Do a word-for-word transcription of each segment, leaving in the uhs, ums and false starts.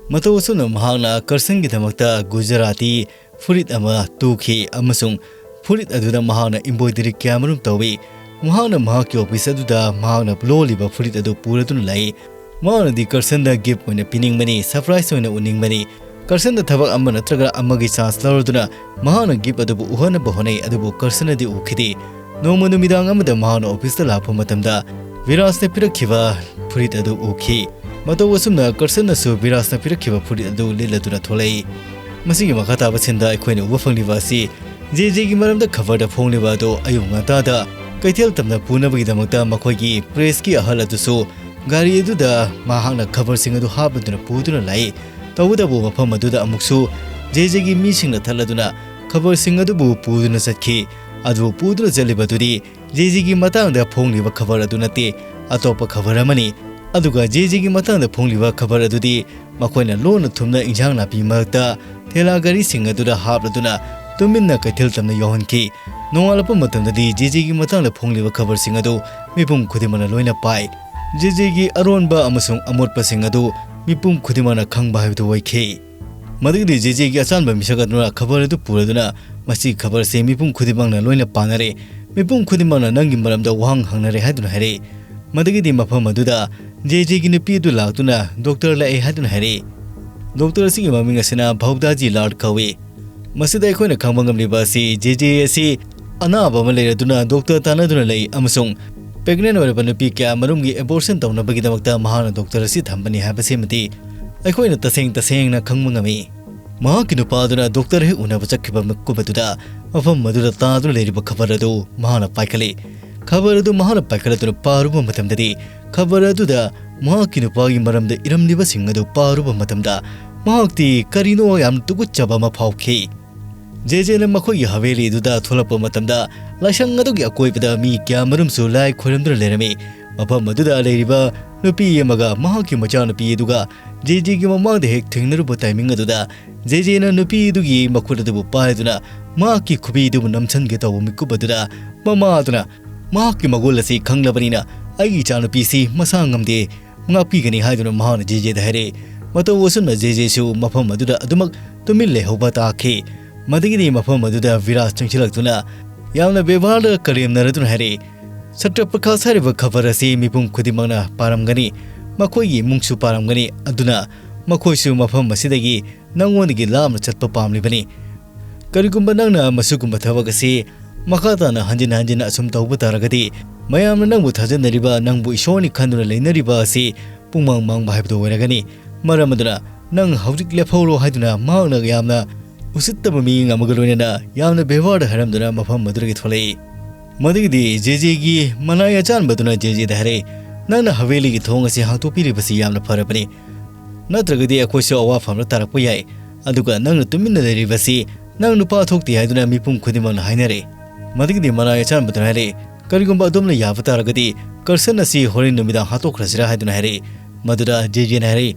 ꯃꯇꯧ ꯑꯁꯨꯝꯅ ꯃꯍꯥꯛꯅ ꯀꯔꯁꯟꯒꯤꯗꯃꯛꯇ ꯒꯨꯖꯔꯥꯇꯤ ꯐꯨꯔꯤꯠ ꯑꯃ ꯇꯨꯈꯤ ꯑꯃꯁꯨꯡ ꯐꯨꯔꯤꯠ ꯑꯗꯨꯗ ꯃꯍꯥꯛꯅ embroidery ꯀꯌꯥꯃꯔꯨꯝ ꯇꯧꯏ꯫ ꯃꯍꯥꯛꯅ ꯃꯍꯥꯛꯀꯤ office ꯑꯗꯨꯗ ꯃꯍꯥꯛꯅ ꯂꯣꯜꯂꯤꯕ ꯐꯨꯔꯤꯠ ꯑꯗꯨ ꯄꯨꯔꯗꯨꯅ ꯂꯥꯛꯏ꯫ ꯃꯍꯥꯛꯅꯗꯤ ꯀꯔꯁꯟꯗ gift ꯑꯣꯏꯅ ꯄꯤꯅꯤꯡꯕꯅꯤ, surprise ꯑꯣꯏꯅ ꯎꯅꯤꯡꯕꯅꯤ꯫ ꯀꯔꯁꯟꯗ ꯊꯕꯛ ꯑꯃ ꯅꯠꯇ꯭ꯔꯒ ꯑꯃꯒꯤ chance ꯂꯧꯔꯗꯨꯅ ꯃꯍꯥꯛꯅ gift ꯑꯗꯨꯕꯨ ꯎꯍꯟꯅꯕ ꯍꯣꯠꯅꯩ, ꯑꯗꯨꯕꯨ ꯀꯔꯁꯟꯅꯗꯤ ꯎꯈꯤꯗꯦ꯫ ꯅꯣꯡꯃ ꯅꯨꯃꯤꯗꯥꯡ ꯑꯃꯗ ꯃꯍꯥꯛꯅ officeꯇ ꯂꯥꯛꯄ ꯃꯇꯝꯗ ꯕꯤꯔꯥꯖꯅ ꯄꯤꯔꯛꯈꯤꯕ ꯐꯨꯔꯤꯠ ꯑꯗꯨ ꯎꯈꯤ꯫ ꯃꯇꯧ ꯑꯁꯨꯝꯅ ꯀꯔꯁꯟꯅꯁꯨ ꯕꯤꯔꯥꯖꯅ ꯄꯤꯔꯛꯈꯤꯕ ꯐꯨꯔꯤꯠ ꯑꯗꯨ ꯂꯤꯠꯂꯗꯨꯅ ꯊꯣꯛꯂꯛꯏ꯫ ꯃꯁꯤꯒꯤ ꯃꯈꯥ ꯇꯥꯕ sceneꯗ ꯑꯩꯈꯣꯏꯅ ꯎꯕ ꯐꯪꯂꯤꯕ ꯑꯁꯤ ꯖꯦ ꯖꯦꯒꯤ ꯃꯔꯝꯗ ꯈꯕꯔꯗ ꯐꯣꯡꯂꯤꯕ ꯑꯗꯨ ꯑꯌꯨꯛ ꯉꯟꯇꯥꯗ ꯀꯩꯊꯦꯜ ꯇꯝꯅ ꯄꯨꯅꯕꯒꯤꯗꯃꯛꯇ ꯃꯈꯣꯏꯒꯤ pressꯀꯤ ꯑꯍꯜ ꯑꯗꯨꯁꯨ ꯒꯥꯔꯤ ꯑꯗꯨꯗ ꯃꯍꯥꯛꯅ ꯈꯕꯔꯁꯤꯡ ꯑꯗꯨ ꯍꯥꯞꯂꯗꯨꯅ ꯄꯨꯗꯨꯅ ꯂꯥꯛꯏ꯫ ꯇꯧꯕꯇꯕꯨ ꯃꯐꯝ ꯑꯗꯨꯗ ꯑꯃꯨꯛꯁꯨ ꯖꯦ ꯖꯦꯒꯤ ꯃꯤꯁꯤꯡꯅ ꯊꯠꯂꯗꯨꯅ ꯈꯕꯔꯁꯤꯡ ꯑꯗꯨꯕꯨ ꯄꯨꯗꯨꯅ ꯆꯠꯈꯤ꯫ ꯑꯗꯨꯕꯨ ꯄꯨꯗꯨꯅ ꯆꯠꯂꯤꯕ ꯑꯗꯨꯗꯤ ꯖꯦ ꯖꯦꯒꯤ ꯃꯇꯥꯡꯗ ꯐꯣꯡꯂꯤꯕ ꯈꯕꯔ ꯑꯗꯨ ꯅꯠꯇꯦ, ꯑꯇꯣꯞꯄ ꯈꯕꯔ ꯑꯃꯅꯤ꯫ ꯑꯗꯨꯒ ꯖꯦ ꯖꯦꯒꯤ ꯃꯇꯥꯡꯗ ꯐꯣꯡꯂꯤꯕ ꯈꯕꯔ ꯑꯗꯨꯗꯤ ꯃꯈꯣꯏꯅ ꯂꯣꯟꯅ ꯊꯨꯝꯅ ꯏꯟꯁꯥꯡ ꯅꯥꯄꯤ ꯃꯔꯛꯇ ꯊꯦꯂꯥ ꯒꯥꯔꯤꯁꯤꯡ ꯑꯗꯨꯗ ꯍꯥꯞꯂꯗꯨꯅ ꯇꯨꯃꯤꯟꯅ ꯀꯩꯊꯦꯜ ꯇꯝꯅ ꯌꯧꯍꯟꯈꯤ꯫ ꯅꯣꯡꯉꯥꯜꯂꯛꯄ ꯃꯇꯝꯗꯗꯤ ꯖꯦ ꯖꯦꯒꯤ ꯃꯇꯥꯡꯗ ꯐꯣꯡꯂꯤꯕ ꯈꯕꯔꯁꯤꯡ ꯑꯗꯨ ꯃꯤꯄꯨꯝ ꯈꯨꯗꯤꯡꯃꯛꯅ ꯂꯣꯏꯅ ꯄꯥꯏ꯫ ꯖꯦ ꯖꯦꯒꯤ ꯑꯔꯣꯟꯕ ꯑꯃꯁꯨꯡ ꯑꯃꯣꯠꯄꯁꯤꯡ ꯑꯗꯨ ꯃꯤꯄꯨꯝ ꯈꯨꯗꯤꯡꯃꯛꯅ ꯈꯪꯕ ꯍꯥꯏꯕꯗꯨ ꯑꯣꯏꯈꯤ꯫ ꯃꯗꯨꯒꯤꯗꯤ ꯖꯦ ꯖꯦꯒꯤ ꯑꯆꯥꯟꯕ ꯃꯤꯁꯛ ꯑꯗꯨꯅ ꯈꯕꯔ ꯑꯗꯨ ꯄꯨꯔꯗꯨꯅ, "ꯃꯁꯤ ꯈꯕꯔꯁꯦ ꯃꯤꯄꯨꯝ ꯈꯨꯗꯤꯡꯃꯛꯅ ꯂꯣꯏꯅ ꯄꯥꯅꯔꯦ, ꯃꯤꯄꯨꯝ ꯈꯨꯗꯤꯡꯃꯛꯅ ꯅꯪꯒꯤ ꯃꯔꯝꯗ ꯋꯥꯍꯪ ꯍꯪꯅꯔꯦ" ꯍꯥꯏꯗꯨꯅ ꯍꯥꯏꯔꯛꯏ꯫ ꯃꯗꯨꯒꯤꯗꯤ ꯃꯐꯝ ꯑꯗꯨꯗ ꯖꯦ ꯖꯦꯒꯤ ꯅꯨꯄꯤ ꯑꯗꯨ ꯂꯥꯛꯇꯨꯅ "doctor ꯂꯥꯛꯑꯦ" ꯍꯥꯏꯗꯨꯅ ꯍꯥꯏꯔꯛꯏ꯫ "Doctor ꯑꯁꯤꯒꯤ ꯃꯃꯤꯡ ꯑꯁꯤꯅ ꯚꯧꯗꯥꯖꯤ ꯂꯥꯜ ꯀꯧꯏ"꯫ ꯃꯁꯤꯗ ꯑꯩꯈꯣꯏꯅ ꯈꯪꯕ ꯉꯝꯂꯤꯕ ꯑꯁꯤ ꯖꯦ ꯖꯦ ꯑꯁꯤ ꯑꯅꯥꯕ ꯑꯃ ꯂꯩꯔꯗꯨꯅ doctor ꯇꯥꯟꯅꯗꯨꯅ ꯂꯩ ꯑꯃꯁꯨꯡ pregnant ꯑꯣꯏꯔꯕ ꯅꯨꯄꯤ ꯀꯌꯥ ꯃꯔꯨꯝꯒꯤ abortion ꯇꯧꯅꯕꯒꯤꯗꯃꯛꯇ ꯃꯍꯥꯛꯅ doctor ꯑꯁꯤ ꯊꯝꯕꯅꯤ ꯍꯥꯏꯕꯁꯤꯃꯗꯤ ꯑꯩꯈꯣꯏꯅ ꯇꯁꯦꯡ ꯇꯁꯦꯡꯅ ꯈꯪꯕ ꯉꯝꯃꯤ꯫ ꯃꯍꯥꯛꯀꯤ ꯅꯨꯄꯥ ꯑꯗꯨꯅ doctor ꯍꯦꯛ ꯎꯅꯕ ꯆꯠꯈꯤꯕ ꯃꯤꯀꯨꯞ ꯑꯗꯨꯗ ꯃꯐꯝ ꯑꯗꯨꯗ ꯇꯥꯗꯨꯅ ꯂꯩꯔꯤꯕ ꯈꯕꯔ ꯑꯗꯨ ꯃꯍꯥꯛꯅ ꯄꯥꯏꯈꯠꯂꯤ꯫ ꯈꯕꯔ ꯑꯗꯨ ꯃꯍꯥꯛꯅ ꯄꯥꯏꯈꯠꯂꯗꯨꯅ ꯄꯥꯔꯨꯕ ꯃꯇꯝꯗꯗꯤ, ꯈꯕꯔ ꯑꯗꯨꯗ ꯃꯍꯥꯛꯀꯤ ꯅꯨꯄꯥꯒꯤ ꯃꯔꯝꯗ ꯏꯔꯝꯂꯤꯕꯁꯤꯡ ꯑꯗꯨ ꯄꯥꯔꯨꯕ ꯃꯇꯝꯗ, ꯃꯍꯥꯛꯇꯤ ꯀꯔꯤꯅꯣ ꯌꯥꯝ ꯇꯨꯀꯠꯆꯕ ꯑꯃ ꯐꯥꯎꯈꯤ꯫ ꯖꯦ ꯖꯦꯅ ꯃꯈꯣꯏꯒꯤ ꯍꯥꯕꯦꯂꯤ ꯑꯗꯨꯗ ꯊꯣꯛꯂꯛꯄ ꯃꯇꯝꯗ, ꯂꯥꯏꯁꯪ ꯑꯗꯨꯒꯤ ꯑꯀꯣꯏꯕꯗ ꯃꯤ ꯀꯌꯥꯃꯔꯨꯝꯁꯨ ꯂꯥꯏ ꯈꯣꯏꯔꯝꯗꯨꯅ ꯂꯩꯔꯝꯃꯤ꯫ ꯃꯐꯝ ꯑꯗꯨꯗ ꯂꯩꯔꯤꯕ ꯅꯨꯄꯤ ꯑꯃꯒ ꯃꯍꯥꯛꯀꯤ ꯃꯆꯥꯅꯨꯄꯤ ꯑꯗꯨꯒ ꯖꯦ ꯖꯦꯒꯤ ꯃꯃꯥꯡꯗ ꯍꯦꯛ ꯊꯦꯡꯅꯔꯨꯕ timing ꯑꯗꯨꯗ, ꯖꯦ ꯖꯦꯅ ꯅꯨꯄꯤ ꯑꯗꯨꯒꯤ ꯃꯈꯨꯠ ꯑꯗꯨꯕꯨ ꯄꯥꯏꯗꯨꯅ ꯃꯍꯥꯛꯀꯤ ꯈꯨꯕꯤꯗꯨꯕꯨ ꯅꯝꯁꯤꯟꯒꯦ ꯇꯧꯕ ꯃꯤꯀꯨꯞ ꯑꯗꯨꯗ, ꯃꯃꯥ ꯑꯗꯨꯅ ꯃꯍꯥꯛꯀꯤ ꯃꯒꯨꯟ ꯑꯁꯤ ꯈꯪꯂꯕꯅꯤꯅ, "ꯑꯩꯒꯤ ꯏꯆꯥꯅꯨꯄꯤꯁꯤ ꯃꯁꯥ ꯉꯝꯗꯦ, ꯉꯥꯛꯄꯤꯒꯅꯤ" ꯍꯥꯏꯗꯨꯅ ꯃꯍꯥꯛꯅ ꯖꯦ ꯖꯦꯗ ꯍꯥꯏꯔꯛꯏ꯫ ꯃꯇꯧ ꯑꯁꯨꯝꯅ ꯖꯦ ꯖꯦꯁꯨ ꯃꯐꯝ ꯑꯗꯨꯗ ꯑꯗꯨꯃꯛ ꯇꯨꯃꯤꯟ ꯂꯩꯍꯧꯕ ꯇꯥꯈꯤ꯫ ꯃꯗꯨꯒꯤꯗꯤ ꯃꯐꯝ ꯑꯗꯨꯗ ꯕꯤꯔꯥꯖ ꯆꯪꯁꯤꯜꯂꯛꯇꯨꯅ ꯌꯥꯝꯅ ꯕꯦꯕꯥꯔꯗ ꯀꯔꯦꯝꯅꯔꯗꯨꯅ ꯍꯥꯏꯔꯛꯏ, "ꯁꯇ꯭ꯔ ꯄ꯭ꯔꯀꯥꯁ ꯍꯥꯏꯔꯤꯕ ꯈꯕꯔ ꯑꯁꯤ ꯃꯤꯄꯨꯝ ꯈꯨꯗꯤꯡꯃꯛꯅ ꯄꯥꯔꯝꯒꯅꯤ, ꯃꯈꯣꯏꯒꯤ ꯏꯃꯨꯡꯁꯨ ꯄꯥꯔꯝꯒꯅꯤ, ꯑꯗꯨꯅ ꯃꯈꯣꯏꯁꯨ ꯃꯐꯝ ꯑꯁꯤꯗꯒꯤ ꯅꯪꯉꯣꯟꯗꯒꯤ ꯂꯥꯞꯅ ꯆꯠꯄ ꯄꯥꯝꯂꯤꯕꯅꯤ꯫ ꯀꯔꯤꯒꯨꯝꯕ ꯅꯪꯅ ꯃꯁꯤꯒꯨꯝꯕ ꯊꯕꯛ ꯑꯁꯤ ꯃꯈꯥ ꯇꯥꯅ ꯍꯟꯖꯤꯟ ꯍꯟꯖꯤꯟ ꯑꯁꯨꯝ ꯇꯧꯕ ꯇꯥꯔꯒꯗꯤ, ꯃꯌꯥꯝꯅ ꯅꯪꯕꯨ ꯊꯥꯖꯅꯔꯤꯕ, ꯅꯪꯕꯨ ꯏꯁꯣꯔꯅꯤ ꯈꯟꯗꯨꯅ ꯂꯩꯅꯔꯤꯕ ꯑꯁꯤ ꯄꯨꯡꯃꯥꯡ ꯃꯥꯡꯕ ꯍꯥꯏꯕꯗꯨ ꯑꯣꯏꯔꯒꯅꯤ꯫ ꯃꯔꯝ ꯑꯗꯨꯅ ꯅꯪ ꯍꯧꯖꯤꯛ ꯂꯦꯞꯍꯧꯔꯣ" ꯍꯥꯏꯗꯨꯅ ꯃꯍꯥꯛꯅ ꯌꯥꯝꯅ ꯎꯁꯤꯠꯇꯕ ꯃꯤꯠꯌꯦꯡ ꯑꯃꯒ ꯂꯣꯏꯅꯅ ꯌꯥꯝꯅ ꯕꯦꯕꯥꯔꯗ ꯍꯥꯏꯔꯝꯗꯨꯅ ꯃꯐꯝ ꯑꯗꯨꯗꯒꯤ ꯊꯣꯛꯂꯛꯏ꯫ ꯃꯗꯨꯒꯤꯗꯤ ꯖꯦ ꯖꯦꯒꯤ ꯃꯅꯥꯏ ꯑꯆꯥꯟꯕꯗꯨꯅ ꯖꯦ ꯖꯦꯗ ꯍꯥꯏꯔꯛꯏ, "ꯅꯪꯅ ꯍꯕꯦꯂꯤꯒꯤ ꯊꯣꯡ ꯑꯁꯤ ꯍꯥꯡꯇꯣꯛꯄꯤꯔꯤꯕꯁꯤ ꯌꯥꯝꯅ ꯐꯔꯕꯅꯤ, ꯅꯠꯇ꯭ꯔꯒꯗꯤ ꯑꯩꯈꯣꯏꯁꯨ ꯑꯋꯥꯐꯝꯗ ꯇꯥꯔꯛꯄ ꯌꯥꯏ꯫ ꯑꯗꯨꯒ ꯅꯪꯅ ꯇꯨꯃꯤꯟꯅ ꯂꯩꯔꯤꯕꯁꯤ ꯅꯪ ꯅꯨꯄꯥ ꯊꯣꯛꯇꯦ ꯍꯥꯏꯗꯨꯅ ꯃꯤꯄꯨꯝ ꯈꯨꯗꯤꯡꯃꯛꯅ ꯍꯥꯏꯅꯔꯦ"꯫ ꯃꯗꯨꯒꯤꯗꯤ ꯃꯅꯥꯏ ꯑꯆꯥꯟꯕꯗꯨꯅ ꯍꯥꯏꯔꯛꯏ, "ꯀꯔꯤꯒꯨꯝꯕ ꯑꯗꯨꯝꯅ ꯌꯥꯕ ꯇꯥꯔꯒꯗꯤ ꯀꯔꯁꯟ ꯑꯁꯤ ꯍꯣꯔꯦꯟ ꯅꯨꯃꯤꯗꯥꯡ ꯍꯥꯠꯇꯣꯛꯈ꯭ꯔꯁꯤꯔꯥ?" ꯍꯥꯏꯗꯨꯅ ꯍꯥꯏꯔꯛꯏ꯫ ꯃꯗꯨꯗ ꯖꯦ ꯖꯦꯅ ꯍꯥꯏꯔꯛꯏ,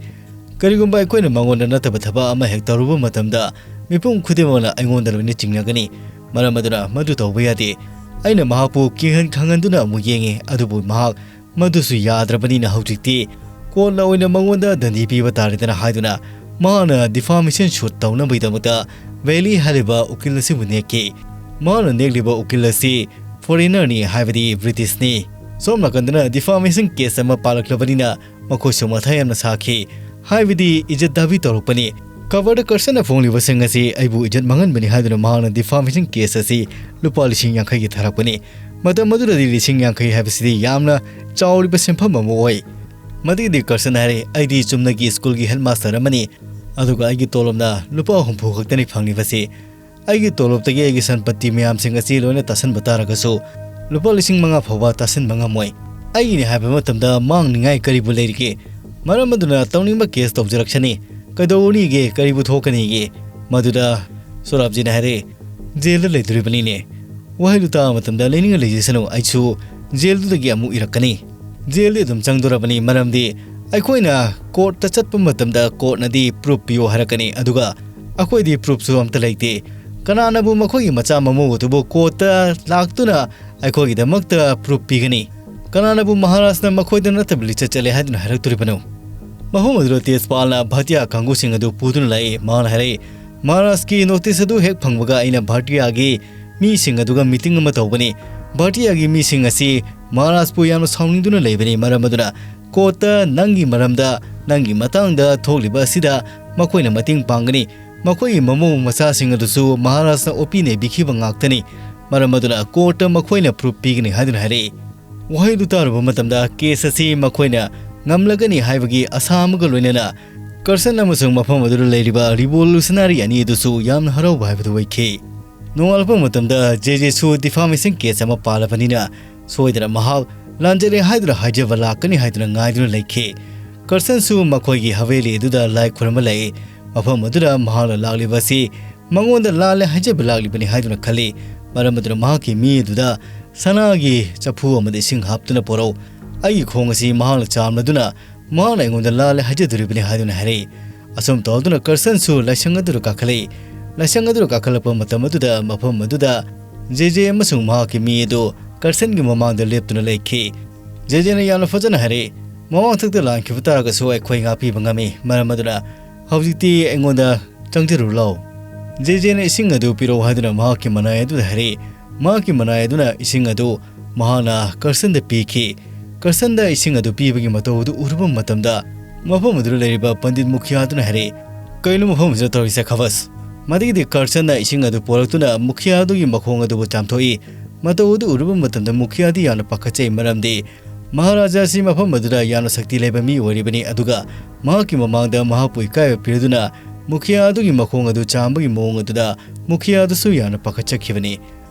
"ꯀꯔꯤꯒꯨꯝꯕ ꯑꯩꯈꯣꯏꯅ ꯃꯉꯣꯟꯗ ꯅꯠꯇꯕ ꯊꯕꯛ ꯑꯃ ꯍꯦꯛ ꯇꯧꯔꯨꯕ ꯃꯇꯝꯗ ꯃꯤꯄꯨꯝ ꯈꯨꯗꯤꯡꯃꯛꯅ ꯑꯩꯉꯣꯟꯗ ꯂꯣꯏꯅ ꯆꯤꯡꯅꯒꯅꯤ꯫ ꯃꯔꯝ ꯑꯗꯨꯅ ꯃꯗꯨ ꯇꯧꯕ ꯌꯥꯗꯦ"꯫ ꯑꯩꯅ ꯃꯍꯥꯛꯄꯨ ꯀꯤꯍꯟ ꯈꯪꯍꯟꯗꯨꯅ ꯑꯃꯨꯛ ꯌꯦꯡꯉꯤ, ꯑꯗꯨꯕꯨ ꯃꯍꯥꯛ ꯃꯗꯨꯁꯨ ꯌꯥꯗ꯭ꯔꯕꯅꯤꯅ ꯍꯧꯖꯤꯛꯇꯤ ꯀꯣꯔꯠꯅ ꯑꯣꯏꯅ ꯃꯉꯣꯟꯗ ꯗꯟꯗꯤ ꯄꯤꯕ ꯇꯥꯔꯦꯗꯅ ꯍꯥꯏꯗꯨꯅ ꯃꯍꯥꯛꯅ defamation suit ꯇꯧꯅꯕꯒꯤꯗꯃꯛꯇ ꯕꯦꯂꯤ ꯍꯥꯏꯔꯤꯕ ꯎꯀꯤꯜ ꯑꯁꯤꯕꯨ ꯅꯦꯛꯈꯤ꯫ ꯃꯍꯥꯛꯅ ꯅꯦꯛꯂꯤꯕ ꯎꯀꯤꯜ ꯑꯁꯤ foreignerꯅꯤ, ꯍꯥꯏꯕꯗꯤ Britishꯅꯤ꯫ ꯁꯣꯝ ꯅꯥꯀꯟꯗꯅ defamation case ꯑꯃ ꯄꯥꯜꯂꯛꯂꯕꯅꯤꯅ ꯃꯈꯣꯏꯁꯨ ꯃꯊꯥ ꯌꯥꯝꯅ ꯁꯥꯈꯤ꯫ ꯍꯥꯏꯕꯗꯤ ꯏꯖꯠ ꯗꯥꯕꯤ ꯇꯧꯔꯛꯄꯅꯤ꯫ ꯈꯕꯔꯗ ꯀꯔꯁꯟꯅ ꯐꯣꯡꯂꯤꯕꯁꯤꯡ ꯑꯁꯤ ꯑꯩꯕꯨ ꯏꯖꯠ ꯃꯥꯡꯍꯟꯕꯅꯤ ꯍꯥꯏꯗꯨꯅ ꯃꯍꯥꯛꯅ defamation case ꯑꯁꯤ ꯂꯨꯄꯥ ꯂꯤꯁꯤꯡ ꯌꯥꯡꯈꯩꯒꯤ ꯊꯥꯔꯛꯄꯅꯤ꯫ ꯃꯇꯝ ꯑꯗꯨꯗꯗꯤ ꯂꯤꯁꯤꯡ ꯌꯥꯡꯈꯩ ꯍꯥꯏꯕꯁꯤꯗꯤ ꯌꯥꯝꯅ ꯆꯥꯎꯔꯤꯕ ꯁꯦꯟꯐꯝ ꯑꯃ ꯑꯣꯏ꯫ ꯃꯗꯨꯒꯤꯗꯤ ꯀꯔꯁꯟꯅ ꯍꯥꯏꯔꯦ, "ꯑꯩꯗꯤ ꯆꯨꯝꯅꯒꯤ ꯁ꯭ꯀꯨꯜꯒꯤ headmaster ꯑꯃꯅꯤ, ꯑꯗꯨꯒ ꯑꯩꯒꯤ ꯇꯣꯂꯣꯞꯅ ꯂꯨꯄꯥ ꯍꯨꯝꯐꯨ ꯈꯛꯇꯅꯤ ꯐꯪꯂꯤꯕꯁꯤ꯫ ꯑꯩꯒꯤ ꯇꯣꯂꯣꯞꯇꯒꯤ ꯑꯩꯒꯤ ꯁꯟꯄꯇꯤ ꯃꯌꯥꯝꯁꯤꯡ ꯑꯁꯤ ꯂꯣꯏꯅ ꯇꯥꯁꯟꯕ ꯇꯥꯔꯒꯁꯨ ꯂꯨꯄꯥ ꯂꯤꯁꯤꯡ ꯃꯉꯥ ꯐꯥꯎꯕ ꯇꯥꯁꯟꯕ ꯉꯝꯃꯣꯏ꯫ ꯑꯩꯒꯤꯅꯤ ꯍꯥꯏꯕ ꯃꯇꯝꯗ ꯃꯥꯡꯅꯤꯡꯉꯥꯏ ꯀꯔꯤꯕꯨ ꯂꯩꯔꯤꯒꯦ? ꯃꯔꯝ ꯑꯗꯨꯅ ꯇꯧꯅꯤꯡꯕ case ꯇꯧꯖꯔꯛꯁꯅꯤ꯫ ꯀꯩꯗꯧꯔꯨꯅꯤꯒꯦ? ꯀꯔꯤꯕꯨ ꯊꯣꯛꯀꯅꯤꯒꯦ?" ꯃꯗꯨꯗ ꯁꯣꯔꯥꯕꯖꯤꯅ ꯍꯥꯏꯔꯦ, "ꯖꯦꯜꯗ ꯂꯩꯗꯣꯔꯤꯕꯅꯤꯅꯦ꯫ ꯋꯥꯍꯩꯗꯨ ꯇꯥꯕ ꯃꯇꯝꯗ ꯂꯩꯅꯤꯡꯉ ꯂꯩꯖꯁꯅꯨ, ꯑꯩꯁꯨ ꯖꯦꯜꯗꯨꯗꯒꯤ ꯑꯃꯨꯛ ꯏꯔꯛꯀꯅꯤ꯫ ꯖꯦꯜꯗꯤ ꯑꯗꯨꯝ ꯆꯪꯗꯣꯔꯕꯅꯤ, ꯃꯔꯝꯗꯤ ꯑꯩꯈꯣꯏꯅ ꯀꯣꯔꯠꯇ ꯆꯠꯄ ꯃꯇꯝꯗ ꯀꯣꯔꯠꯅꯗꯤ proof ꯄꯤꯌꯣ ꯍꯥꯏꯔꯛꯀꯅꯤ, ꯑꯗꯨꯒ ꯑꯩꯈꯣꯏꯗꯤ proofꯁꯨ ꯑꯝꯇ ꯂꯩꯇꯦ꯫ ꯀꯅꯥꯅꯕꯨ ꯃꯈꯣꯏꯒꯤ ꯃꯆꯥ ꯃꯃꯧ ꯑꯗꯨꯕꯨ ꯀꯣꯔꯠꯇ ꯂꯥꯛꯇꯨꯅ ꯑꯩꯈꯣꯏꯒꯤꯗꯃꯛꯇ proof ꯄꯤꯒꯅꯤ? ꯀꯅꯥꯅꯕꯨ ꯃꯍꯥꯔꯥꯖꯅ ꯃꯈꯣꯏꯗ ꯅꯠꯇꯕ ꯂꯤꯆꯠ ꯆꯠꯂꯦ ꯍꯥꯏꯗꯨꯅ ꯍꯥꯏꯔꯛꯇꯣꯔꯤꯕꯅꯣ?" ꯃꯐꯝ ꯑꯗꯨꯗ ꯇꯦꯖꯄꯥꯜꯅ ꯚꯥꯇꯤꯌꯥ ꯀꯥꯡꯕꯨꯁꯤꯡ ꯑꯗꯨ ꯄꯨꯗꯨꯅ ꯂꯥꯛꯏ꯫ ꯃꯍꯥꯛꯅ ꯍꯥꯏꯔꯛꯏ, "ꯃꯍꯥꯔꯥꯖꯀꯤ ꯅꯣꯇꯤꯁ ꯑꯗꯨ ꯍꯦꯛ ꯐꯪꯕꯒ ꯑꯩꯅ ꯚꯥꯇꯤꯌꯥꯒꯤ ꯃꯤꯁꯤꯡ ꯑꯗꯨꯒ ꯃꯤꯇꯤꯡ ꯑꯃ ꯇꯧꯒꯅꯤ꯫ ꯚꯥꯇꯤꯌꯥꯒꯤ ꯃꯤꯁꯤꯡ ꯑꯁꯤ ꯃꯍꯥꯔꯥꯖꯄꯨ ꯌꯥꯝꯅ ꯁꯥꯎꯅꯤꯡꯗꯨꯅ ꯂꯩꯕꯅꯤ꯫ ꯃꯔꯝ ꯑꯗꯨꯅ ꯀꯣꯔꯠꯇ ꯅꯪꯒꯤ ꯃꯔꯝꯗ, ꯅꯪꯒꯤ ꯃꯇꯥꯡꯗ ꯊꯣꯛꯂꯤꯕ ꯑꯁꯤꯗ ꯃꯈꯣꯏꯅ ꯃꯇꯦꯡ ꯄꯥꯡꯒꯅꯤ꯫ ꯃꯈꯣꯏꯒꯤ ꯃꯃꯧ ꯃꯆꯥꯁꯤꯡ ꯑꯗꯨꯁꯨ ꯃꯍꯥꯔꯥꯖꯅ ꯑꯣꯠꯄꯤ ꯅꯩꯕꯤꯈꯤꯕ ꯉꯥꯛꯇꯅꯤ꯫ ꯃꯔꯝ ꯑꯗꯨꯅ ꯀꯣꯔꯠꯇ ꯃꯈꯣꯏꯅ ꯄ꯭ꯔꯨꯐ ꯄꯤꯒꯅꯤ" ꯍꯥꯏꯗꯨꯅ ꯍꯥꯏꯔꯛꯏ꯫ ꯋꯥꯍꯩꯗꯨ ꯇꯥꯔꯨꯕ ꯃꯇꯝꯗ ꯀꯦꯁ ꯑꯁꯤ ꯃꯈꯣꯏꯅ ꯉꯝꯂꯒꯅꯤ ꯍꯥꯏꯕꯒꯤ ꯑꯁꯥ ꯑꯃꯒ ꯂꯣꯏꯅꯅ ꯀꯔꯁꯟ ꯑꯃꯁꯨꯡ ꯃꯐꯝ ꯑꯗꯨꯗ ꯂꯩꯔꯤꯕ ꯔꯤꯚꯣꯂꯨꯁꯅꯥꯔꯤ ꯑꯅꯤ ꯑꯗꯨꯁꯨ ꯌꯥꯝꯅ ꯍꯔꯥꯎꯕ ꯍꯥꯏꯕꯗꯨ ꯑꯣꯏꯈꯤ꯫ ꯅꯣꯡꯉꯥꯜꯂꯛꯄ ꯃꯇꯝꯗ ꯖꯦ ꯖꯦꯁꯨ ꯗꯤꯐꯥꯃꯦꯁꯟ ꯀꯦꯁ ꯑꯃ ꯄꯥꯜꯂꯕꯅꯤꯅ ꯁꯣꯏꯗꯅ ꯃꯍꯥꯛ ꯂꯥꯟꯖꯔꯦ ꯍꯥꯏꯗꯨꯅ ꯍꯥꯏꯖꯕ ꯂꯥꯛꯀꯅꯤ ꯍꯥꯏꯗꯨꯅ ꯉꯥꯏꯗꯨꯅ ꯂꯩꯈꯤ꯫ ꯀꯔꯁꯟꯁꯨ ꯃꯈꯣꯏꯒꯤ ꯍꯕꯦꯂꯤ ꯑꯗꯨꯗ ꯂꯥꯏ ꯈꯨꯔꯨꯝꯕ ꯂꯥꯛꯏ꯫ ꯃꯐꯝ ꯑꯗꯨꯗ ꯃꯍꯥꯛꯅ ꯂꯥꯛꯂꯤꯕ ꯑꯁꯤ ꯃꯉꯣꯟꯗ ꯂꯥꯜꯂꯦ ꯍꯥꯏꯖꯕ ꯂꯥꯛꯂꯤꯕꯅꯤ ꯍꯥꯏꯗꯨꯅ ꯈꯜꯂꯤ꯫ ꯃꯔꯝ ꯑꯗꯨꯅ ꯃꯍꯥꯛꯀꯤ ꯃꯤ ꯑꯗꯨꯗ ꯁꯅꯥꯒꯤ ꯆꯐꯨ ꯑꯃꯗ ꯏꯁꯤꯡ ꯍꯥꯞꯇꯨꯅ ꯄꯨꯔꯛꯎ꯫ ꯑꯩꯒꯤ ꯈꯣꯡ ꯑꯁꯤ ꯃꯍꯥꯛꯅ ꯆꯥꯝꯂꯗꯨꯅ ꯃꯍꯥꯛꯅ ꯑꯩꯉꯣꯟꯗ ꯂꯥꯜꯂꯦ ꯍꯥꯏꯖꯗꯣꯔꯤꯕꯅꯤ ꯍꯥꯏꯗꯨꯅ ꯍꯥꯏꯔꯛꯏ꯫ ꯑꯁꯨꯝ ꯇꯧꯗꯨꯅ ꯀꯔꯁꯟꯁꯨ ꯂꯥꯏꯁꯪ ꯑꯗꯨꯗ ꯀꯥꯈꯠꯂꯛꯏ꯫ ꯂꯥꯏꯁꯪ ꯑꯗꯨꯗ ꯀꯥꯈꯠꯂꯛꯄ ꯃꯇꯝ ꯑꯗꯨꯗ ꯃꯐꯝ ꯑꯗꯨꯗ ꯖꯦ ꯖꯦ ꯑꯃꯁꯨꯡ ꯃꯍꯥꯛꯀꯤ ꯃꯤ ꯑꯗꯨ ꯀꯔꯁꯟꯒꯤ ꯃꯃꯥꯡꯗ ꯂꯦꯞꯇꯨꯅ ꯂꯩꯈꯤ꯫ ꯖꯦ ꯖꯦꯅ ꯌꯥꯝꯅ ꯐꯖꯅ ꯍꯥꯏꯔꯛꯏ, "ꯃꯃꯥꯡꯊꯛꯇ ꯂꯥꯟꯈꯤꯕ ꯇꯥꯔꯒꯁꯨ ꯑꯩꯈꯣꯏ ꯉꯥꯛꯄꯤꯕ ꯉꯝꯃꯤ꯫ ꯃꯔꯝ ꯑꯗꯨꯅ ꯍꯧꯖꯤꯛꯇꯤ ꯑꯩꯉꯣꯟꯗ ꯆꯪꯖꯔꯨ ꯂꯥꯎ꯫" ꯖꯦ ꯖꯦꯅ ꯏꯁꯤꯡ ꯑꯗꯨ ꯄꯤꯔꯛꯎ ꯍꯥꯏꯗꯨꯅ ꯃꯍꯥꯛꯀꯤ ꯃꯅꯥꯏ ꯑꯗꯨꯗ ꯍꯥꯏꯔꯛꯏ꯫ ꯃꯍꯥꯛꯀꯤ ꯃꯅꯥꯏ ꯑꯗꯨꯅ ꯏꯁꯤꯡ ꯑꯗꯨ ꯃꯍꯥꯛꯅ ꯀꯔꯁꯟꯗ ꯄꯤꯈꯤ꯫ ꯀꯔꯁꯟꯗ ꯏꯁꯤꯡ ꯑꯗꯨ ꯄꯤꯕꯒꯤ ꯃꯇꯧ ꯑꯗꯨ ꯎꯔꯨꯕ ꯃꯇꯝꯗ ꯃꯐꯝ ꯑꯗꯨꯗ ꯂꯩꯔꯤꯕ ꯄꯟꯗꯤꯠ ꯃꯨꯈꯤꯌꯥ ꯑꯗꯨꯅ ꯍꯥꯏꯔꯛꯏ, "ꯀꯩꯅꯣ ꯃꯐꯝ ꯑꯁꯤꯗ ꯇꯧꯔꯤꯁꯦ ꯈꯕꯁ?" ꯃꯗꯨꯒꯤꯗꯤ ꯀꯔꯁꯟꯅ ꯏꯁꯤꯡ ꯑꯗꯨ ꯄꯨꯔꯛꯇꯨꯅ ꯃꯨꯈꯤꯌꯥ ꯑꯗꯨꯒꯤ ꯃꯈꯣꯡ ꯑꯗꯨꯕꯨ ꯆꯥꯝꯊꯣꯛꯏ꯫ ꯃꯇꯧ ꯑꯗꯨ ꯎꯔꯨꯕ ꯃꯇꯝꯗ ꯃꯨꯈꯤꯌꯥꯗꯤ ꯌꯥꯝꯅ ꯄꯥꯈꯠꯆꯩ, ꯃꯔꯝꯗꯤ ꯃꯍꯥꯔꯥꯖꯥ ꯑꯁꯤ ꯃꯐꯝ ꯑꯗꯨꯗ ꯌꯥꯝꯅ ꯁꯛꯇꯤ ꯂꯩꯕ ꯃꯤ ꯑꯣꯏꯔꯤꯕꯅꯤ, ꯑꯗꯨꯒ ꯃꯍꯥꯛꯀꯤ ꯃꯃꯥꯡꯗ ꯃꯍꯥꯛꯄꯨ ꯏꯀꯥꯏꯕ ꯄꯤꯔꯗꯨꯅ ꯃꯨꯈꯤꯌꯥ ꯑꯗꯨꯒꯤ ꯃꯈꯣꯡ ꯑꯗꯨ ꯆꯥꯝꯕꯒꯤ ꯃꯑꯣꯡ ꯑꯗꯨꯗ ꯃꯨꯈꯤꯌꯥ ꯑꯗꯨꯁꯨ ꯌꯥꯝꯅ ꯄꯥꯈꯠꯆꯈꯤꯕꯅꯤ꯫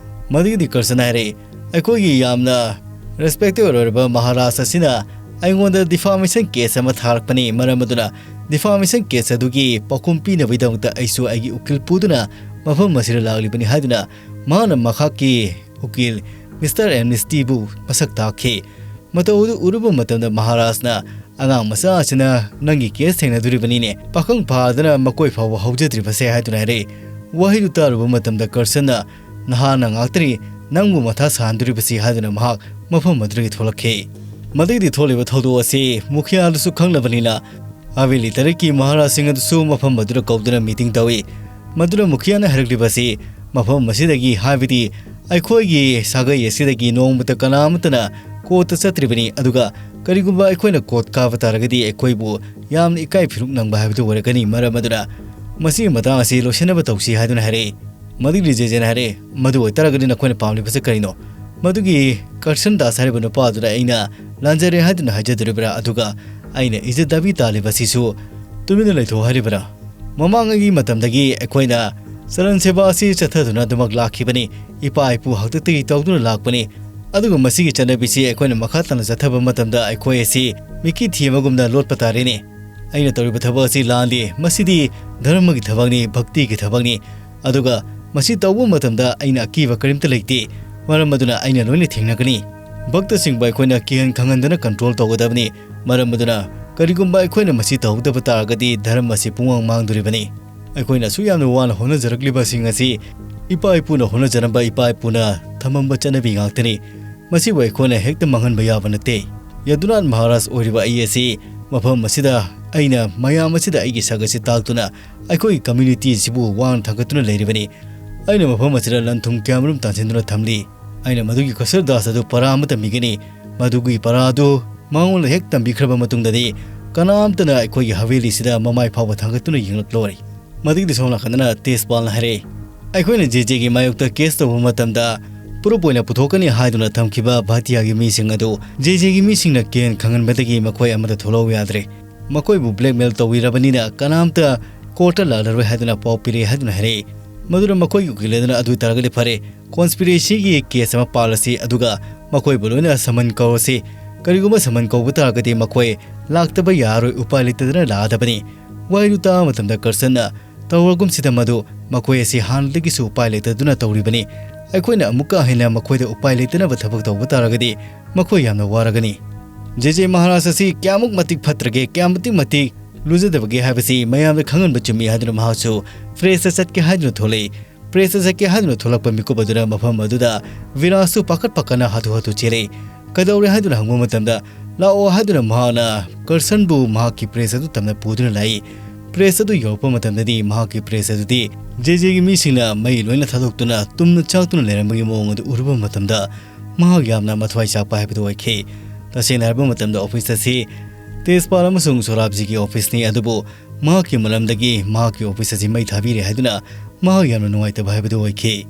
ꯃꯗꯨꯒꯤꯗꯤ ꯀꯔꯁꯟ ꯍꯥꯏꯔꯛꯏ, "ꯑꯩꯈꯣꯏꯒꯤ ꯌꯥꯝꯅ ꯔꯦꯁꯄꯦꯛꯇꯦꯕꯜ ꯑꯣꯏꯔꯕ ꯃꯍꯥꯔꯥꯖ ꯑꯁꯤꯅ ꯑꯩꯉꯣꯟꯗ ꯗꯤꯐꯥꯃꯦꯁꯟ ꯀꯦꯁ ꯑꯃ ꯊꯥꯔꯛꯄꯅꯤ, ꯃꯔꯝ ꯑꯗꯨꯅ ꯗꯤꯐꯥꯃꯦꯁꯟ ꯀꯦꯁ ꯑꯗꯨꯒꯤ ꯄꯥꯎꯈꯨꯝ ꯄꯤꯅꯕꯒꯤꯗꯃꯛꯇ ꯑꯩꯁꯨ ꯑꯩꯒꯤ ꯎꯀꯤꯜ ꯄꯨꯗꯨꯅ ꯃꯐꯝ ꯑꯁꯤꯗ ꯂꯥꯛꯂꯤꯕꯅꯤ" ꯍꯥꯏꯗꯨꯅ ꯃꯍꯥꯛꯅ ꯃꯍꯥꯛꯀꯤ ꯎꯀꯤꯜ ꯃꯤꯁꯇꯔ ꯑꯦꯝꯅꯤꯁꯇꯤꯕꯨ ꯃꯁꯛ ꯇꯥꯛꯈꯤ꯫ ꯃꯇꯧ ꯑꯗꯨ ꯎꯔꯨꯕ ꯃꯇꯝꯗ ꯃꯍꯥꯔꯥꯖꯅ, "ꯑꯉꯥꯡ ꯃꯆꯥ ꯑꯁꯤꯅ ꯅꯪꯒꯤ ꯀꯦꯁ ꯊꯦꯡꯅꯗꯣꯔꯤꯕꯅꯤꯅꯦ, ꯄꯥꯈꯪ ꯐꯥꯗꯅ ꯃꯀꯣꯏ ꯐꯥꯎꯕ ꯍꯧꯖꯗ꯭ꯔꯤꯕꯁꯦ" ꯍꯥꯏꯗꯨꯅ ꯍꯥꯏꯔꯛꯏ꯫ ꯋꯥꯍꯩꯗꯨ ꯇꯥꯔꯨꯕ ꯃꯇꯝꯗ ꯀꯔꯁꯟꯅ, "ꯅꯍꯥꯅ ꯉꯥꯛꯇꯅꯤ ꯅꯪꯕꯨ ꯃꯊꯥ ꯁꯥꯍꯟꯗꯣꯔꯤꯕꯁꯤ" ꯍꯥꯏꯗꯨꯅ ꯃꯍꯥꯛ ꯃꯐꯝ ꯑꯗꯨꯗꯒꯤ ꯊꯣꯛꯂꯛꯈꯤ꯫ ꯃꯗꯨꯒꯤꯗꯤ ꯊꯣꯛꯂꯤꯕ ꯊꯧꯗꯣꯛ ꯑꯁꯤ ꯃꯨꯈꯤꯌꯥꯗꯨꯁꯨ ꯈꯪꯂꯕꯅꯤꯅ ꯍꯥꯕꯦꯂꯤ ꯇꯔꯦꯠꯀꯤ ꯃꯍꯥꯔꯥꯖꯁꯤꯡ ꯑꯗꯨꯁꯨ ꯃꯐꯝ ꯑꯗꯨꯗ ꯀꯧꯗꯨꯅ ꯃꯤꯇꯤꯡ ꯇꯧꯏ꯫ ꯃꯗꯨꯗ ꯃꯨꯈꯤꯌꯥꯅ ꯍꯥꯏꯔꯛꯂꯤꯕꯁꯤ, ꯃꯐꯝ ꯑꯁꯤꯗꯒꯤ, ꯍꯥꯏꯕꯗꯤ ꯑꯩꯈꯣꯏꯒꯤ ꯁꯥꯒꯩ ꯑꯁꯤꯗꯒꯤ ꯅꯣꯡꯃꯇ ꯀꯅꯥ ꯑꯃꯠꯇꯅ ꯀꯣꯔꯠꯇ ꯆꯠꯇ꯭ꯔꯤꯕꯅꯤ, ꯑꯗꯨꯒ ꯀꯔꯤꯒꯨꯝꯕ ꯑꯩꯈꯣꯏꯅ ꯀꯣꯔꯠ ꯀꯥꯕ ꯇꯥꯔꯒꯗꯤ ꯑꯩꯈꯣꯏꯕꯨ ꯌꯥꯝꯅ ꯏꯀꯥꯏ ꯐꯤꯔꯨꯛ ꯅꯪꯕ ꯍꯥꯏꯕꯗꯨ ꯑꯣꯏꯔꯛꯀꯅꯤ꯫ ꯃꯔꯝ ꯑꯗꯨꯅ ꯃꯁꯤꯒꯤ ꯃꯇꯥꯡ ꯑꯁꯤ ꯂꯣꯏꯁꯤꯟꯅꯕ ꯇꯧꯁꯤ ꯍꯥꯏꯗꯨꯅ ꯍꯥꯏꯔꯛꯏ꯫ ꯃꯗꯨꯒꯤ ꯖꯦꯖꯦꯅ ꯍꯥꯏꯔꯛꯏ, "ꯃꯗꯨ ꯑꯣꯏꯇꯥꯔꯒꯗꯤ ꯅꯈꯣꯏꯅ ꯄꯥꯝꯂꯤꯕꯁꯤ ꯀꯔꯤꯅꯣ? ꯃꯗꯨꯒꯤ ꯀꯔꯁꯟ ꯗꯥꯁ ꯍꯥꯏꯔꯤꯕ ꯅꯨꯄꯥ ꯑꯗꯨꯗ ꯑꯩꯅ ꯂꯥꯟꯖꯔꯦ ꯍꯥꯏꯗꯨꯅ ꯍꯥꯏꯖꯗꯣꯔꯤꯕ꯭ꯔꯥ? ꯑꯗꯨꯒ ꯑꯩꯅ ꯏꯖꯠ ꯗꯥꯕꯤ ꯇꯥꯜꯂꯤꯕ ꯑꯁꯤꯁꯨ ꯇꯨꯃꯤꯟꯅ ꯂꯩꯊꯣꯛ ꯍꯥꯏꯔꯤꯕ꯭ꯔꯥ? ꯃꯃꯥꯡꯉꯩꯒꯤ ꯃꯇꯝꯗꯒꯤ ꯑꯩꯈꯣꯏꯅ ꯆꯂꯟ ꯁꯦꯕꯥ ꯑꯁꯤ ꯆꯠꯊꯗꯨꯅ ꯑꯗꯨꯃꯛ ꯂꯥꯛꯈꯤꯕꯅꯤ, ꯏꯄꯥ ꯏꯄꯨ ꯍꯥꯛꯇꯛꯇꯒꯤ ꯇꯧꯗꯨꯅ ꯂꯥꯛꯄꯅꯤ꯫ ꯑꯗꯨꯒ ꯃꯁꯤꯒꯤ ꯆꯠꯅꯕꯤꯁꯤ ꯑꯩꯈꯣꯏꯅ ꯃꯈꯥ ꯇꯥꯅ ꯆꯠꯊꯕ ꯃꯇꯝꯗ ꯑꯩꯈꯣꯏ ꯑꯁꯤ ꯃꯤꯀꯤ ꯊꯤ ꯑꯃꯒꯨꯝꯅ ꯂꯣꯠꯄ ꯇꯥꯔꯦꯅꯦ꯫ ꯑꯩꯅ ꯇꯧꯔꯤꯕ ꯊꯕꯛ ꯑꯁꯤ ꯂꯥꯟꯗꯦ, ꯃꯁꯤꯗꯤ ꯙꯔꯃꯒꯤ ꯊꯕꯛꯅꯤ, ꯚꯛꯇꯤꯒꯤ ꯊꯕꯛꯅꯤ꯫ ꯑꯗꯨꯒ ꯃꯁꯤ ꯇꯧꯕ ꯃꯇꯝꯗ ꯑꯩꯅ ꯑꯀꯤꯕ ꯀꯔꯤꯝꯇ ꯂꯩꯇꯦ, ꯃꯔꯝ ꯑꯗꯨꯅ ꯑꯩꯅ ꯂꯣꯏꯅ ꯊꯦꯡꯅꯒꯅꯤ꯫ ꯚꯛꯇꯁꯤꯡꯕꯨ ꯑꯩꯈꯣꯏꯅ ꯀꯤꯍꯟ ꯈꯪꯍꯟꯗꯅ ꯀꯟꯇ꯭ꯔꯣꯜ ꯇꯧꯒꯗꯕꯅꯤ, ꯃꯔꯝ ꯑꯗꯨꯅ ꯀꯔꯤꯒꯨꯝꯕ ꯑꯩꯈꯣꯏꯅ ꯃꯁꯤ ꯇꯧꯍꯧꯗꯕ ꯇꯥꯔꯒꯗꯤ ꯙꯔꯃ ꯑꯁꯤ ꯄꯨꯡꯃꯥꯡ ꯃꯥꯡꯗꯣꯔꯤꯕꯅꯤ꯫ ꯑꯩꯈꯣꯏꯅ ꯑꯁꯨꯛ ꯌꯥꯝꯅ ꯋꯥꯅ ꯍꯣꯠꯅꯖꯔꯛꯂꯤꯕꯁꯤꯡ ꯑꯁꯤ ꯏꯄꯥ ꯏꯄꯨꯅ ꯍꯣꯠꯅꯖꯔꯝꯕ, ꯏꯄꯥ ꯏꯄꯨꯅ ꯊꯝꯃꯝꯕ ꯆꯠꯅꯕꯤ ꯉꯥꯛꯇꯅꯤ꯫ ꯃꯁꯤꯕꯨ ꯑꯩꯈꯣꯏꯅ ꯍꯦꯛꯇ ꯃꯥꯡꯍꯟꯕ ꯌꯥꯕ ꯅꯠꯇꯦ꯫ ꯌꯗꯨꯅꯥꯊ ꯃꯍꯥꯔꯥꯖ ꯑꯣꯏꯔꯤꯕ ꯑꯩ ꯑꯁꯤ ꯃꯐꯝ ꯑꯁꯤꯗ ꯑꯩꯅ ꯃꯌꯥꯝ ꯑꯁꯤꯗ ꯑꯩꯒꯤ ꯁꯛ ꯑꯁꯤ ꯇꯥꯛꯇꯨꯅ ꯑꯩꯈꯣꯏꯒꯤ ꯀꯝꯃ꯭ꯌꯨꯅꯤꯇꯤ ꯑꯁꯤꯕꯨ ꯋꯥꯡꯅ ꯊꯥꯡꯒꯠꯇꯨꯅ ꯂꯩꯔꯤꯕꯅꯤ꯫ ꯑꯩꯅ ꯃꯐꯝ ꯑꯁꯤꯗ ꯂꯟ ꯊꯨꯝ ꯀꯌꯥꯃꯔꯨꯝ ꯇꯥꯟꯁꯤꯟꯗꯨꯅ ꯊꯝꯂꯤ꯫ ꯑꯩꯅ ꯃꯗꯨꯒꯤ ꯀꯁꯔꯗꯥꯁ ꯑꯗꯨ ꯄꯔꯥ ꯑꯃ ꯇꯝꯕꯤꯒꯅꯤ꯫ ꯃꯗꯨꯒꯤ ꯄꯔꯥ ꯑꯗꯨ ꯃꯉꯣꯟꯗ ꯍꯦꯛ ꯇꯝꯕꯤꯈ꯭ꯔꯕ ꯃꯇꯨꯡꯗꯗꯤ ꯀꯅꯥꯝꯇꯅ ꯑꯩꯈꯣꯏꯒꯤ ꯍꯕꯦꯂꯤꯁꯤꯗ ꯃꯃꯥꯏ ꯐꯥꯎꯕ ꯊꯥꯡꯒꯠꯇꯨꯅ ꯌꯦꯡꯂꯛꯂꯣꯏ꯫ ꯃꯗꯨꯒꯤꯗꯤ ꯁꯣꯝ ꯅꯥꯀꯟꯗꯅ ꯇꯦꯖꯄꯥꯜꯅ ꯍꯥꯏꯔꯛꯏ, "ꯑꯩꯈꯣꯏꯅ ꯖꯦ ꯖꯦꯒꯤ ꯃꯥꯌꯣꯛꯇ ꯀꯦꯁ ꯇꯧꯕ ꯃꯇꯝꯗ ꯄ꯭ꯔꯨꯐ ꯑꯣꯏꯅ ꯄꯨꯊꯣꯛꯀꯅꯤ ꯍꯥꯏꯗꯨꯅ ꯊꯝꯈꯤꯕ ꯚꯥꯇꯤꯌꯥꯒꯤ ꯃꯤꯁꯤꯡ ꯑꯗꯨ ꯖꯦ ꯖꯦꯒꯤ ꯃꯤꯁꯤꯡꯅ ꯀꯤꯍꯟ ꯈꯪꯍꯟꯕꯗꯒꯤ ꯃꯈꯣꯏ ꯑꯃꯠꯇ ꯊꯣꯛꯂꯛꯎ ꯌꯥꯗ꯭ꯔꯦ꯫ ꯃꯈꯣꯏꯕꯨ ꯕ꯭ꯂꯦꯛꯃꯦꯜ ꯇꯧꯕꯤꯔꯕꯅꯤꯅ ꯀꯅꯥꯝꯇ ꯀꯣꯔꯠꯇ ꯂꯥꯛꯂꯔꯣꯏ ꯍꯥꯏꯗꯨꯅ ꯄꯥꯎ ꯄꯤꯔꯛꯏ" ꯍꯥꯏꯗꯨꯅ ꯍꯥꯏꯔꯛꯏ꯫ ꯃꯗꯨꯅ ꯃꯈꯣꯏꯒꯤ ꯎꯀꯤꯜ ꯑꯗꯨꯅ, "ꯑꯗꯨ ꯑꯣꯏꯇꯥꯔꯒꯗꯤ ꯐꯔꯦ, ꯀꯣꯟꯁꯄꯤꯔꯦꯁꯤꯒꯤ ꯀꯦꯁ ꯑꯃ ꯄꯥꯜꯂꯁꯤ, ꯑꯗꯨꯒ ꯃꯈꯣꯏꯕꯨ ꯂꯣꯏꯅ ꯁꯃꯟ ꯀꯧꯔꯁꯤ꯫ ꯀꯔꯤꯒꯨꯝꯕ ꯁꯃꯟ ꯀꯧꯕ ꯇꯥꯔꯒꯗꯤ ꯃꯈꯣꯏ ꯂꯥꯛꯇꯕ ꯌꯥꯔꯔꯣꯏ, ꯎꯄꯥꯏ ꯂꯩꯇꯗꯅ ꯂꯥꯛꯑꯗꯕꯅꯤ"꯫ ꯋꯥꯍꯩꯗꯨ ꯇꯥꯕ ꯃꯇꯝꯗ ꯀꯔꯁꯟꯅ, "ꯇꯧꯔꯒꯨꯝꯁꯤꯗ ꯃꯗꯨ, ꯃꯈꯣꯏ ꯑꯁꯤ ꯍꯥꯟꯅꯗꯒꯤꯁꯨ ꯎꯄꯥꯏ ꯂꯩꯇꯗꯨꯅ ꯇꯧꯔꯤꯕꯅꯤ꯫ ꯑꯩꯈꯣꯏꯅ ꯑꯃꯨꯛꯀ ꯍꯦꯟꯅ ꯃꯈꯣꯏꯗ ꯎꯄꯥꯏ ꯂꯩꯇꯅꯕ ꯊꯕꯛ ꯇꯧꯕ ꯇꯥꯔꯒꯗꯤ ꯃꯈꯣꯏ ꯌꯥꯝꯅ ꯋꯥꯔꯒꯅꯤ꯫ ꯖꯦ ꯖꯦ ꯃꯍꯥꯔꯥꯖ ꯑꯁꯤ ꯀꯌꯥꯃꯨꯛ ꯃꯇꯤꯛ ꯐꯠꯇ꯭ꯔꯒꯦ, ꯀꯌꯥꯃꯨꯛ ꯃꯇꯤꯛ ꯂꯨꯖꯗꯕꯒꯦ ꯍꯥꯏꯕꯁꯤ ꯃꯌꯥꯝꯗ ꯈꯪꯍꯟꯕ ꯆꯨꯝꯃꯤ" ꯍꯥꯏꯗꯨꯅ ꯃꯍꯥꯛꯁꯨ ꯄ꯭ꯔꯦꯁꯇ ꯆꯠꯀꯦ ꯍꯥꯏꯗꯨꯅ ꯊꯣꯛꯂꯛꯏ꯫ ꯄ꯭ꯔꯦꯁꯇ ꯆꯠꯀꯦ ꯍꯥꯏꯗꯨꯅ ꯊꯣꯛꯂꯛꯄ ꯃꯤꯀꯨꯞ ꯑꯗꯨꯅ ꯃꯐꯝ ꯑꯗꯨꯗ ꯚꯤꯔꯥꯖꯁꯨ ꯄꯥꯈꯠ ꯄꯥꯈꯠꯅ ꯍꯥꯊꯨ ꯍꯥꯊꯨ ꯆꯦꯜꯂꯛꯏ꯫ "ꯀꯩꯗꯧꯔꯦ?" ꯍꯥꯏꯗꯨꯅ ꯍꯪꯕ ꯃꯇꯝꯗ, ꯂꯥꯛꯑꯣ ꯍꯥꯏꯗꯨꯅ ꯃꯍꯥꯛꯅ ꯀꯔꯁꯟꯕꯨ ꯃꯍꯥꯛꯀꯤ ꯄ꯭ꯔꯦꯁ ꯑꯗꯨ ꯇꯝꯅ ꯄꯨꯗꯨꯅ ꯂꯥꯛꯏ꯫ ꯄ꯭ꯔꯦꯁ ꯑꯗꯨ ꯌꯧꯔꯛꯄ ꯃꯇꯝꯗꯗꯤ ꯃꯍꯥꯛꯀꯤ ꯄ꯭ꯔꯦꯁ ꯑꯗꯨꯗꯤ ꯖꯦꯖꯦꯒꯤ ꯃꯤꯁꯤꯡꯅ ꯃꯩ ꯂꯣꯏꯅ ꯊꯥꯗꯣꯛꯇꯨꯅ ꯇꯨꯝꯅ ꯆꯥꯛꯇꯨꯅ ꯂꯩꯔꯝꯕꯒꯤ ꯃꯑꯣꯡ ꯑꯗꯨ ꯎꯔꯨꯕ ꯃꯇꯝꯗ ꯃꯍꯥꯛ ꯌꯥꯝꯅ ꯃꯊ꯭ꯋꯥꯏ ꯆꯥꯛꯄ ꯍꯥꯏꯕꯗꯨ ꯑꯣꯏꯈꯤ꯫ ꯇꯁꯦꯡꯅ ꯍꯥꯏꯔꯕ ꯃꯇꯝꯗ ꯑꯣꯐꯤꯁ ꯑꯁꯤ ꯇꯦꯖꯄꯥꯜ ꯑꯃꯁꯨꯡ ꯁꯣꯔꯥꯕꯖꯤꯒꯤ ꯑꯣꯐꯤꯁꯅꯤ, ꯑꯗꯨꯕꯨ ꯃꯍꯥꯛꯀꯤ ꯃꯔꯝꯗꯒꯤ ꯃꯍꯥꯛꯀꯤ ꯑꯣꯐꯤꯁ ꯑꯁꯤ ꯃꯩ ꯊꯥꯕꯤꯔꯦ ꯍꯥꯏꯗꯨꯅ ꯃꯍꯥꯛ ꯌꯥꯝꯅ ꯅꯨꯡꯉꯥꯏꯇꯕ ꯍꯥꯏꯕꯗꯨ ꯑꯣꯏꯈꯤ꯫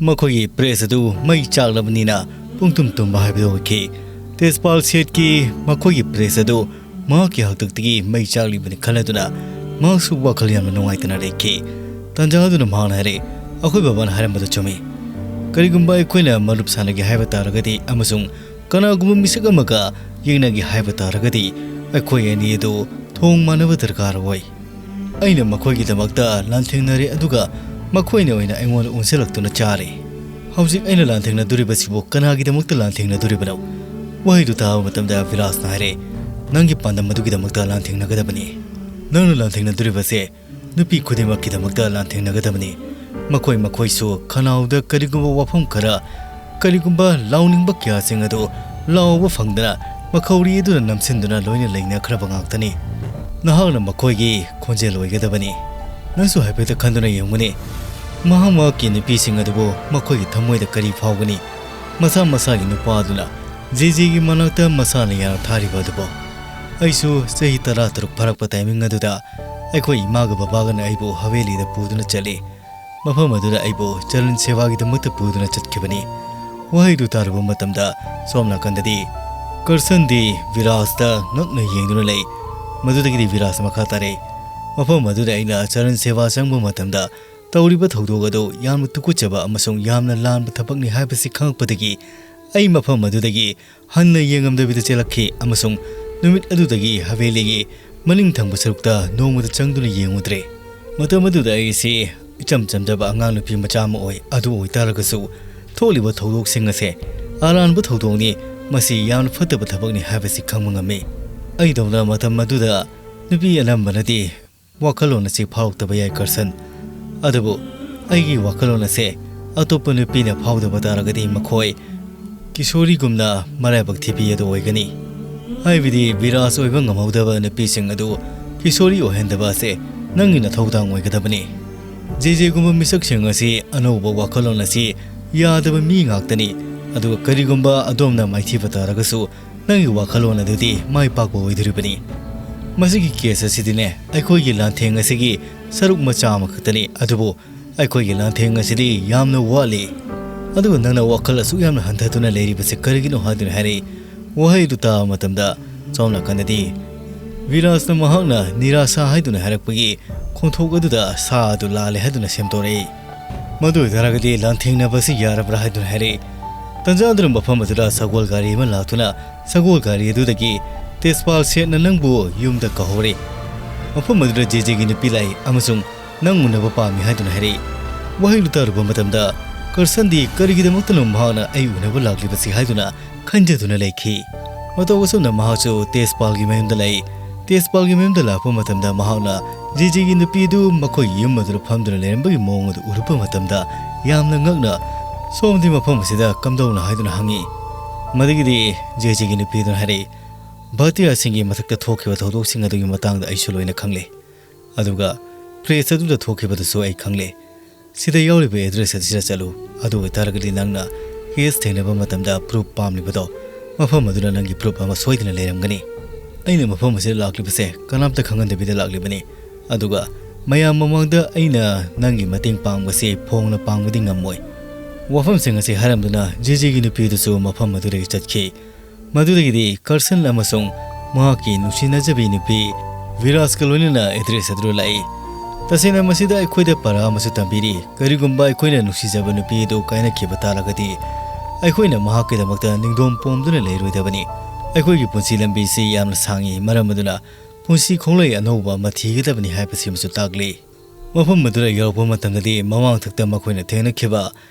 ꯃꯈꯣꯏꯒꯤ ꯄ꯭ꯔꯦꯁ ꯑꯗꯨ ꯃꯩ ꯆꯥꯛꯂꯕꯅꯤꯅ ꯄꯨꯡꯇꯨꯝ ꯇꯨꯝꯕ ꯍꯥꯏꯕꯗꯨ ꯑꯣꯏꯈꯤ꯫ ꯇꯦꯖꯄꯥꯜ ꯁꯦꯠꯀꯤ ꯃꯈꯣꯏꯒꯤ ꯄ꯭ꯔꯦꯁ ꯑꯗꯨ ꯃꯍꯥꯛꯀꯤ ꯍꯥꯛꯇꯛꯇꯒꯤ ꯃꯩ ꯆꯥꯛꯂꯤꯕꯅꯤ ꯈꯜꯂꯗꯨꯅ ꯃꯍꯥꯛꯁꯨ ꯋꯥꯈꯜ ꯌꯥꯝꯅ ꯅꯨꯡꯉꯥꯏꯇꯅ ꯂꯩꯈꯤ꯫ ꯇꯥꯟꯖꯥ ꯑꯗꯨꯅ ꯃꯍꯥꯛꯅ ꯍꯥꯏꯔꯦ, "ꯑꯩꯈꯣꯏ ꯕꯕꯥꯅ ꯍꯥꯏꯔꯝꯕꯗꯨ ꯆꯨꯝꯃꯤ꯫ ꯀꯔꯤꯒꯨꯝꯕ ꯑꯩꯈꯣꯏꯅ ꯃꯔꯨꯞ ꯁꯥꯟꯅꯒꯦ ꯍꯥꯏꯕ ꯇꯥꯔꯒꯗꯤ ꯑꯃꯁꯨꯡ ꯀꯅꯥꯒꯨꯝꯕ ꯃꯤꯁꯛ ꯑꯃꯒ ꯌꯦꯡꯅꯒꯦ ꯍꯥꯏꯕ ꯇꯥꯔꯒꯗꯤ ꯑꯩꯈꯣꯏ ꯑꯅꯤ ꯑꯗꯨ ꯊꯣꯡ ꯃꯥꯟꯅꯕ ꯗꯔꯀꯥꯔ ꯑꯣꯏ꯫ ꯑꯩꯅ ꯃꯈꯣꯏꯒꯤꯗꯃꯛꯇ ꯂꯥꯟꯊꯦꯡꯅꯔꯦ, ꯑꯗꯨꯒ ꯃꯈꯣꯏꯅ ꯑꯣꯏꯅ ꯑꯩꯉꯣꯟꯗ ꯑꯣꯟꯁꯤꯜꯂꯛꯇꯨꯅ ꯆꯥꯔꯦ꯫ ꯍꯧꯖꯤꯛ ꯑꯩꯅ ꯂꯥꯟꯊꯦꯡꯅꯗꯣꯔꯤꯕꯁꯤꯕꯨ ꯀꯅꯥꯒꯤꯗꯃꯛꯇ ꯂꯥꯟꯊꯦꯡꯅꯗꯣꯔꯤꯕꯅꯣ?" ꯋꯥꯍꯩꯗꯨ ꯇꯥꯕ ꯃꯇꯝꯗ ꯚꯤꯔꯥꯖꯅ ꯍꯥꯏꯔꯦ, "ꯅꯪꯒꯤ ꯄꯥꯟꯗꯝ ꯑꯗꯨꯒꯤꯗꯃꯛꯇ ꯂꯥꯟꯊꯦꯡꯅꯒꯗꯕꯅꯤ꯫ ꯅꯪꯅ ꯂꯥꯟꯊꯦꯡꯅꯗꯣꯔꯤꯕꯁꯦ ꯅꯨꯄꯤ ꯈꯨꯗꯤꯡꯃꯛꯀꯤꯗꯃꯛꯇ ꯂꯥꯟꯊꯦꯡꯅꯒꯗꯕꯅꯤ꯫ ꯃꯈꯣꯏ ꯃꯈꯣꯏꯁꯨ ꯈꯅꯥꯎꯗ ꯀꯔꯤꯒꯨꯝꯕ ꯋꯥꯐꯝ ꯈꯔ, ꯀꯔꯤꯒꯨꯝꯕ ꯂꯥꯎꯅꯤꯡꯕ ꯀꯌꯥꯁꯤꯡ ꯑꯗꯨ ꯂꯥꯎꯕ ꯐꯪꯗꯅ ꯃꯈꯧꯔꯤ ꯑꯗꯨꯅ ꯅꯝꯁꯤꯟꯗꯨꯅ ꯂꯣꯏꯅ ꯂꯩꯅꯈ꯭ꯔꯕ ꯉꯥꯛꯇꯅꯤ꯫ ꯅꯍꯥꯛꯅ ꯃꯈꯣꯏꯒꯤ ꯈꯣꯟꯖꯦꯜ ꯑꯣꯏꯒꯗꯕꯅꯤ꯫ ꯅꯪꯁꯨ ꯍꯥꯏꯐꯦꯠꯇ ꯈꯟꯗꯨꯅ ꯌꯦꯡꯉꯨꯅꯦ, ꯃꯍꯥꯛ ꯃꯍꯥꯛꯀꯤ ꯅꯨꯄꯤꯁꯤꯡ ꯑꯗꯨꯕꯨ ꯃꯈꯣꯏꯒꯤ ꯊꯃꯣꯏꯗ ꯀꯔꯤ ꯐꯥꯎꯒꯅꯤ? ꯃꯁꯥ ꯃꯁꯥꯒꯤ ꯅꯨꯄꯥ ꯑꯗꯨꯅ ꯖꯦꯖꯦꯒꯤ ꯃꯅꯥꯛꯇ ꯃꯁꯥꯅ ꯌꯥꯅ ꯊꯥꯔꯤꯕ ꯑꯗꯨꯕꯨ꯫ ꯑꯩꯁꯨ ꯆꯍꯤ ꯇꯔꯥ ꯇꯔꯨꯛ ꯐꯥꯔꯛꯄ ꯇꯥꯏꯃꯤꯡ ꯑꯗꯨꯗ ꯑꯩꯈꯣꯏ ꯏꯃꯥꯒ ꯕꯕꯥꯒꯅ ꯑꯩꯕꯨ ꯍꯕꯦꯂꯤꯗ ꯄꯨꯗꯨꯅ ꯆꯠꯂꯤ꯫ ꯃꯐꯝ ꯑꯗꯨꯗ ꯑꯩꯕꯨ ꯆꯔꯟ ꯁꯦꯕꯥꯒꯤꯗꯃꯛꯇ ꯄꯨꯗꯨꯅ ꯆꯠꯈꯤꯕꯅꯤ꯫ ꯋꯥꯍꯩꯗꯨ ꯇꯥꯔꯨꯕ ꯃꯇꯝꯗ ꯁꯣꯝ ꯅꯥꯀꯟꯗꯗꯤ ꯀꯔꯁꯟꯗꯤ ꯚꯤꯔꯥꯖꯇ ꯉꯛꯅ ꯌꯦꯡꯗꯨꯅ ꯂꯩ꯫ ꯃꯗꯨꯗꯒꯤꯗꯤ ꯚꯤꯔꯥꯖ ꯃꯈꯥ ꯇꯥꯔꯛꯏ, "ꯃꯐꯝ ꯑꯗꯨꯗ ꯑꯩꯅ ꯆꯔꯟ ꯁꯦꯕꯥ ꯆꯪꯕ ꯃꯇꯝꯗ ꯇꯧꯔꯤꯕ ꯊꯧꯗꯣꯛ ꯑꯗꯨ ꯌꯥꯝꯅ ꯇꯨꯀꯠꯆꯕ ꯑꯃꯁꯨꯡ ꯌꯥꯝꯅ ꯂꯥꯟꯕ ꯊꯕꯛꯅꯤ ꯍꯥꯏꯕꯁꯤ ꯈꯪꯂꯛꯄꯗꯒꯤ ꯑꯩ ꯃꯐꯝ ꯑꯗꯨꯗꯒꯤ ꯍꯟꯅ ꯌꯦꯡꯉꯝꯗꯕꯤꯗ ꯆꯦꯜꯂꯛꯈꯤ ꯑꯃꯁꯨꯡ ꯅꯨꯃꯤꯠ ꯑꯗꯨꯗꯒꯤ ꯍꯕꯦꯂꯤꯒꯤ ꯃꯅꯤꯡ ꯊꯪꯕ ꯁꯔꯨꯛꯇ ꯅꯣꯡꯃꯗ ꯆꯪꯗꯨꯅ ꯌꯦꯡꯉꯨꯗ꯭ꯔꯦ꯫ ꯃꯇꯝ ꯑꯗꯨꯗ ꯑꯩꯁꯤ ꯏꯆꯝ ꯆꯝꯖꯕ ꯑꯉꯥꯡ ꯅꯨꯄꯤ ꯃꯆꯥ ꯑꯃ ꯑꯣꯏ꯫ ꯑꯗꯨ ꯑꯣꯏꯇꯥꯔꯒꯁꯨ ꯊꯣꯛꯂꯤꯕ ꯊꯧꯗꯣꯛꯁꯤꯡ ꯑꯁꯦ ꯑꯔꯥꯟꯕ ꯊꯧꯗꯣꯛꯅꯤ, ꯃꯁꯤ ꯌꯥꯝꯅ ꯐꯠꯇꯕ ꯊꯕꯛꯅꯤ ꯍꯥꯏꯕꯁꯤ ꯈꯪꯕ ꯉꯝꯃꯤ꯫ ꯑꯩꯗꯧꯅ ꯃꯇꯝ ꯑꯗꯨꯗ ꯅꯨꯄꯤ ꯑꯅꯝꯕꯅꯗꯤ ꯋꯥꯈꯜꯂꯣꯟ ꯑꯁꯤ ꯐꯥꯎꯔꯛꯇꯕ ꯌꯥꯏ, ꯀꯔꯁꯟ꯫ ꯑꯗꯨꯕꯨ ꯑꯩꯒꯤ ꯋꯥꯈꯜꯂꯣꯟ ꯑꯁꯦ ꯑꯇꯣꯞꯄ ꯅꯨꯄꯤꯅ ꯐꯥꯎꯗꯕ ꯇꯥꯔꯒꯗꯤ ꯃꯈꯣꯏ ꯀꯤꯁꯣꯔꯤꯒꯨꯝꯅ ꯃꯔꯥꯏꯕꯛ ꯊꯤꯕꯤ ꯑꯗꯨ ꯑꯣꯏꯒꯅꯤ꯫ ꯍꯥꯏꯕꯗꯤ ꯕꯤꯔꯥꯖ ꯑꯣꯏꯕ ꯉꯝꯍꯧꯗꯕ ꯅꯨꯄꯤꯁꯤꯡ ꯑꯗꯨ ꯀꯤꯁꯣꯔꯤ ꯑꯣꯏꯍꯟꯗꯕ ꯑꯁꯦ ꯅꯪꯒꯤ ꯅꯊꯧꯗꯥꯡ ꯑꯣꯏꯒꯗꯕꯅꯤ꯫ ꯖꯦ ꯖꯦꯒꯨꯝꯕ ꯃꯤꯁꯛꯁꯤꯡ ꯑꯁꯤ ꯑꯅꯧꯕ ꯋꯥꯈꯜꯂꯣꯟ ꯑꯁꯤ ꯌꯥꯗꯕ ꯃꯤ ꯉꯥꯛꯇꯅꯤ꯫ ꯑꯗꯨꯒ ꯀꯔꯤꯒꯨꯝꯕ ꯑꯗꯣꯝꯅ ꯃꯥꯏꯊꯤꯕ ꯇꯥꯔꯒꯁꯨ ꯅꯪꯒꯤ ꯋꯥꯈꯜꯂꯣꯟ ꯑꯗꯨꯗꯤ ꯃꯥꯏ ꯄꯥꯛꯄ ꯑꯣꯏꯗꯣꯔꯤꯕꯅꯤ꯫ ꯃꯁꯤꯒꯤ ꯀꯦꯁ ꯑꯁꯤꯗꯤꯅꯦ ꯑꯩꯈꯣꯏꯒꯤ ꯂꯥꯟꯊꯦꯡ ꯑꯁꯤꯒꯤ ꯁꯔꯨꯛ ꯃꯆꯥ ꯑꯃꯈꯛꯇꯅꯤ, ꯑꯗꯨꯕꯨ ꯑꯩꯈꯣꯏꯒꯤ ꯂꯥꯟꯊꯦꯡ ꯑꯁꯤꯗꯤ ꯌꯥꯝꯅ ꯋꯥꯠꯂꯤ꯫ ꯑꯗꯨꯒ ꯅꯪꯅ ꯋꯥꯈꯜ ꯑꯁꯨꯛ ꯌꯥꯝꯅ ꯍꯟꯊꯗꯨꯅ ꯂꯩꯔꯤꯕꯁꯤ ꯀꯔꯤꯒꯤꯅꯣ ꯍꯥꯏꯗꯨꯅ ꯍꯥꯏꯔꯛꯏ꯫ ꯋꯥꯍꯩꯗꯨ ꯇꯥꯕ ꯃꯇꯝꯗ ꯁꯣꯝ ꯅꯥꯀꯟꯗꯗꯤ ꯕꯤꯔꯥꯖꯅ ꯃꯍꯥꯛꯅ ꯅꯤꯔꯥꯁꯥ ꯍꯥꯏꯗꯨꯅ ꯍꯥꯏꯔꯛꯄꯒꯤ ꯈꯣꯟꯊꯣꯛ ꯑꯗꯨꯗ ꯁꯥ ꯑꯗꯨ ꯂꯥꯜꯂꯦ ꯍꯥꯏꯗꯨꯅ ꯁꯦꯝꯗꯣꯔꯛꯏ꯫ ꯃꯗꯨ ꯑꯣꯏꯇꯥꯔꯒꯗꯤ ꯂꯥꯟꯊꯦꯡꯅꯕ ꯑꯁꯤ ꯌꯥꯔꯕ꯭ꯔꯥ ꯍꯥꯏꯗꯨꯅ ꯍꯥꯏꯔꯛꯏ꯫ ꯇꯟꯖꯥ ꯑꯗꯨꯅ ꯃꯐꯝ ꯑꯗꯨꯗ ꯁꯒꯣꯜ ꯒꯥꯔꯤ ꯑꯃ ꯂꯥꯛꯇꯨꯅ ꯁꯒꯣꯜ ꯒꯥꯔꯤ ꯑꯗꯨꯗꯒꯤ ꯇꯦꯖꯄꯥꯜ ꯁꯦꯠꯅ ꯅꯪꯕꯨ ꯌꯨꯝꯗ ꯀꯧꯍꯧꯔꯦ꯫ ꯃꯐꯝ ꯑꯗꯨꯗ ꯖꯦ ꯖꯦꯒꯤ ꯅꯨꯄꯤ ꯂꯥꯛꯏ ꯑꯃꯁꯨꯡ ꯅꯪ ꯎꯅꯕ ꯄꯥꯝꯃꯤ ꯍꯥꯏꯗꯨꯅ ꯍꯥꯏꯔꯛꯏ꯫ ꯋꯥꯍꯩꯗꯨ ꯇꯥꯔꯨꯕ ꯃꯇꯝꯗ ꯀꯔꯁꯟꯗꯤ ꯀꯔꯤꯒꯤꯗꯃꯛꯇꯅꯣ ꯃꯍꯥꯛꯅ ꯑꯩ ꯎꯅꯕ ꯂꯥꯛꯂꯤꯕꯁꯤ ꯍꯥꯏꯗꯨꯅ ꯈꯟꯖꯗꯨꯅ ꯂꯩꯈꯤ꯫ ꯃꯇꯧ ꯑꯁꯨꯝꯅ ꯃꯍꯥꯛꯁꯨ ꯇꯦꯖꯄꯥꯜꯒꯤ ꯃꯌꯨꯝꯗ ꯂꯥꯛꯏ꯫ ꯇꯦꯖꯄꯥꯜꯒꯤ ꯃꯌꯨꯝꯗ ꯂꯥꯛꯄ ꯃꯇꯝꯗ ꯃꯍꯥꯛꯅ ꯖꯦ ꯖꯦꯒꯤ ꯅꯨꯄꯤ ꯑꯗꯨ ꯃꯈꯣꯏꯒꯤ ꯌꯨꯝ ꯑꯗꯨꯗ ꯐꯝꯗꯨꯅ ꯂꯩꯔꯝꯕꯒꯤ ꯃꯑꯣꯡ ꯑꯗꯨ ꯎꯔꯨꯕ ꯃꯇꯝꯗ ꯌꯥꯝꯅ ꯉꯛꯅ ꯁꯣꯝꯗꯤ ꯃꯐꯝ ꯑꯁꯤꯗ ꯀꯝꯗꯧꯅ ꯍꯥꯏꯗꯨꯅ ꯍꯪꯉꯤ꯫ ꯃꯗꯨꯒꯤꯗꯤ ꯖꯦ ꯖꯦꯒꯤ ꯅꯨꯄꯤ ꯑꯗꯨꯅ ꯍꯥꯏꯔꯛꯏ, ꯚꯥꯇꯤꯌꯥꯁꯤꯡꯒꯤ ꯃꯊꯛꯇ ꯊꯣꯛꯈꯤꯕ ꯊꯧꯗꯣꯛꯁꯤꯡ ꯑꯗꯨꯒꯤ ꯃꯇꯥꯡꯗ ꯑꯩꯁꯨ ꯂꯣꯏꯅ ꯈꯪꯂꯦ꯫ ꯑꯗꯨꯒ ꯄ꯭ꯔꯦꯁ ꯑꯗꯨꯗ ꯊꯣꯛꯈꯤꯕꯗꯨꯁꯨ ꯑꯩ ꯈꯪꯂꯦ꯫ ꯁꯤꯗ ꯌꯥꯎꯔꯤꯕ ꯑꯦꯗ꯭ꯔꯦꯁ ꯑꯁꯤꯗ ꯆꯠꯂꯨ꯫ ꯑꯗꯨ ꯑꯣꯏꯇꯥꯔꯒꯗꯤ ꯅꯪꯅ ꯀꯦꯁ ꯊꯦꯡꯅꯕ ꯃꯇꯝꯗ ꯄ꯭ꯔꯨꯐ ꯄꯥꯝꯂꯤꯕꯗꯣ ꯃꯐꯝ ꯑꯗꯨꯅ ꯅꯪꯒꯤ ꯄ꯭ꯔꯨꯐ ꯑꯃ ꯁꯣꯏꯗꯅ ꯂꯩꯔꯝꯒꯅꯤ꯫ ꯑꯩꯅ ꯃꯐꯝ ꯑꯁꯤꯗ ꯂꯥꯛꯂꯤꯕꯁꯦ ꯀꯅꯥꯝꯇ ꯈꯪꯍꯟꯗꯕꯤꯗ ꯂꯥꯛꯂꯤꯕꯅꯤ꯫ ꯑꯗꯨꯒ ꯃꯌꯥꯝ ꯃꯃꯥꯡꯗ ꯑꯩꯅ ꯅꯪꯒꯤ ꯃꯇꯦꯡ ꯄꯥꯡꯕꯁꯤ ꯐꯣꯡꯅ ꯄꯥꯡꯕꯗꯤ ꯉꯝꯃꯣꯏ꯫ ꯋꯥꯐꯝꯁꯤꯡ ꯑꯁꯤ ꯍꯥꯏꯔꯝꯗꯨꯅ ꯖꯦ ꯖꯦꯒꯤ ꯅꯨꯄꯤꯗꯨꯁꯨ ꯃꯐꯝ ꯑꯗꯨꯗꯒꯤ ꯆꯠꯈꯤ꯫ ꯃꯗꯨꯗꯒꯤꯗꯤ ꯀꯔꯁꯟ ꯑꯃꯁꯨꯡ ꯃꯍꯥꯛꯀꯤ ꯅꯨꯡꯁꯤꯅꯖꯕꯤ ꯅꯨꯄꯤ ꯚꯤꯔꯥꯖꯀ ꯂꯣꯏꯅꯅ ꯑꯦꯗ꯭ꯔꯦꯁ ꯑꯗꯨꯗ ꯂꯥꯛꯏ꯫ ꯇꯁꯦꯡꯅ ꯃꯁꯤꯗ ꯑꯩꯈꯣꯏꯗ ꯄꯔꯥ ꯑꯃꯁꯨ ꯇꯝꯕꯤꯔꯤ꯫ ꯀꯔꯤꯒꯨꯝꯕ ꯑꯩꯈꯣꯏꯅ ꯅꯨꯡꯁꯤꯖꯕ ꯅꯨꯄꯤ ꯑꯗꯨ ꯀꯥꯏꯅꯈꯤꯕ ꯇꯥꯔꯒꯗꯤ ꯑꯩꯈꯣꯏꯅ ꯃꯍꯥꯛꯀꯤꯗꯃꯛꯇ ꯅꯤꯡꯗꯣꯝ ꯄꯣꯝꯗꯨꯅ ꯂꯩꯔꯣꯏꯗꯕꯅꯤ꯫ ꯑꯩꯈꯣꯏꯒꯤ ꯄꯨꯟꯁꯤ ꯂꯝꯕꯤꯁꯤ ꯌꯥꯝꯅ ꯁꯥꯡꯏ, ꯃꯔꯝ ꯑꯗꯨꯅ ꯄꯨꯟꯁꯤ ꯈꯣꯡꯂꯩ ꯑꯅꯧꯕ ꯑꯃ ꯊꯤꯒꯗꯕꯅꯤ ꯍꯥꯏꯕꯁꯤꯃꯁꯨ ꯇꯥꯛꯂꯤ꯫ ꯃꯐꯝ ꯑꯗꯨꯗ ꯌꯧꯔꯛꯄ ꯃꯇꯝꯗꯗꯤ ꯃꯃꯥꯡꯊꯛꯇ ꯃꯈꯣꯏꯅ ꯊꯦꯡꯅꯈꯤꯕ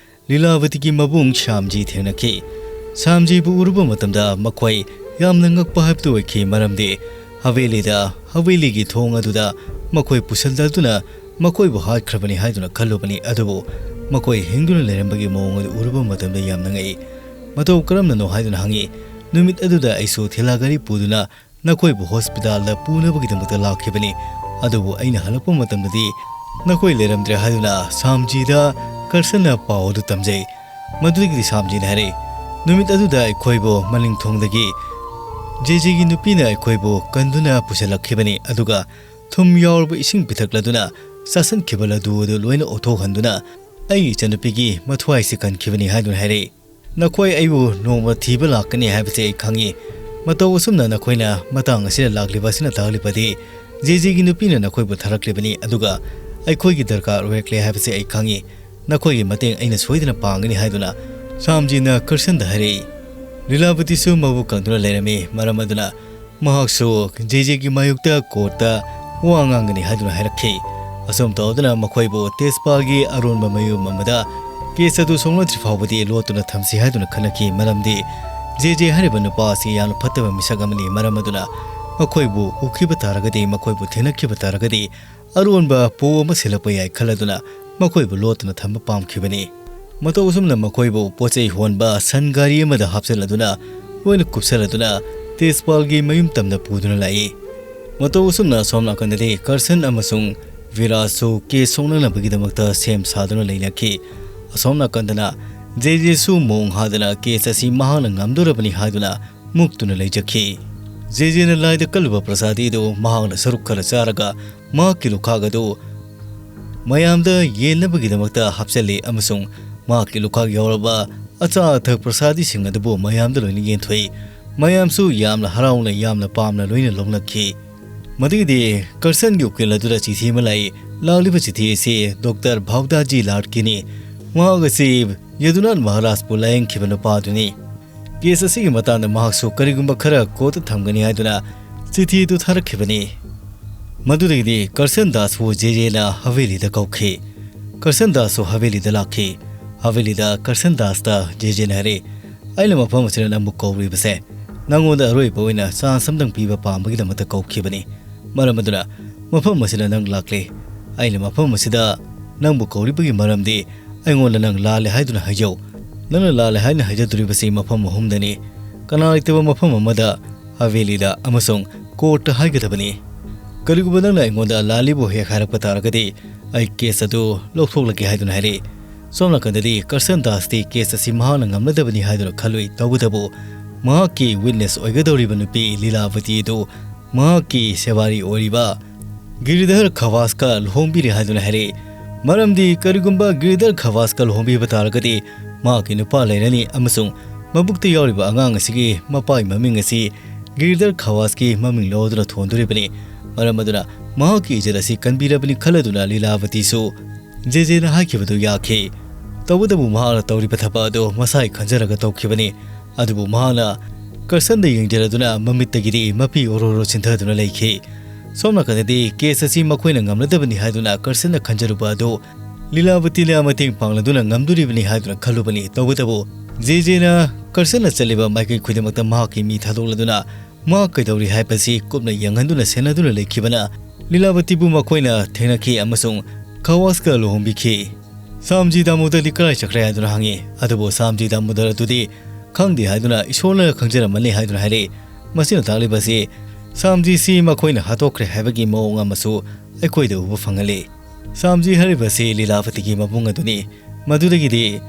ꯂꯤꯂꯥꯕꯇꯤꯒꯤ ꯃꯕꯨꯡ ꯁ꯭ꯌꯥꯝꯖꯤ ꯊꯦꯡꯅꯈꯤ꯫ ꯁ꯭ꯌꯥꯝꯖꯤꯕꯨ ꯎꯔꯨꯕ ꯃꯇꯝꯗ ꯃꯈꯣꯏ ꯌꯥꯝꯅ ꯉꯛꯄ ꯍꯥꯏꯕꯗꯨ ꯑꯣꯏꯈꯤ, ꯃꯔꯝꯗꯤ ꯍꯕꯦꯂꯤꯗ, ꯍꯕꯦꯂꯤꯒꯤ ꯊꯣꯡ ꯑꯗꯨꯗ ꯃꯈꯣꯏ ꯄꯨꯁꯤꯟꯗꯗꯨꯅ ꯃꯈꯣꯏꯕꯨ ꯍꯥꯠꯈ꯭ꯔꯕꯅꯤ ꯍꯥꯏꯗꯨꯅ ꯈꯜꯂꯨꯕꯅꯤ, ꯑꯗꯨꯕꯨ ꯃꯈꯣꯏ ꯍꯤꯡꯗꯨꯅ ꯂꯩꯔꯝꯕꯒꯤ ꯃꯑꯣꯡ ꯑꯗꯨ ꯎꯔꯨꯕ ꯃꯇꯝꯗ ꯌꯥꯝꯅ ꯉꯛꯏ꯫ ꯃꯇꯧ ꯀꯔꯝꯅꯅꯣ ꯍꯥꯏꯗꯨꯅ ꯍꯪꯉꯤ꯫ ꯅꯨꯃꯤꯠ ꯑꯗꯨꯗ ꯑꯩꯁꯨ ꯊꯦꯂꯥ ꯒꯥꯔꯤ ꯄꯨꯗꯨꯅ ꯅꯈꯣꯏꯕꯨ ꯍꯣꯁꯄꯤꯇꯥꯜꯗ ꯄꯨꯅꯕꯒꯤꯗꯃꯛꯇ ꯂꯥꯛꯈꯤꯕꯅꯤ꯫ ꯑꯗꯨꯕꯨ ꯑꯩꯅ ꯍꯜꯂꯛꯄ ꯃꯇꯝꯗꯗꯤ ꯅꯈꯣꯏ ꯂꯩꯔꯝꯗ꯭ꯔꯦ ꯍꯥꯏꯗꯨꯅ ꯁꯥꯝꯖꯤꯗ ꯀꯔꯁꯟꯅ ꯄꯥꯎ ꯑꯗꯨ ꯇꯝꯖꯩ꯫ ꯃꯗꯨꯗꯒꯤꯗꯤ ꯁꯥꯝꯖꯤꯅ ꯍꯥꯏꯔꯛꯏ, "ꯅꯨꯃꯤꯠ ꯑꯗꯨꯗ ꯑꯩꯈꯣꯏꯕꯨ ꯃꯅꯤꯡ ꯊꯣꯡꯗꯒꯤ ꯖꯦꯖꯦꯒꯤ ꯅꯨꯄꯤꯅ ꯑꯩꯈꯣꯏꯕꯨ ꯀꯟꯗꯨꯅ ꯄꯨꯁꯤꯜꯂꯛꯈꯤꯕꯅꯤ, ꯑꯗꯨꯒ ꯊꯨꯝ ꯌꯥꯎꯔꯕ ꯏꯁꯤꯡ ꯄꯤꯊꯛꯂꯗꯨꯅ ꯆꯥꯁꯤꯟꯈꯤꯕ ꯂꯗꯨ ꯑꯗꯨ ꯂꯣꯏꯅ ꯑꯣꯠꯊꯣꯛꯍꯟꯗꯨꯅ ꯑꯩꯒꯤ ꯏꯆꯟꯅꯨꯄꯤꯒꯤ ꯃꯊ꯭ꯋꯥꯏꯁꯤ ꯀꯟꯈꯤꯕꯅꯤ" ꯍꯥꯏꯗꯨꯅ ꯍꯥꯏꯔꯛꯏ꯫ "ꯅꯈꯣꯏ ꯑꯩꯕꯨ ꯅꯣꯡꯃ ꯊꯤꯕ ꯂꯥꯛꯀꯅꯤ ꯍꯥꯏꯕꯁꯤ ꯑꯩ ꯈꯪꯏ꯫ ꯃꯇꯧ ꯑꯁꯨꯝꯅ ꯅꯈꯣꯏꯅ ꯃꯇꯥꯡ ꯑꯁꯤꯗ ꯂꯥꯛꯂꯤꯕ ꯑꯁꯤꯅ ꯇꯥꯛꯂꯤꯕꯗꯤ ꯖꯦꯖꯦꯒꯤ ꯅꯨꯄꯤꯅ ꯅꯈꯣꯏꯕꯨ ꯊꯥꯔꯛꯂꯤꯕꯅꯤ, ꯑꯗꯨꯒ ꯑꯩꯈꯣꯏꯒꯤ ꯗꯔꯀꯥꯔ ꯑꯣꯏꯔꯛꯂꯦ ꯍꯥꯏꯕꯁꯤ ꯑꯩ ꯈꯪꯏ꯫ ꯅꯈꯣꯏꯒꯤ ꯃꯇꯦꯡ ꯑꯩꯅ ꯁꯣꯏꯗꯅ ꯄꯥꯡꯒꯅꯤ" ꯍꯥꯏꯗꯨꯅ ꯁꯥꯝꯖꯤꯅ ꯀꯔꯁꯟꯗ ꯍꯥꯏꯔꯛꯏ꯫ ꯂꯤꯂꯥꯕꯇꯤꯁꯨ ꯃꯕꯨꯛ ꯀꯪꯗꯨꯅ ꯂꯩꯔꯝꯃꯤ꯫ ꯃꯔꯝ ꯑꯗꯨꯅ ꯃꯍꯥꯛꯁꯨ ꯖꯦꯖꯦꯒꯤ ꯃꯥꯌꯣꯛꯇ ꯀꯣꯔꯠꯇ ꯋꯥ ꯉꯥꯡꯒꯅꯤ ꯍꯥꯏꯗꯨꯅ ꯍꯥꯏꯔꯛꯈꯤ꯫ ꯑꯁꯨꯝ ꯇꯧꯗꯨꯅ ꯃꯈꯣꯏꯕꯨ ꯇꯦꯖꯄꯥꯜꯒꯤ ꯑꯔꯣꯟꯕ ꯃꯌꯨꯝ ꯑꯃꯗ ꯀꯦꯁ ꯑꯗꯨ ꯁꯣꯛꯅꯗ꯭ꯔꯤ ꯐꯥꯎꯕꯗꯤ ꯂꯣꯠꯇꯨꯅ ꯊꯝꯁꯤ ꯍꯥꯏꯗꯨꯅ ꯈꯟꯅꯈꯤ꯫ ꯃꯔꯝꯗꯤ ꯖꯦꯖꯦ ꯍꯥꯏꯔꯤꯕ ꯅꯨꯄꯥ ꯑꯁꯤ ꯌꯥꯝꯅ ꯐꯠꯇꯕ ꯃꯤꯁꯛ ꯑꯃꯅꯤ꯫ ꯃꯔꯝ ꯑꯗꯨꯅ ꯃꯈꯣꯏꯕꯨ ꯎꯈꯤꯕ ꯇꯥꯔꯒꯗꯤ, ꯃꯈꯣꯏꯕꯨ ꯊꯦꯡꯅꯈꯤꯕ ꯇꯥꯔꯒꯗꯤ ꯑꯔꯣꯟꯕ ꯄꯣ ꯑꯃ ꯁꯤꯜꯂꯛꯄ ꯌꯥꯏ ꯈꯜꯂꯗꯨꯅ ꯃꯈꯣꯏꯕꯨ ꯂꯣꯠꯇꯨꯅ ꯊꯝꯕ ꯄꯥꯝꯈꯤꯕꯅꯤ꯫ ꯃꯇꯧ ꯑꯁꯨꯝꯅ ꯃꯈꯣꯏꯕꯨ ꯄꯣꯠ ꯆꯩ ꯍꯣꯟꯕ ꯁꯟ ꯒꯥꯔꯤ ꯑꯃꯗ ꯍꯥꯞꯆꯤꯜꯂꯗꯨꯅ ꯂꯣꯏꯅ ꯀꯨꯞꯁꯜꯂꯗꯨꯅ ꯇꯦꯖꯄꯥꯜꯒꯤ ꯃꯌꯨꯝ ꯇꯝꯗ ꯄꯨꯗꯨꯅ ꯂꯥꯛꯏ꯫ ꯃꯇꯧ ꯑꯁꯨꯝꯅ ꯑꯁꯣꯝ ꯅꯥꯀꯟꯗꯗꯤ ꯀꯔꯁꯟ ꯑꯃꯁꯨꯡ ꯚꯤꯔꯥꯖꯁꯨ ꯀꯦꯁ ꯁꯣꯛꯅꯅꯕꯒꯤꯗꯃꯛꯇ ꯁꯦꯝ ꯁꯥꯗꯨꯅ ꯂꯩꯅꯈꯤ꯫ ꯑꯁꯣꯝ ꯅꯥꯀꯟꯗꯅ ꯖꯦꯖꯦꯁꯨ ꯃꯣꯡ ꯍꯥꯗꯅ ꯀꯦꯁ ꯑꯁꯤ ꯃꯍꯥꯛꯅ ꯉꯝꯗꯣꯔꯕꯅꯤ ꯍꯥꯏꯗꯨꯅ ꯃꯨꯛꯇꯨꯅ ꯂꯩꯖꯈꯤ꯫ ꯖꯦꯖꯦꯅ ꯂꯥꯏꯗ ꯀꯜꯂꯨꯕ ꯄ꯭ꯔꯁꯥꯗꯤꯗꯨ ꯃꯍꯥꯛꯅ ꯁꯔꯨꯛ ꯈꯔ ꯆꯥꯔꯒ ꯃꯍꯥꯛꯀꯤ ꯂꯨꯈꯥꯛ ꯑꯗꯨ ꯃꯌꯥꯝꯗ ꯌꯦꯟꯅꯕꯒꯤꯗꯃꯛꯇ ꯍꯥꯞꯆꯤꯜꯂꯤ ꯑꯃꯁꯨꯡ ꯃꯍꯥꯛꯀꯤ ꯂꯨꯈꯥꯛ ꯌꯥꯎꯔꯕ ꯑꯆꯥ ꯑꯊꯛ ꯄ꯭ꯔꯁꯥꯗꯤꯁꯤꯡ ꯑꯗꯨꯕꯨ ꯃꯌꯥꯝꯗ ꯂꯣꯏꯅ ꯌꯦꯟꯊꯣꯛꯏ꯫ ꯃꯌꯥꯝꯁꯨ ꯌꯥꯝꯅ ꯍꯔꯥꯎꯅ, ꯌꯥꯝꯅ ꯄꯥꯝꯅ ꯂꯣꯏꯅ ꯂꯧꯅꯈꯤ꯫ ꯃꯗꯨꯒꯤꯗꯤ ꯀꯔꯁꯟꯒꯤ ꯎꯀꯤꯜ ꯑꯗꯨꯗ ꯆꯤꯊꯤ ꯑꯃ ꯂꯥꯛꯏ꯫ ꯂꯥꯛꯂꯤꯕ ꯆꯤꯊꯤ ꯑꯁꯤ ꯗꯣꯛꯇꯔ ꯚꯥꯎꯗꯥꯖꯤ ꯂꯥꯔꯠꯀꯤꯅꯤ꯫ ꯃꯍꯥꯛ ꯑꯁꯤ ꯌꯗꯨꯅꯥꯊ ꯃꯍꯥꯔꯥꯖꯄꯨ ꯂꯥꯌꯦꯡꯈꯤꯕ ꯅꯨꯄꯥ ꯑꯗꯨꯅꯤ꯫ ꯀꯦꯁ ꯑꯁꯤꯒꯤ ꯃꯇꯥꯡꯗ ꯃꯍꯥꯛꯁꯨ ꯀꯔꯤꯒꯨꯝꯕ ꯈꯔ ꯀꯣꯔꯠꯇ ꯊꯝꯒꯅꯤ ꯍꯥꯏꯗꯨꯅ ꯆꯤꯊꯤ ꯑꯗꯨ ꯊꯥꯔꯛꯈꯤꯕꯅꯤ꯫ ꯃꯗꯨꯗꯒꯤꯗꯤ ꯀꯔꯁꯟ ꯗꯥꯁꯄꯨ ꯖꯦꯖꯦꯅ ꯍꯕꯦꯂꯤꯗ ꯀꯧꯈꯤ꯫ ꯀꯔꯁꯟ ꯗꯥꯁꯁꯨ ꯍꯕꯦꯂꯤꯗ ꯂꯥꯛꯈꯤ꯫ ꯍꯕꯦꯂꯤꯗ ꯀꯔꯁꯟ ꯗꯥꯁꯇ ꯖꯦꯖꯦꯅ ꯍꯥꯏꯔꯛꯏ, "ꯑꯩꯅ ꯃꯐꯝ ꯑꯁꯤꯗ ꯅꯪꯕꯨ ꯀꯧꯔꯤꯕꯁꯦ ꯅꯪꯉꯣꯟꯗ ꯑꯔꯣꯏꯕ ꯑꯣꯏꯅ ꯆꯥꯟꯁ ꯑꯃꯇꯪ ꯄꯤꯕ ꯄꯥꯝꯕꯒꯤꯗꯃꯛꯇ ꯀꯧꯈꯤꯕꯅꯤ꯫ ꯃꯔꯝ ꯑꯗꯨꯅ ꯃꯐꯝ ꯑꯁꯤꯗ ꯅꯪ ꯂꯥꯛꯂꯦ꯫ ꯑꯩꯅ ꯃꯐꯝ ꯑꯁꯤꯗ ꯅꯪꯕꯨ ꯀꯧꯔꯤꯕꯒꯤ ꯃꯔꯝꯗꯤ ꯑꯩꯉꯣꯟꯗ ꯅꯪ ꯂꯥꯜꯂꯦ ꯍꯥꯏꯗꯨꯅ ꯍꯥꯏꯖꯧ꯫ ꯅꯪꯅ ꯂꯥꯜꯂꯦ ꯍꯥꯏꯅ ꯍꯥꯏꯖꯗꯣꯔꯤꯕꯁꯤ ꯃꯐꯝ ꯑꯍꯨꯝꯗꯅꯤ꯫ ꯀꯅꯥ ꯂꯩꯇꯕ ꯃꯐꯝ ꯑꯃꯗ ꯍꯥꯕꯦꯂꯤꯗ ꯑꯃꯁꯨꯡ ꯀꯣꯔꯠꯇ ꯍꯥꯏꯒꯗꯕꯅꯤ꯫ ꯀꯔꯤꯒꯨꯝꯕ ꯅꯪꯅ ꯑꯩꯉꯣꯟꯗ ꯂꯥꯜꯂꯤꯕꯨ ꯍꯦꯛ ꯍꯥꯏꯔꯛꯄ ꯇꯥꯔꯒꯗꯤ ꯑꯩ ꯀꯦꯁ ꯑꯗꯨ ꯂꯧꯊꯣꯛꯂꯒꯦ ꯍꯥꯏꯗꯨꯅ ꯍꯥꯏꯔꯛꯏ꯫ ꯁꯣꯝ ꯅꯥꯀꯟꯗꯗꯤ ꯀꯔꯁꯟ ꯗꯥꯁꯇꯤ ꯀꯦꯁ ꯑꯁꯤ ꯃꯍꯥꯛꯅ ꯉꯝꯂꯗꯕꯅꯤ ꯍꯥꯏꯗꯨꯅ ꯈꯜꯂꯨꯏ꯫ ꯇꯧꯕꯇꯕꯨ ꯃꯍꯥꯛꯀꯤ ꯋꯤꯠꯅꯦꯁ ꯑꯣꯏꯒꯗꯧꯔꯤꯕ ꯅꯨꯄꯤ ꯂꯤꯂꯥꯕꯇꯤ ꯑꯗꯨ ꯃꯍꯥꯛꯀꯤ ꯁꯦꯋꯥꯔꯤ ꯑꯣꯏꯔꯤꯕ ꯒꯤꯔꯤꯙꯔ ꯈꯋꯥꯁꯀ ꯂꯨꯍꯣꯡꯕꯤꯔꯦ ꯍꯥꯏꯗꯨꯅ ꯍꯥꯏꯔꯛꯏ꯫ ꯃꯔꯝꯗꯤ ꯀꯔꯤꯒꯨꯝꯕ ꯒꯤꯔꯤꯙꯔ ꯈꯋꯥꯁꯀ ꯂꯨꯍꯣꯡꯕꯤꯕ ꯇꯥꯔꯒꯗꯤ ꯃꯍꯥꯛꯀꯤ ꯅꯨꯄꯥ ꯂꯩꯔꯅꯤ ꯑꯃꯁꯨꯡ ꯃꯕꯨꯛꯇ ꯌꯥꯎꯔꯤꯕ ꯑꯉꯥꯡ ꯑꯁꯤꯒꯤ ꯃꯄꯥꯒꯤ ꯃꯃꯤꯡ ꯑꯁꯤ ꯒꯤꯔꯤꯙꯔ ꯈꯋꯥꯁꯀꯤ ꯃꯃꯤꯡ ꯂꯧꯗꯨꯅ ꯊꯣꯟꯗꯣꯔꯤꯕꯅꯤ꯫ ꯃꯔꯝ ꯑꯗꯨꯅ ꯃꯍꯥꯛꯀꯤ ꯏꯖꯠ ꯑꯁꯤ ꯀꯟꯕꯤꯔꯕꯅꯤ ꯈꯜꯂꯗꯨꯅ ꯂꯤꯂꯥꯕꯇꯤꯁꯨ ꯖꯦꯖꯦꯅ ꯍꯥꯏꯈꯤꯕꯗꯨ ꯌꯥꯈꯤ꯫ ꯇꯧꯕꯇꯕꯨ ꯃꯍꯥꯛꯅ ꯇꯧꯔꯤꯕ ꯊꯕꯛ ꯑꯗꯨ ꯃꯁꯥꯒꯤ ꯈꯟꯖꯔꯒ ꯇꯧꯈꯤꯕꯅꯤ꯫ ꯑꯗꯨꯕꯨ ꯃꯍꯥꯛꯅ ꯀꯔꯁꯟꯗ ꯌꯦꯡꯖꯔꯗꯨꯅ ꯃꯃꯤꯠꯇꯒꯤꯗꯤ ꯃꯄꯤ ꯑꯣꯔꯣ ꯑꯣꯔꯣ ꯆꯤꯟꯊꯗꯨꯅ ꯂꯩꯈꯤ꯫ ꯁꯣꯝ ꯅꯥꯀꯟꯗꯗꯤ ꯀꯦꯁ ꯑꯁꯤ ꯃꯈꯣꯏꯅ ꯉꯝꯂꯗꯕꯅꯤ ꯍꯥꯏꯗꯨꯅ ꯀꯔꯁꯟꯅ ꯈꯟꯖꯔꯨꯕ ꯑꯗꯨ ꯂꯤꯂꯥꯕꯇꯤꯅ ꯃꯇꯦꯡ ꯄꯥꯡꯂꯗꯨꯅ ꯉꯝꯗꯣꯔꯤꯕꯅꯤ ꯍꯥꯏꯗꯨꯅ ꯈꯜꯂꯨꯕꯅꯤ꯫ ꯇꯧꯕꯇꯕꯨ ꯖꯦꯖꯦꯅ ꯀꯔꯁꯟꯅ ꯆꯠꯂꯤꯕ ꯃꯥꯏꯀꯩ ꯈꯨꯗꯤꯡꯃꯛꯇ ꯃꯍꯥꯛꯀꯤ ꯃꯤ ꯊꯥꯗꯣꯛꯂꯗꯨꯅ ꯃꯍꯥꯛ ꯀꯩꯗꯧꯔꯤ ꯍꯥꯏꯕꯁꯤ ꯀꯨꯞꯅ ꯌꯦꯡꯍꯟꯗꯨꯅ ꯁꯦꯟꯅꯗꯨꯅ ꯂꯩꯈꯤꯕꯅ ꯂꯤꯂꯥꯕꯇꯤꯕꯨ ꯃꯈꯣꯏꯅ ꯊꯦꯡꯅꯈꯤ ꯑꯃꯁꯨꯡ ꯈꯋꯥꯁꯀ ꯂꯨꯍꯣꯡꯕꯤꯈꯤ꯫ ꯁꯥꯝꯖꯤ ꯗꯥꯃꯣꯗꯔꯗꯤ ꯀꯗꯥꯏ ꯆꯠꯈ꯭ꯔꯦ ꯍꯥꯏꯗꯨꯅ ꯍꯪꯉꯤ꯫ ꯑꯗꯨꯕꯨ ꯁꯥꯝꯖꯤ ꯗꯥꯃꯣꯗꯔ ꯑꯗꯨꯗꯤ ꯈꯪꯗꯦ ꯍꯥꯏꯗꯨꯅ ꯏꯁꯣꯔꯅ ꯈꯪꯖꯔꯝꯃꯅꯤ ꯍꯥꯏꯗꯨꯅ ꯍꯥꯏꯔꯛꯏ꯫ ꯃꯁꯤꯅ ꯇꯥꯛꯂꯤꯕꯁꯤ ꯁꯥꯝꯖꯤꯁꯤ ꯃꯈꯣꯏꯅ ꯍꯥꯠꯇꯣꯛꯈ꯭ꯔꯦ ꯍꯥꯏꯕꯒꯤ ꯃꯑꯣꯡ ꯑꯃꯁꯨ ꯑꯩꯈꯣꯏꯗ ꯎꯕ ꯐꯪꯍꯜꯂꯤ꯫ ꯁꯥꯝꯖꯤ ꯍꯥꯏꯔꯤꯕꯁꯤ ꯂꯤꯂꯥꯄꯇꯤꯒꯤ ꯃꯕꯨꯡ ꯑꯗꯨꯅꯤ꯫ ꯃꯗꯨꯗꯒꯤꯗꯤ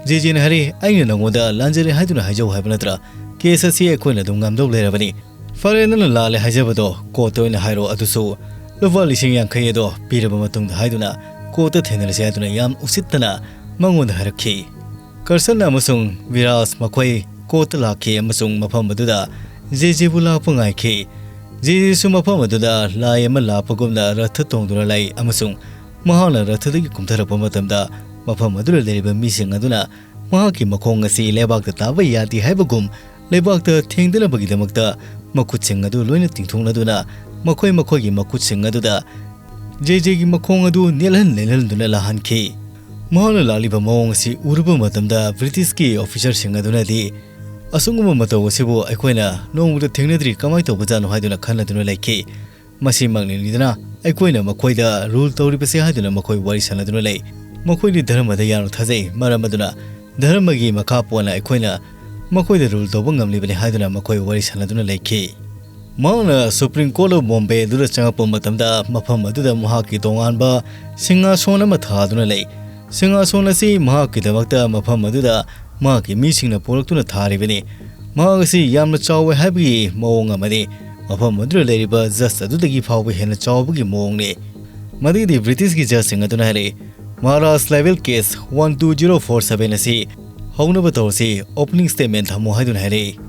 ꯖꯦꯖꯦꯅ ꯍꯥꯏꯔꯤ, "ꯑꯩꯅ ꯅꯉꯣꯟꯗ ꯂꯥꯟꯖꯔꯦ ꯍꯥꯏꯗꯨꯅ ꯍꯥꯏꯖꯧ ꯍꯥꯏꯕ ꯅꯠꯇ꯭ꯔꯥ? ꯀꯦꯁ ꯑꯁꯤ ꯑꯩꯈꯣꯏꯅ ꯑꯗꯨꯝ ꯉꯝꯗꯧ ꯂꯩꯔꯕꯅꯤ꯫ ꯐꯔꯦ, ꯅꯪꯅ ꯂꯥꯜꯂꯦ ꯍꯥꯏꯖꯕꯗꯣ ꯀꯣꯔꯠꯇ ꯑꯣꯏꯅ ꯍꯥꯏꯔꯣ, ꯑꯗꯨꯁꯨ ꯂꯨꯄꯥ ꯂꯤꯁꯤꯡ ꯌꯥꯡꯈꯩ ꯑꯗꯣ ꯄꯤꯔꯕ ꯃꯇꯨꯡꯗ ꯍꯥꯏꯗꯨꯅ ꯀꯣꯔꯠꯇ ꯊꯦꯡꯅꯔꯁꯤ" ꯍꯥꯏꯗꯨꯅ ꯌꯥꯝ ꯎꯁꯤꯠꯇꯅ ꯃꯉꯣꯟꯗ ꯍꯥꯏꯔꯛꯈꯤ꯫ ꯀꯔꯁꯟ ꯑꯃꯁꯨꯡ ꯕꯤꯔꯥꯖ ꯃꯈꯣꯏ ꯀꯣꯔꯠꯇ ꯂꯥꯛꯈꯤ ꯑꯃꯁꯨꯡ ꯃꯐꯝ ꯑꯗꯨꯗ ꯖꯦꯖꯦꯕꯨ ꯂꯥꯛꯄ ꯉꯥꯏꯈꯤ꯫ ꯖꯦꯖꯦꯁꯨ ꯃꯐꯝ ꯑꯗꯨꯗ ꯂꯥꯏ ꯑꯃ ꯂꯥꯛꯄꯒꯨꯝꯅ ꯔꯊ ꯇꯣꯡꯗꯨꯅ ꯂꯩ ꯑꯃꯁꯨꯡ ꯃꯍꯥꯛꯅ ꯔꯊꯗꯒꯤ ꯀꯨꯝꯊꯔꯛꯄ ꯃꯇꯝꯗ ꯃꯐꯝ ꯑꯗꯨꯗ ꯂꯩꯔꯤꯕ ꯃꯤꯁꯤꯡ ꯑꯗꯨꯅ ꯃꯍꯥꯛꯀꯤ ꯃꯈꯣꯡ ꯑꯁꯤ ꯂꯩꯕꯥꯛꯇ ꯇꯥꯕ ꯌꯥꯗꯦ ꯍꯥꯏꯕꯒꯨꯝ ꯂꯩꯕꯥꯛꯇ ꯊꯦꯡꯗꯅꯕꯒꯤꯗꯃꯛꯇ ꯃꯈꯨꯠꯁꯤꯡ ꯑꯗꯨ ꯂꯣꯏꯅ ꯇꯤꯡꯊꯣꯛꯅꯗꯨꯅ ꯃꯈꯣꯏ ꯃꯈꯣꯏꯒꯤ ꯃꯈꯨꯠꯁꯤꯡ ꯑꯗꯨꯗ ꯖꯦꯖꯦꯒꯤ ꯃꯈꯣꯡ ꯑꯗꯨ ꯅꯦꯠꯍꯟ ꯅꯦꯠꯍꯟꯗꯨꯅ ꯂꯥꯛꯍꯟꯈꯤ꯫ ꯃꯍꯥꯛꯅ ꯂꯥꯛꯂꯤꯕ ꯃꯑꯣꯡ ꯑꯁꯤ ꯎꯔꯨꯕ ꯃꯇꯝꯗ ꯕ꯭ꯔꯤꯇꯤꯁꯀꯤ ꯑꯣꯐꯤꯁꯔꯁꯤꯡ ꯑꯗꯨꯅꯗꯤ, "ꯑꯁꯨꯒꯨꯝꯕ ꯃꯇꯧ ꯑꯁꯤꯕꯨ ꯑꯩꯈꯣꯏꯅ ꯅꯣꯡꯃꯗ ꯊꯦꯡꯅꯗ꯭ꯔꯤ, ꯀꯃꯥꯏꯅ ꯇꯧꯕꯖꯥꯠꯅꯣ?" ꯍꯥꯏꯗꯨꯅ ꯈꯟꯅꯗꯨꯅ ꯂꯩꯈꯤ꯫ "ꯃꯁꯤꯃꯛꯅꯤꯗꯅ ꯑꯩꯈꯣꯏꯅ ꯃꯈꯣꯏꯗ ꯔꯨꯜ ꯇꯧꯔꯤꯕꯁꯦ" ꯍꯥꯏꯗꯨꯅ ꯃꯈꯣꯏ ꯋꯥꯔꯤ ꯁꯥꯟꯅꯗꯨꯅ ꯂꯩ꯫ ꯃꯈꯣꯏꯗꯤ ꯙꯔꯃꯗ ꯌꯥꯝꯅ ꯊꯥꯖꯩ꯫ ꯃꯔꯝ ꯑꯗꯨꯅ ꯙꯔꯃꯒꯤ ꯃꯈꯥ ꯄꯣꯟꯅ ꯑꯩꯈꯣꯏꯅ ꯃꯈꯣꯏꯗ ꯔꯨꯜ ꯇꯧꯕ ꯉꯝꯂꯤꯕꯅꯤ ꯍꯥꯏꯗꯨꯅ ꯃꯈꯣꯏ ꯋꯥꯔꯤ ꯁꯥꯟꯅꯗꯨꯅ ꯂꯩꯈꯤ꯫ ꯃꯍꯥꯛꯅ Supreme Court of Bombay ꯑꯗꯨꯗ ꯆꯪꯉꯛꯄ ꯃꯇꯝꯗ ꯃꯐꯝ ꯑꯗꯨꯗ ꯃꯍꯥꯛꯀꯤ ꯇꯣꯉꯥꯟꯕ ꯁꯤꯡꯍꯥꯁꯣꯟ ꯑꯃ ꯊꯥꯗꯨꯅ ꯂꯩ꯫ ꯁꯤꯡꯍꯥꯁꯣꯟ ꯑꯁꯤ ꯃꯍꯥꯛꯀꯤꯗꯃꯛꯇ ꯃꯐꯝ ꯑꯗꯨꯗ ꯃꯍꯥꯛꯀꯤ ꯃꯤꯁꯤꯡꯅ ꯄꯨꯔꯛꯇꯨꯅ ꯊꯥꯔꯤꯕꯅꯤ꯫ ꯃꯍꯥꯛ ꯑꯁꯤ ꯌꯥꯝꯅ ꯆꯥꯎꯋꯦ ꯍꯥꯏꯕꯒꯤ ꯃꯑꯣꯡ ꯑꯃꯗꯤ ꯃꯐꯝ ꯑꯗꯨꯗ ꯂꯩꯔꯤꯕ ꯖꯁ ꯑꯗꯨꯗꯒꯤ ꯐꯥꯎꯕ ꯍꯦꯟꯅ ꯆꯥꯎꯕꯒꯤ ꯃꯑꯣꯡꯅꯤ꯫ ꯃꯗꯨꯒꯤꯗꯤ ꯕ꯭ꯔꯤꯇꯤꯁꯀꯤ ꯖꯁꯁꯤꯡ ꯑꯗꯨꯅ ꯍꯥꯏꯔꯛꯏ, "Maharaj libel case one two zero four seven ꯑꯁꯤ ꯍꯧꯅꯕ ꯇꯧꯔꯁꯤ, opening statement ꯊꯝꯃꯣ" ꯍꯥꯏꯗꯨꯅ ꯍꯥꯏꯔꯛꯏ꯫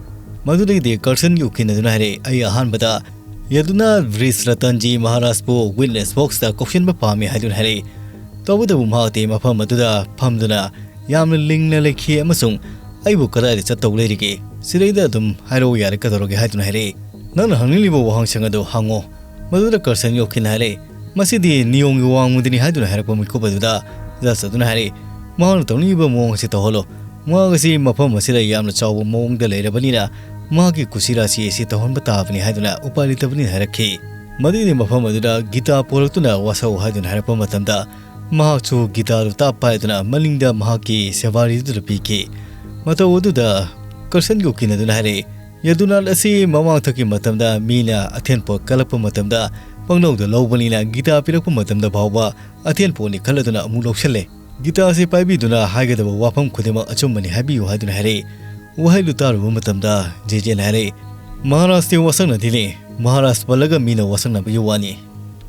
ꯃꯗꯨꯗꯒꯤꯗꯤ ꯀꯔꯁꯟꯒꯤ ꯎꯀꯤꯜ ꯑꯗꯨꯅ ꯍꯥꯏꯔꯛꯏ, "ꯑꯩ ꯑꯍꯥꯟꯕꯗ ꯌꯗꯨꯅꯥꯊ ꯕ꯭ꯔꯤꯖ ꯔꯇꯟꯖꯤ ꯃꯍꯥꯔꯥꯖꯄꯨ witness box ꯇ ꯀꯧꯁꯤꯟꯕ ꯄꯥꯝꯃꯤ" ꯍꯥꯏꯗꯨꯅ ꯍꯥꯏꯔꯛꯏ꯫ ꯇꯧꯕꯇꯕꯨ ꯃꯍꯥꯛꯇꯤ ꯃꯐꯝ ꯑꯗꯨꯗ ꯐꯝꯗꯨꯅ ꯌꯥꯝꯅ ꯂꯤꯡꯅ ꯂꯩꯈꯤ ꯑꯃꯁꯨꯡ "ꯑꯩꯕꯨ ꯀꯗꯥꯏꯗ ꯆꯠꯇꯧ ꯂꯩꯔꯤꯒꯦ? ꯁꯤꯗꯩꯗ ꯑꯗꯨꯝ ꯍꯥꯏꯔꯛꯎ ꯌꯥꯔꯦ, ꯀꯩꯗꯧꯔꯒꯦ?" ꯍꯥꯏꯗꯨꯅ ꯍꯥꯏꯔꯛꯏ꯫ "ꯅꯪꯅ ꯍꯪꯅꯤꯡꯂꯤꯕ ꯋꯥꯍꯪꯁꯤꯡ ꯑꯗꯨ ꯍꯪꯉꯨ꯫" ꯃꯗꯨꯗ ꯀꯔꯁꯟꯒꯤ ꯎꯀꯤꯜꯅ ꯍꯥꯏꯔꯛꯏ, "ꯃꯁꯤꯗꯤ ꯅꯤꯌꯣꯝꯒꯤ ꯋꯥꯡꯃꯗꯅꯤ" ꯍꯥꯏꯗꯨꯅ ꯍꯥꯏꯔꯛꯄ ꯃꯤꯀꯨꯞ ꯑꯗꯨꯗ ꯖꯁ ꯑꯗꯨꯅ ꯍꯥꯏꯔꯛꯏ, "ꯃꯍꯥꯛꯅ ꯇꯧꯅꯤꯡꯉꯤꯕ ꯃꯑꯣꯡ ꯑꯁꯤ ꯇꯧꯍꯜꯂꯨ꯫ ꯃꯍꯥꯛ ꯑꯁꯤ ꯃꯐꯝ ꯑꯁꯤꯗ ꯌꯥꯝꯅ ꯆꯥꯎꯕ ꯃꯑꯣꯡꯗ ꯂꯩꯔꯕꯅꯤꯅ ꯃꯍꯥꯛꯀꯤ ꯀꯨꯁꯤꯔꯥꯁꯤ ꯑꯁꯤ ꯇꯧꯍꯟꯕ ꯇꯥꯕꯅꯤ" ꯍꯥꯏꯗꯨꯅ ꯎꯄꯥꯏ ꯂꯩꯇꯕꯅꯤꯅ ꯍꯥꯏꯔꯛꯈꯤ꯫ ꯃꯗꯨꯒꯤꯗꯤ ꯃꯐꯝ ꯑꯗꯨꯗ ꯒꯤꯇꯥ ꯄꯨꯔꯛꯇꯨꯅ ꯋꯥꯁꯛꯎ ꯍꯥꯏꯗꯨꯅ ꯍꯥꯏꯔꯛꯄ ꯃꯇꯝꯗ ꯃꯍꯥꯛꯁꯨ ꯒꯤꯇꯥꯗꯨ ꯇꯥꯞ ꯄꯥꯏꯗꯨꯅ ꯃꯅꯤꯡꯗ ꯃꯍꯥꯛꯀꯤ ꯁꯦꯕꯥꯔꯤꯗꯨꯗ ꯄꯤꯈꯤ꯫ ꯃꯇꯧ ꯑꯗꯨꯗ ꯀꯔꯁꯟꯒꯤ ꯎꯀꯤꯜ ꯑꯗꯨꯅ ꯍꯥꯏꯔꯛꯏ, "ꯌꯗꯨꯅꯥꯊ ꯑꯁꯤ ꯃꯃꯥꯡꯊꯛꯀꯤ ꯃꯇꯝꯗ ꯃꯤꯅ ꯑꯊꯦꯟꯄꯣꯠ ꯀꯜꯂꯛꯄ ꯃꯇꯝꯗ ꯄꯪꯂꯧꯗ ꯂꯧꯕꯅꯤꯅ ꯒꯤꯇꯥ ꯄꯤꯔꯛꯄ ꯃꯇꯝꯗ ꯐꯥꯎꯕ ꯑꯊꯦꯟꯄꯣꯠꯅꯤ ꯈꯜꯂꯗꯨꯅ ꯑꯃꯨꯛ ꯂꯧꯁꯤꯜꯂꯦ꯫ ꯒꯤꯇꯥ ꯑꯁꯤ ꯄꯥꯏꯕꯤꯗꯨꯅ ꯍꯥꯏꯒꯗꯕ ꯋꯥꯐꯝ ꯈꯨꯗꯤꯡꯃꯛ ꯑꯆꯨꯝꯕꯅꯤ ꯍꯥꯏꯕꯤꯌꯨ" ꯍꯥꯏꯗꯨꯅ ꯍꯥꯏꯔꯛꯏ꯫ ꯋꯥꯍꯩꯗꯨ ꯇꯥꯔꯨꯕ ꯃꯇꯝꯗ ꯖꯦꯖꯦꯅ ꯍꯥꯏꯔꯛꯏ, "ꯃꯍꯥꯔꯥꯖꯇꯤ ꯋꯥꯁꯛꯅꯗꯦꯅꯦ꯫ ꯃꯍꯥꯔꯥꯖ ꯄꯜꯂꯒ ꯃꯤꯅ ꯋꯥꯁꯛꯅꯕꯒꯤ ꯋꯥꯅꯤ꯫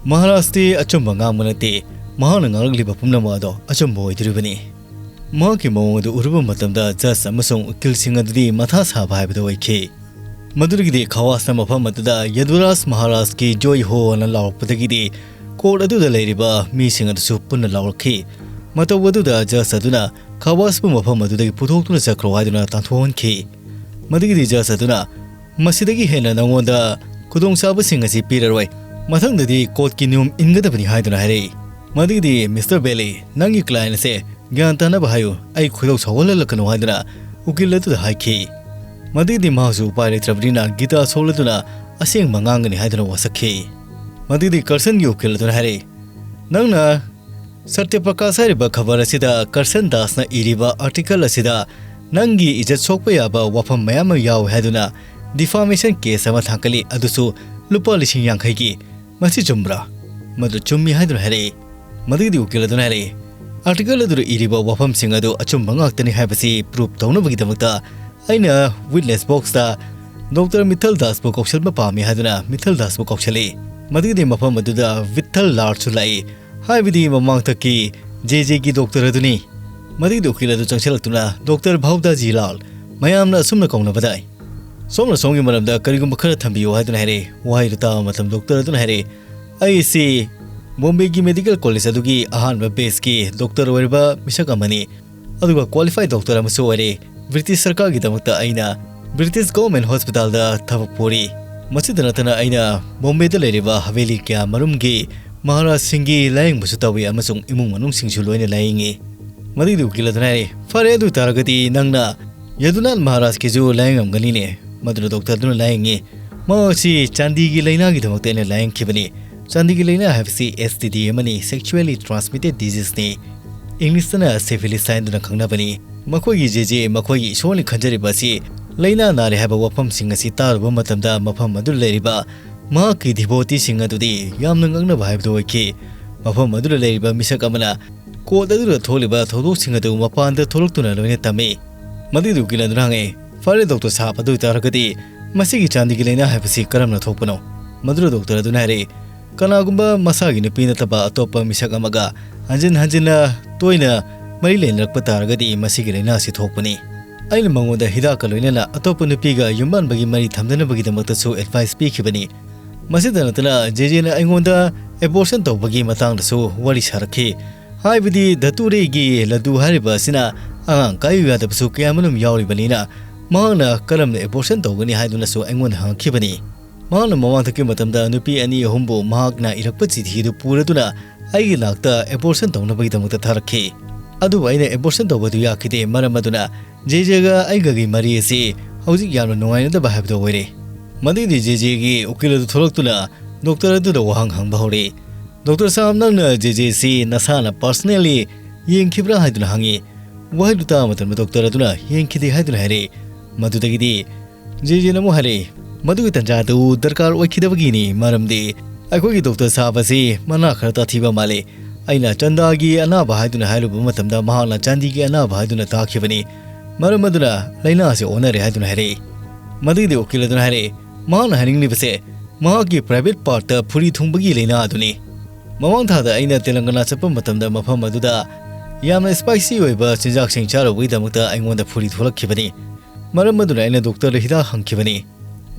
ꯃꯍꯥꯔꯥꯖꯇꯤ ꯑꯆꯨꯝꯕ ꯉꯥꯡꯕ ꯅꯠꯇꯦ꯫ ꯃꯍꯥꯛꯅ ꯉꯥꯡꯂꯛꯂꯤꯕ ꯄꯨꯝꯅꯃꯛ ꯑꯗꯣ ꯑꯆꯨꯝꯕ ꯑꯣꯏꯗꯣꯔꯤꯕꯅꯤ꯫" ꯃꯍꯥꯛꯀꯤ ꯃꯑꯣꯡ ꯑꯗꯨ ꯎꯔꯨꯕ ꯃꯇꯝꯗ ꯖꯁ ꯑꯃꯁꯨꯡ ꯎꯀꯤꯜꯁꯤꯡ ꯑꯗꯨꯗꯤ ꯃꯊꯥ ꯁꯥꯕ ꯍꯥꯏꯕꯗꯨ ꯑꯣꯏꯈꯤ꯫ ꯃꯗꯨꯗꯒꯤꯗꯤ ꯈꯋꯥꯁꯅ ꯃꯐꯝ ꯑꯗꯨꯗ ꯌꯗꯨꯔꯥꯖ ꯃꯍꯥꯔꯥꯖꯀꯤ "ꯖꯣꯏ ꯍꯣ" ꯑꯅ ꯂꯥꯎꯔꯛꯄꯗꯒꯤꯗꯤ ꯀꯣꯔꯠ ꯑꯗꯨꯗ ꯂꯩꯔꯤꯕ ꯃꯤꯁꯤꯡ ꯑꯗꯨꯁꯨ ꯄꯨꯟꯅ ꯂꯥꯎꯔꯛꯈꯤ꯫ ꯃꯇꯧ ꯑꯗꯨꯗ ꯖꯁ ꯑꯗꯨꯅ ꯈꯋꯥꯁꯄꯨ ꯃꯐꯝ ꯑꯗꯨꯗꯒꯤ ꯄꯨꯊꯣꯛꯇꯨꯅ ꯆꯠꯈ꯭ꯔꯣ ꯍꯥꯏꯗꯨꯅ ꯇꯥꯟꯊꯣꯛꯍꯟꯈꯤ꯫ ꯃꯗꯨꯒꯤꯗꯤ ꯖꯁ ꯑꯗꯨꯅ, "ꯃꯁꯤꯗꯒꯤ ꯍꯦꯟꯅ ꯅꯉꯣꯟꯗ ꯈꯨꯗꯣꯡꯆꯥꯕꯁꯤꯡ ꯑꯁꯤ ꯄꯤꯔꯔꯣꯏ꯫ ꯃꯊꯪꯗꯗꯤ ꯀꯣꯔꯠꯀꯤ ꯅꯤꯌꯣꯝ ꯏꯟꯒꯗꯕꯅꯤ" ꯍꯥꯏꯗꯨꯅ ꯍꯥꯏꯔꯛꯏ꯫ ꯃꯗꯨꯒꯤꯗꯤ, "ꯃꯤꯁꯇꯔ ꯕꯦꯂꯤ, ꯅꯪꯒꯤ ꯀ꯭ꯂꯥꯏꯟ ꯑꯁꯦ ꯒ꯭ꯌꯥꯟ ꯇꯥꯅꯕ ꯍꯥꯏꯌꯨ, ꯑꯩ ꯈꯣꯏꯗꯧ ꯁꯥꯎꯍꯜꯍꯜꯂꯛꯀꯅꯨ" ꯍꯥꯏꯗꯨꯅ ꯎꯀꯤꯜ ꯑꯗꯨꯗ ꯍꯥꯏꯈꯤ꯫ ꯃꯗꯨꯒꯤꯗꯤ ꯃꯍꯥꯛꯁꯨ ꯎꯄꯥꯏ ꯂꯩꯇ꯭ꯔꯕꯅꯤꯅ ꯒꯤꯇꯥ ꯁꯣꯛꯂꯗꯨꯅ ꯑꯁꯦꯡꯕ ꯉꯥꯡꯒꯅꯤ ꯍꯥꯏꯗꯨꯅ ꯋꯥꯁꯛꯈꯤ꯫ ꯃꯗꯨꯒꯤꯗꯤ ꯀꯔꯁꯟꯒꯤ ꯎꯀꯤꯜ ꯑꯗꯨꯅ ꯍꯥꯏꯔꯛꯏ, "ꯅꯪꯅ ꯁꯇ꯭ꯌ ꯄ꯭ꯔꯀꯥꯁ ꯍꯥꯏꯔꯤꯕ ꯈꯕꯔ ꯑꯁꯤꯗ ꯀꯔꯁꯟ ꯗꯥꯁꯅ ꯏꯔꯤꯕ ꯑꯥꯔꯇꯤꯀꯜ ꯑꯁꯤꯗ "ꯅꯪꯒꯤ ꯏꯖꯠ ꯁꯣꯛꯄ ꯌꯥꯕ ꯋꯥꯐꯝ ꯃꯌꯥꯝ ꯑꯃ ꯌꯥꯎꯏ ꯍꯥꯏꯗꯨꯅ defamation case ꯑꯃ ꯊꯥꯡꯒꯠꯂꯤ, ꯑꯗꯨꯁꯨ ꯂꯨꯄꯥ ꯂꯤꯁꯤꯡ ꯌꯥꯡꯈꯩꯒꯤ꯫ ꯃꯁꯤ ꯆꯨꯝꯕ꯭ꯔꯥ?" "ꯃꯗꯨ ꯆꯨꯝꯃꯤ" ꯍꯥꯏꯗꯨꯅ ꯍꯥꯏꯔꯛꯏ꯫ ꯃꯗꯨꯒꯤꯗꯤ ꯎꯀꯤꯜ ꯑꯗꯨꯅ ꯍꯥꯏꯔꯛꯏ, "Article ꯑꯗꯨꯗ ꯏꯔꯤꯕ ꯋꯥꯐꯝꯁꯤꯡ ꯑꯗꯨ ꯑꯆꯨꯝꯕ ꯉꯥꯛꯇꯅꯤ ꯍꯥꯏꯕꯁꯤ proof ꯇꯧꯅꯕꯒꯤꯗꯃꯛꯇ ꯑꯩꯅ witness box ꯇ Doctor ꯃꯤꯊꯜ ꯗꯥꯁꯄꯨ ꯀꯧꯁꯤꯟꯕ ꯄꯥꯝꯃꯤ" ꯍꯥꯏꯗꯨꯅ ꯃꯤꯊꯜ ꯗꯥꯁꯄꯨ ꯀꯧꯁꯤꯜꯂꯤ꯫ ꯃꯗꯨꯒꯤꯗꯤ ꯃꯐꯝ ꯑꯗꯨꯗ ꯚꯤꯊꯜ ꯂꯥꯜꯁꯨ ꯂꯥꯛꯏ, ꯍꯥꯏꯕꯗꯤ ꯃꯃꯥꯡꯊꯛꯀꯤ J J ꯒꯤ doctor ꯑꯗꯨꯅꯤ꯫ ꯃꯗꯨꯒꯤꯗꯤ ꯎꯀꯤꯜ ꯑꯗꯨ ꯆꯪꯁꯤꯜꯂꯛꯇꯨꯅ "Doctor ꯚꯥꯎꯗꯥꯖꯤ ꯂꯥꯜ, ꯃꯌꯥꯝꯅ ꯑꯁꯨꯝꯅ ꯀꯧꯅꯕꯗꯥꯏ, ꯁꯣꯝꯅ ꯁꯣꯝꯒꯤ ꯃꯔꯝꯗ ꯀꯔꯤꯒꯨꯝꯕ ꯈꯔ ꯊꯝꯕꯤꯌꯨ" ꯍꯥꯏꯗꯨꯅ ꯍꯥꯏꯔꯛꯏ꯫ ꯋꯥꯍꯩꯗꯨ ꯇꯥꯕ ꯃꯇꯝ doctor ꯑꯗꯨꯅ ꯍꯥꯏꯔꯛꯏ, "ꯑꯩꯁꯤ ꯕꯣꯝꯕꯦꯒꯤ medical college ꯑꯗꯨꯒꯤ ꯑꯍꯥꯟꯕ batch ꯀꯤ doctor ꯑꯣꯏꯔꯕ ꯃꯤꯁꯛ ꯑꯃꯅꯤ, ꯑꯗꯨꯒ qualified doctor ꯑꯃꯁꯨ ꯑꯣꯏꯔꯦ꯫ ꯕ꯭ꯔꯤꯇꯤꯁ ꯁꯔꯀꯥꯔꯒꯤꯗꯃꯛꯇ ꯑꯩꯅ British Government Hospital ꯗ ꯊꯕꯛ ꯄꯨꯔꯤ꯫ ꯃꯁꯤꯗ ꯅꯠꯇꯅ ꯑꯩꯅ ꯕꯣꯝꯕꯦꯗ ꯂꯩꯔꯤꯕ ꯍꯕꯦꯂꯤ ꯀꯌꯥ ꯃꯔꯨꯝꯒꯤ ꯃꯍꯥꯔꯥꯖꯁꯤꯡꯒꯤ ꯂꯥꯌꯦꯡꯕꯁꯨ ꯇꯧꯏ ꯑꯃꯁꯨꯡ ꯏꯃꯨꯡ ꯃꯅꯨꯡꯁꯤꯡꯁꯨ ꯂꯣꯏꯅ ꯂꯥꯌꯦꯡꯉꯤ"꯫ ꯃꯗꯨꯒꯤꯗꯤ ꯎꯀꯤꯜ ꯑꯗꯨꯅ ꯍꯥꯏꯔꯦ, "ꯐꯔꯦ, ꯑꯗꯨ ꯑꯣꯏ ꯇꯥꯔꯒꯗꯤ ꯅꯪꯅ ꯌꯗꯨꯅꯥꯊ ꯃꯍꯥꯔꯥꯖꯀꯤꯁꯨ ꯂꯥꯌꯦꯡꯉꯝꯒꯅꯤꯅꯦ"꯫ ꯃꯗꯨꯅ doctor ꯑꯗꯨꯅ ꯂꯥꯌꯦꯡꯉꯤ꯫ "ꯃꯍꯥꯛ ꯑꯁꯤ ꯆꯥꯟꯗꯤꯒꯤ ꯂꯥꯏꯅꯥꯒꯤꯗꯃꯛꯇ ꯑꯩꯅ ꯂꯥꯌꯦꯡꯈꯤꯕꯅꯤ꯫ ꯆꯥꯟꯗꯤꯒꯤ ꯂꯥꯏꯅꯥ ꯍꯥꯏꯕꯁꯤ S T D ꯑꯃꯅꯤ, sexually transmitted disease ꯅꯤ꯫ English ꯇꯅ syphilis ꯍꯥꯏꯗꯨꯅ ꯈꯪꯅꯕꯅꯤ꯫ ꯃꯈꯣꯏꯒꯤ J J, ꯃꯈꯣꯏꯒꯤ ꯏꯁꯣꯔꯅ ꯈꯟꯖꯔꯤꯕ ꯑꯁꯤ ꯂꯥꯏꯅꯥ ꯅꯥꯔꯦ ꯍꯥꯏꯕ ꯋꯥꯐꯝꯁꯤꯡ ꯑꯁꯤ ꯇꯥꯔꯨꯕ ꯃꯇꯝꯗ ꯃꯐꯝ ꯑꯗꯨꯗ ꯂꯩꯔꯤꯕ ꯃꯍꯥꯛꯀꯤ devotee ꯁꯤꯡ ꯑꯗꯨꯗꯤ ꯌꯥꯝꯅ ꯉꯛꯅꯕ ꯍꯥꯏꯕꯗꯨ ꯑꯣꯏꯈꯤ꯫ ꯃꯐꯝ ꯑꯗꯨꯗ ꯂꯩꯔꯤꯕ ꯃꯤꯁꯛ ꯑꯃꯅ court ꯑꯗꯨꯗ ꯊꯣꯛꯂꯤꯕ ꯊꯧꯗꯣꯛꯁꯤꯡ ꯑꯗꯨ ꯃꯄꯥꯟꯗ ꯊꯣꯛꯂꯛꯇꯨꯅ ꯂꯣꯏꯅ ꯇꯝꯃꯤ"꯫ ꯃꯗꯨꯒꯤ ꯎꯀꯤꯜ ꯑꯗꯨꯅ ꯍꯪꯉꯛꯏ, "ꯐꯔꯦ doctor ꯁꯥꯍꯕ, ꯑꯗꯨ ꯑꯣꯏꯇꯥꯔꯒꯗꯤ ꯃꯁꯤꯒꯤ ꯆꯥꯟꯗꯤꯒꯤ ꯂꯥꯏꯅꯥ ꯍꯥꯏꯕꯁꯤ ꯀꯔꯝꯅ ꯊꯣꯛꯄꯅꯣ?" ꯃꯗꯨꯗ doctor ꯑꯗꯨꯅ ꯍꯥꯏꯔꯛꯏ, "ꯀꯅꯥꯒꯨꯝꯕ ꯃꯁꯥꯒꯤ ꯅꯨꯄꯤ ꯅꯠꯇꯕ ꯑꯇꯣꯞꯄ ꯃꯤꯁꯛ ꯑꯃꯒ ꯍꯟꯖꯤꯟ ꯍꯟꯖꯤꯟꯅ ꯇꯣꯏꯅ ꯃꯔꯤ ꯂꯩꯅꯔꯛꯄ ꯇꯥꯔꯒꯗꯤ ꯃꯁꯤꯒꯤ ꯂꯥꯏꯅꯥ ꯑꯁꯤ ꯊꯣꯛꯄꯅꯤ꯫ ꯑꯩꯅ ꯃꯉꯣꯟꯗ ꯍꯤꯗꯥꯛꯀ ꯂꯣꯏꯅꯅ ꯑꯇꯣꯞꯄ ꯅꯨꯄꯤꯒ ꯌꯨꯝꯕꯥꯟꯕꯒꯤ ꯃꯔꯤ ꯊꯝꯗꯅꯕꯒꯤꯗꯃꯛꯇꯁꯨ advice ꯄꯤꯈꯤꯕꯅꯤ꯫ ꯃꯁꯤꯗ ꯅꯠꯇꯅ J J ꯅ ꯑꯩꯉꯣꯟꯗ abortion ꯇꯧꯕꯒꯤ ꯃꯇꯥꯡꯗꯁꯨ ꯋꯥꯔꯤ ꯁꯥꯔꯛꯈꯤ꯫ ꯍꯥꯏꯕꯗꯤ ꯙꯇꯨꯔꯦꯒꯤ ꯂꯗꯨ ꯍꯥꯏꯔꯤꯕ ꯑꯁꯤꯅ ꯑꯉꯥꯡ ꯀꯥꯏꯌꯨ ꯌꯥꯗꯕꯁꯨ ꯀꯌꯥꯃꯔꯨꯝ ꯌꯥꯎꯔꯤꯕꯅꯤꯅ ꯃꯍꯥꯛꯅ ꯀꯔꯝꯅ abortion ꯇꯧꯒꯅꯤ ꯍꯥꯏꯗꯨꯅꯁꯨ ꯑꯩꯉꯣꯟꯗ ꯍꯪꯉꯛꯈꯤꯕꯅꯤ꯫ ꯃꯍꯥꯛꯅ ꯃꯃꯥꯡꯊꯛꯀꯤ ꯃꯇꯝꯗ ꯅꯨꯄꯤ ꯑꯅꯤ ꯑꯍꯨꯝꯕꯨ ꯃꯍꯥꯛꯅ ꯏꯔꯛꯄ ꯆꯤꯊꯤꯗꯨ ꯄꯨꯔꯗꯨꯅ ꯑꯩꯒꯤ ꯅꯥꯛꯇ abortion ꯇꯧꯅꯕꯒꯤꯗꯃꯛꯇ ꯊꯥꯔꯛꯈꯤ꯫ ꯑꯗꯨꯕꯨ ꯑꯩꯅ abortion ꯇꯧꯕꯗꯨ ꯌꯥꯈꯤꯗꯦ, ꯃꯔꯝ ꯑꯗꯨꯅ J J ꯒ ꯑꯩꯒꯒꯤ ꯃꯔꯤ ꯑꯁꯤ ꯍꯧꯖꯤꯛ ꯌꯥꯝꯅ ꯅꯨꯡꯉꯥꯏꯅꯗꯕ ꯍꯥꯏꯕꯗꯨ ꯑꯣꯏꯔꯦ"꯫ ꯃꯗꯨꯒꯤꯗꯤ J J ꯒꯤ ꯎꯀꯤꯜ ꯑꯗꯨ ꯊꯣꯛꯂꯛꯇꯨꯅ doctor ꯑꯗꯨꯗ ꯋꯥꯍꯪ ꯍꯪꯕ ꯍꯧꯔꯛꯏ꯫ "Doctor ꯁꯥꯍꯕ, ꯅꯪꯅ J J ꯁꯤ ꯅꯁꯥꯅ personally ꯌꯦꯡꯈꯤꯕ꯭ꯔꯥ?" ꯍꯥꯏꯗꯨꯅ ꯍꯪꯉꯤ꯫ ꯋꯥꯍꯩꯗꯨ ꯇꯥꯕ ꯃꯇꯝꯗ ꯗꯣꯛꯇꯔ ꯑꯗꯨꯅ ꯌꯦꯡꯈꯤꯗꯦ ꯍꯥꯏꯗꯨꯅ ꯍꯥꯏꯔꯛꯏ꯫ ꯃꯗꯨꯗꯒꯤꯗꯤ ꯖꯦ ꯖꯦꯅ ꯑꯃꯨꯛ ꯍꯥꯏꯔꯛꯏ, "ꯃꯗꯨꯒꯤ ꯇꯥꯟꯖꯥꯗꯨ ꯗꯔꯀꯥꯔ ꯑꯣꯏꯈꯤꯗꯕꯒꯤꯅꯤ, ꯃꯔꯝꯗꯤ ꯑꯩꯈꯣꯏꯒꯤ ꯗꯣꯛꯇꯔ ꯁꯥꯍꯕ ꯑꯁꯤ ꯃꯅꯥ ꯈꯔ ꯇꯥꯊꯤꯕ ꯃꯥꯜꯂꯤ꯫ ꯑꯩꯅ ꯆꯟꯗꯥꯒꯤ ꯑꯅꯥꯕ ꯍꯥꯏꯗꯨꯅ ꯍꯥꯏꯔꯨꯕ ꯃꯇꯝꯗ ꯃꯍꯥꯛꯅ ꯆꯥꯟꯗꯤꯒꯤ ꯑꯅꯥꯕ ꯍꯥꯏꯗꯨꯅ ꯇꯥꯈꯤꯕꯅꯤ꯫ ꯃꯔꯝ ꯑꯗꯨꯅ ꯂꯥꯏꯅꯥ ꯑꯁꯤ ꯑꯣꯟꯅꯔꯦ" ꯍꯥꯏꯗꯨꯅ ꯍꯥꯏꯔꯛꯏ꯫ ꯃꯗꯨꯒꯤꯗꯤ ꯎꯀꯤꯜ ꯑꯗꯨꯅ ꯍꯥꯏꯔꯛꯏ, ꯃꯍꯥꯛꯅ ꯍꯥꯏꯅꯤꯡꯂꯤꯕꯁꯦ ꯃꯍꯥꯛꯀꯤ private part ꯐꯨꯔꯤ ꯊꯨꯡꯕꯒꯤ ꯂꯥꯏꯅꯥ ꯑꯗꯨꯅꯤ꯫ ꯃꯃꯥꯡ ꯊꯥꯗ ꯑꯩꯅ ꯇꯦꯂꯪꯒꯅꯥ ꯆꯠꯄ ꯃꯇꯝꯗ ꯃꯐꯝ ꯑꯗꯨꯗ ꯌꯥꯝꯅ spicy ꯑꯣꯏꯕ ꯆꯤꯟꯖꯥꯛꯁꯤꯡ ꯆꯥꯔꯨꯕꯒꯤꯗꯃꯛꯇ ꯑꯩꯉꯣꯟꯗ ꯐꯨꯔꯤ ꯊꯣꯛꯂꯛꯈꯤꯕꯅꯤ꯫ ꯃꯔꯝ ꯑꯗꯨꯅ ꯑꯩꯅ ꯗꯣꯛꯇꯔꯗ ꯍꯤꯗꯥꯛ ꯍꯪꯈꯤꯕꯅꯤ꯫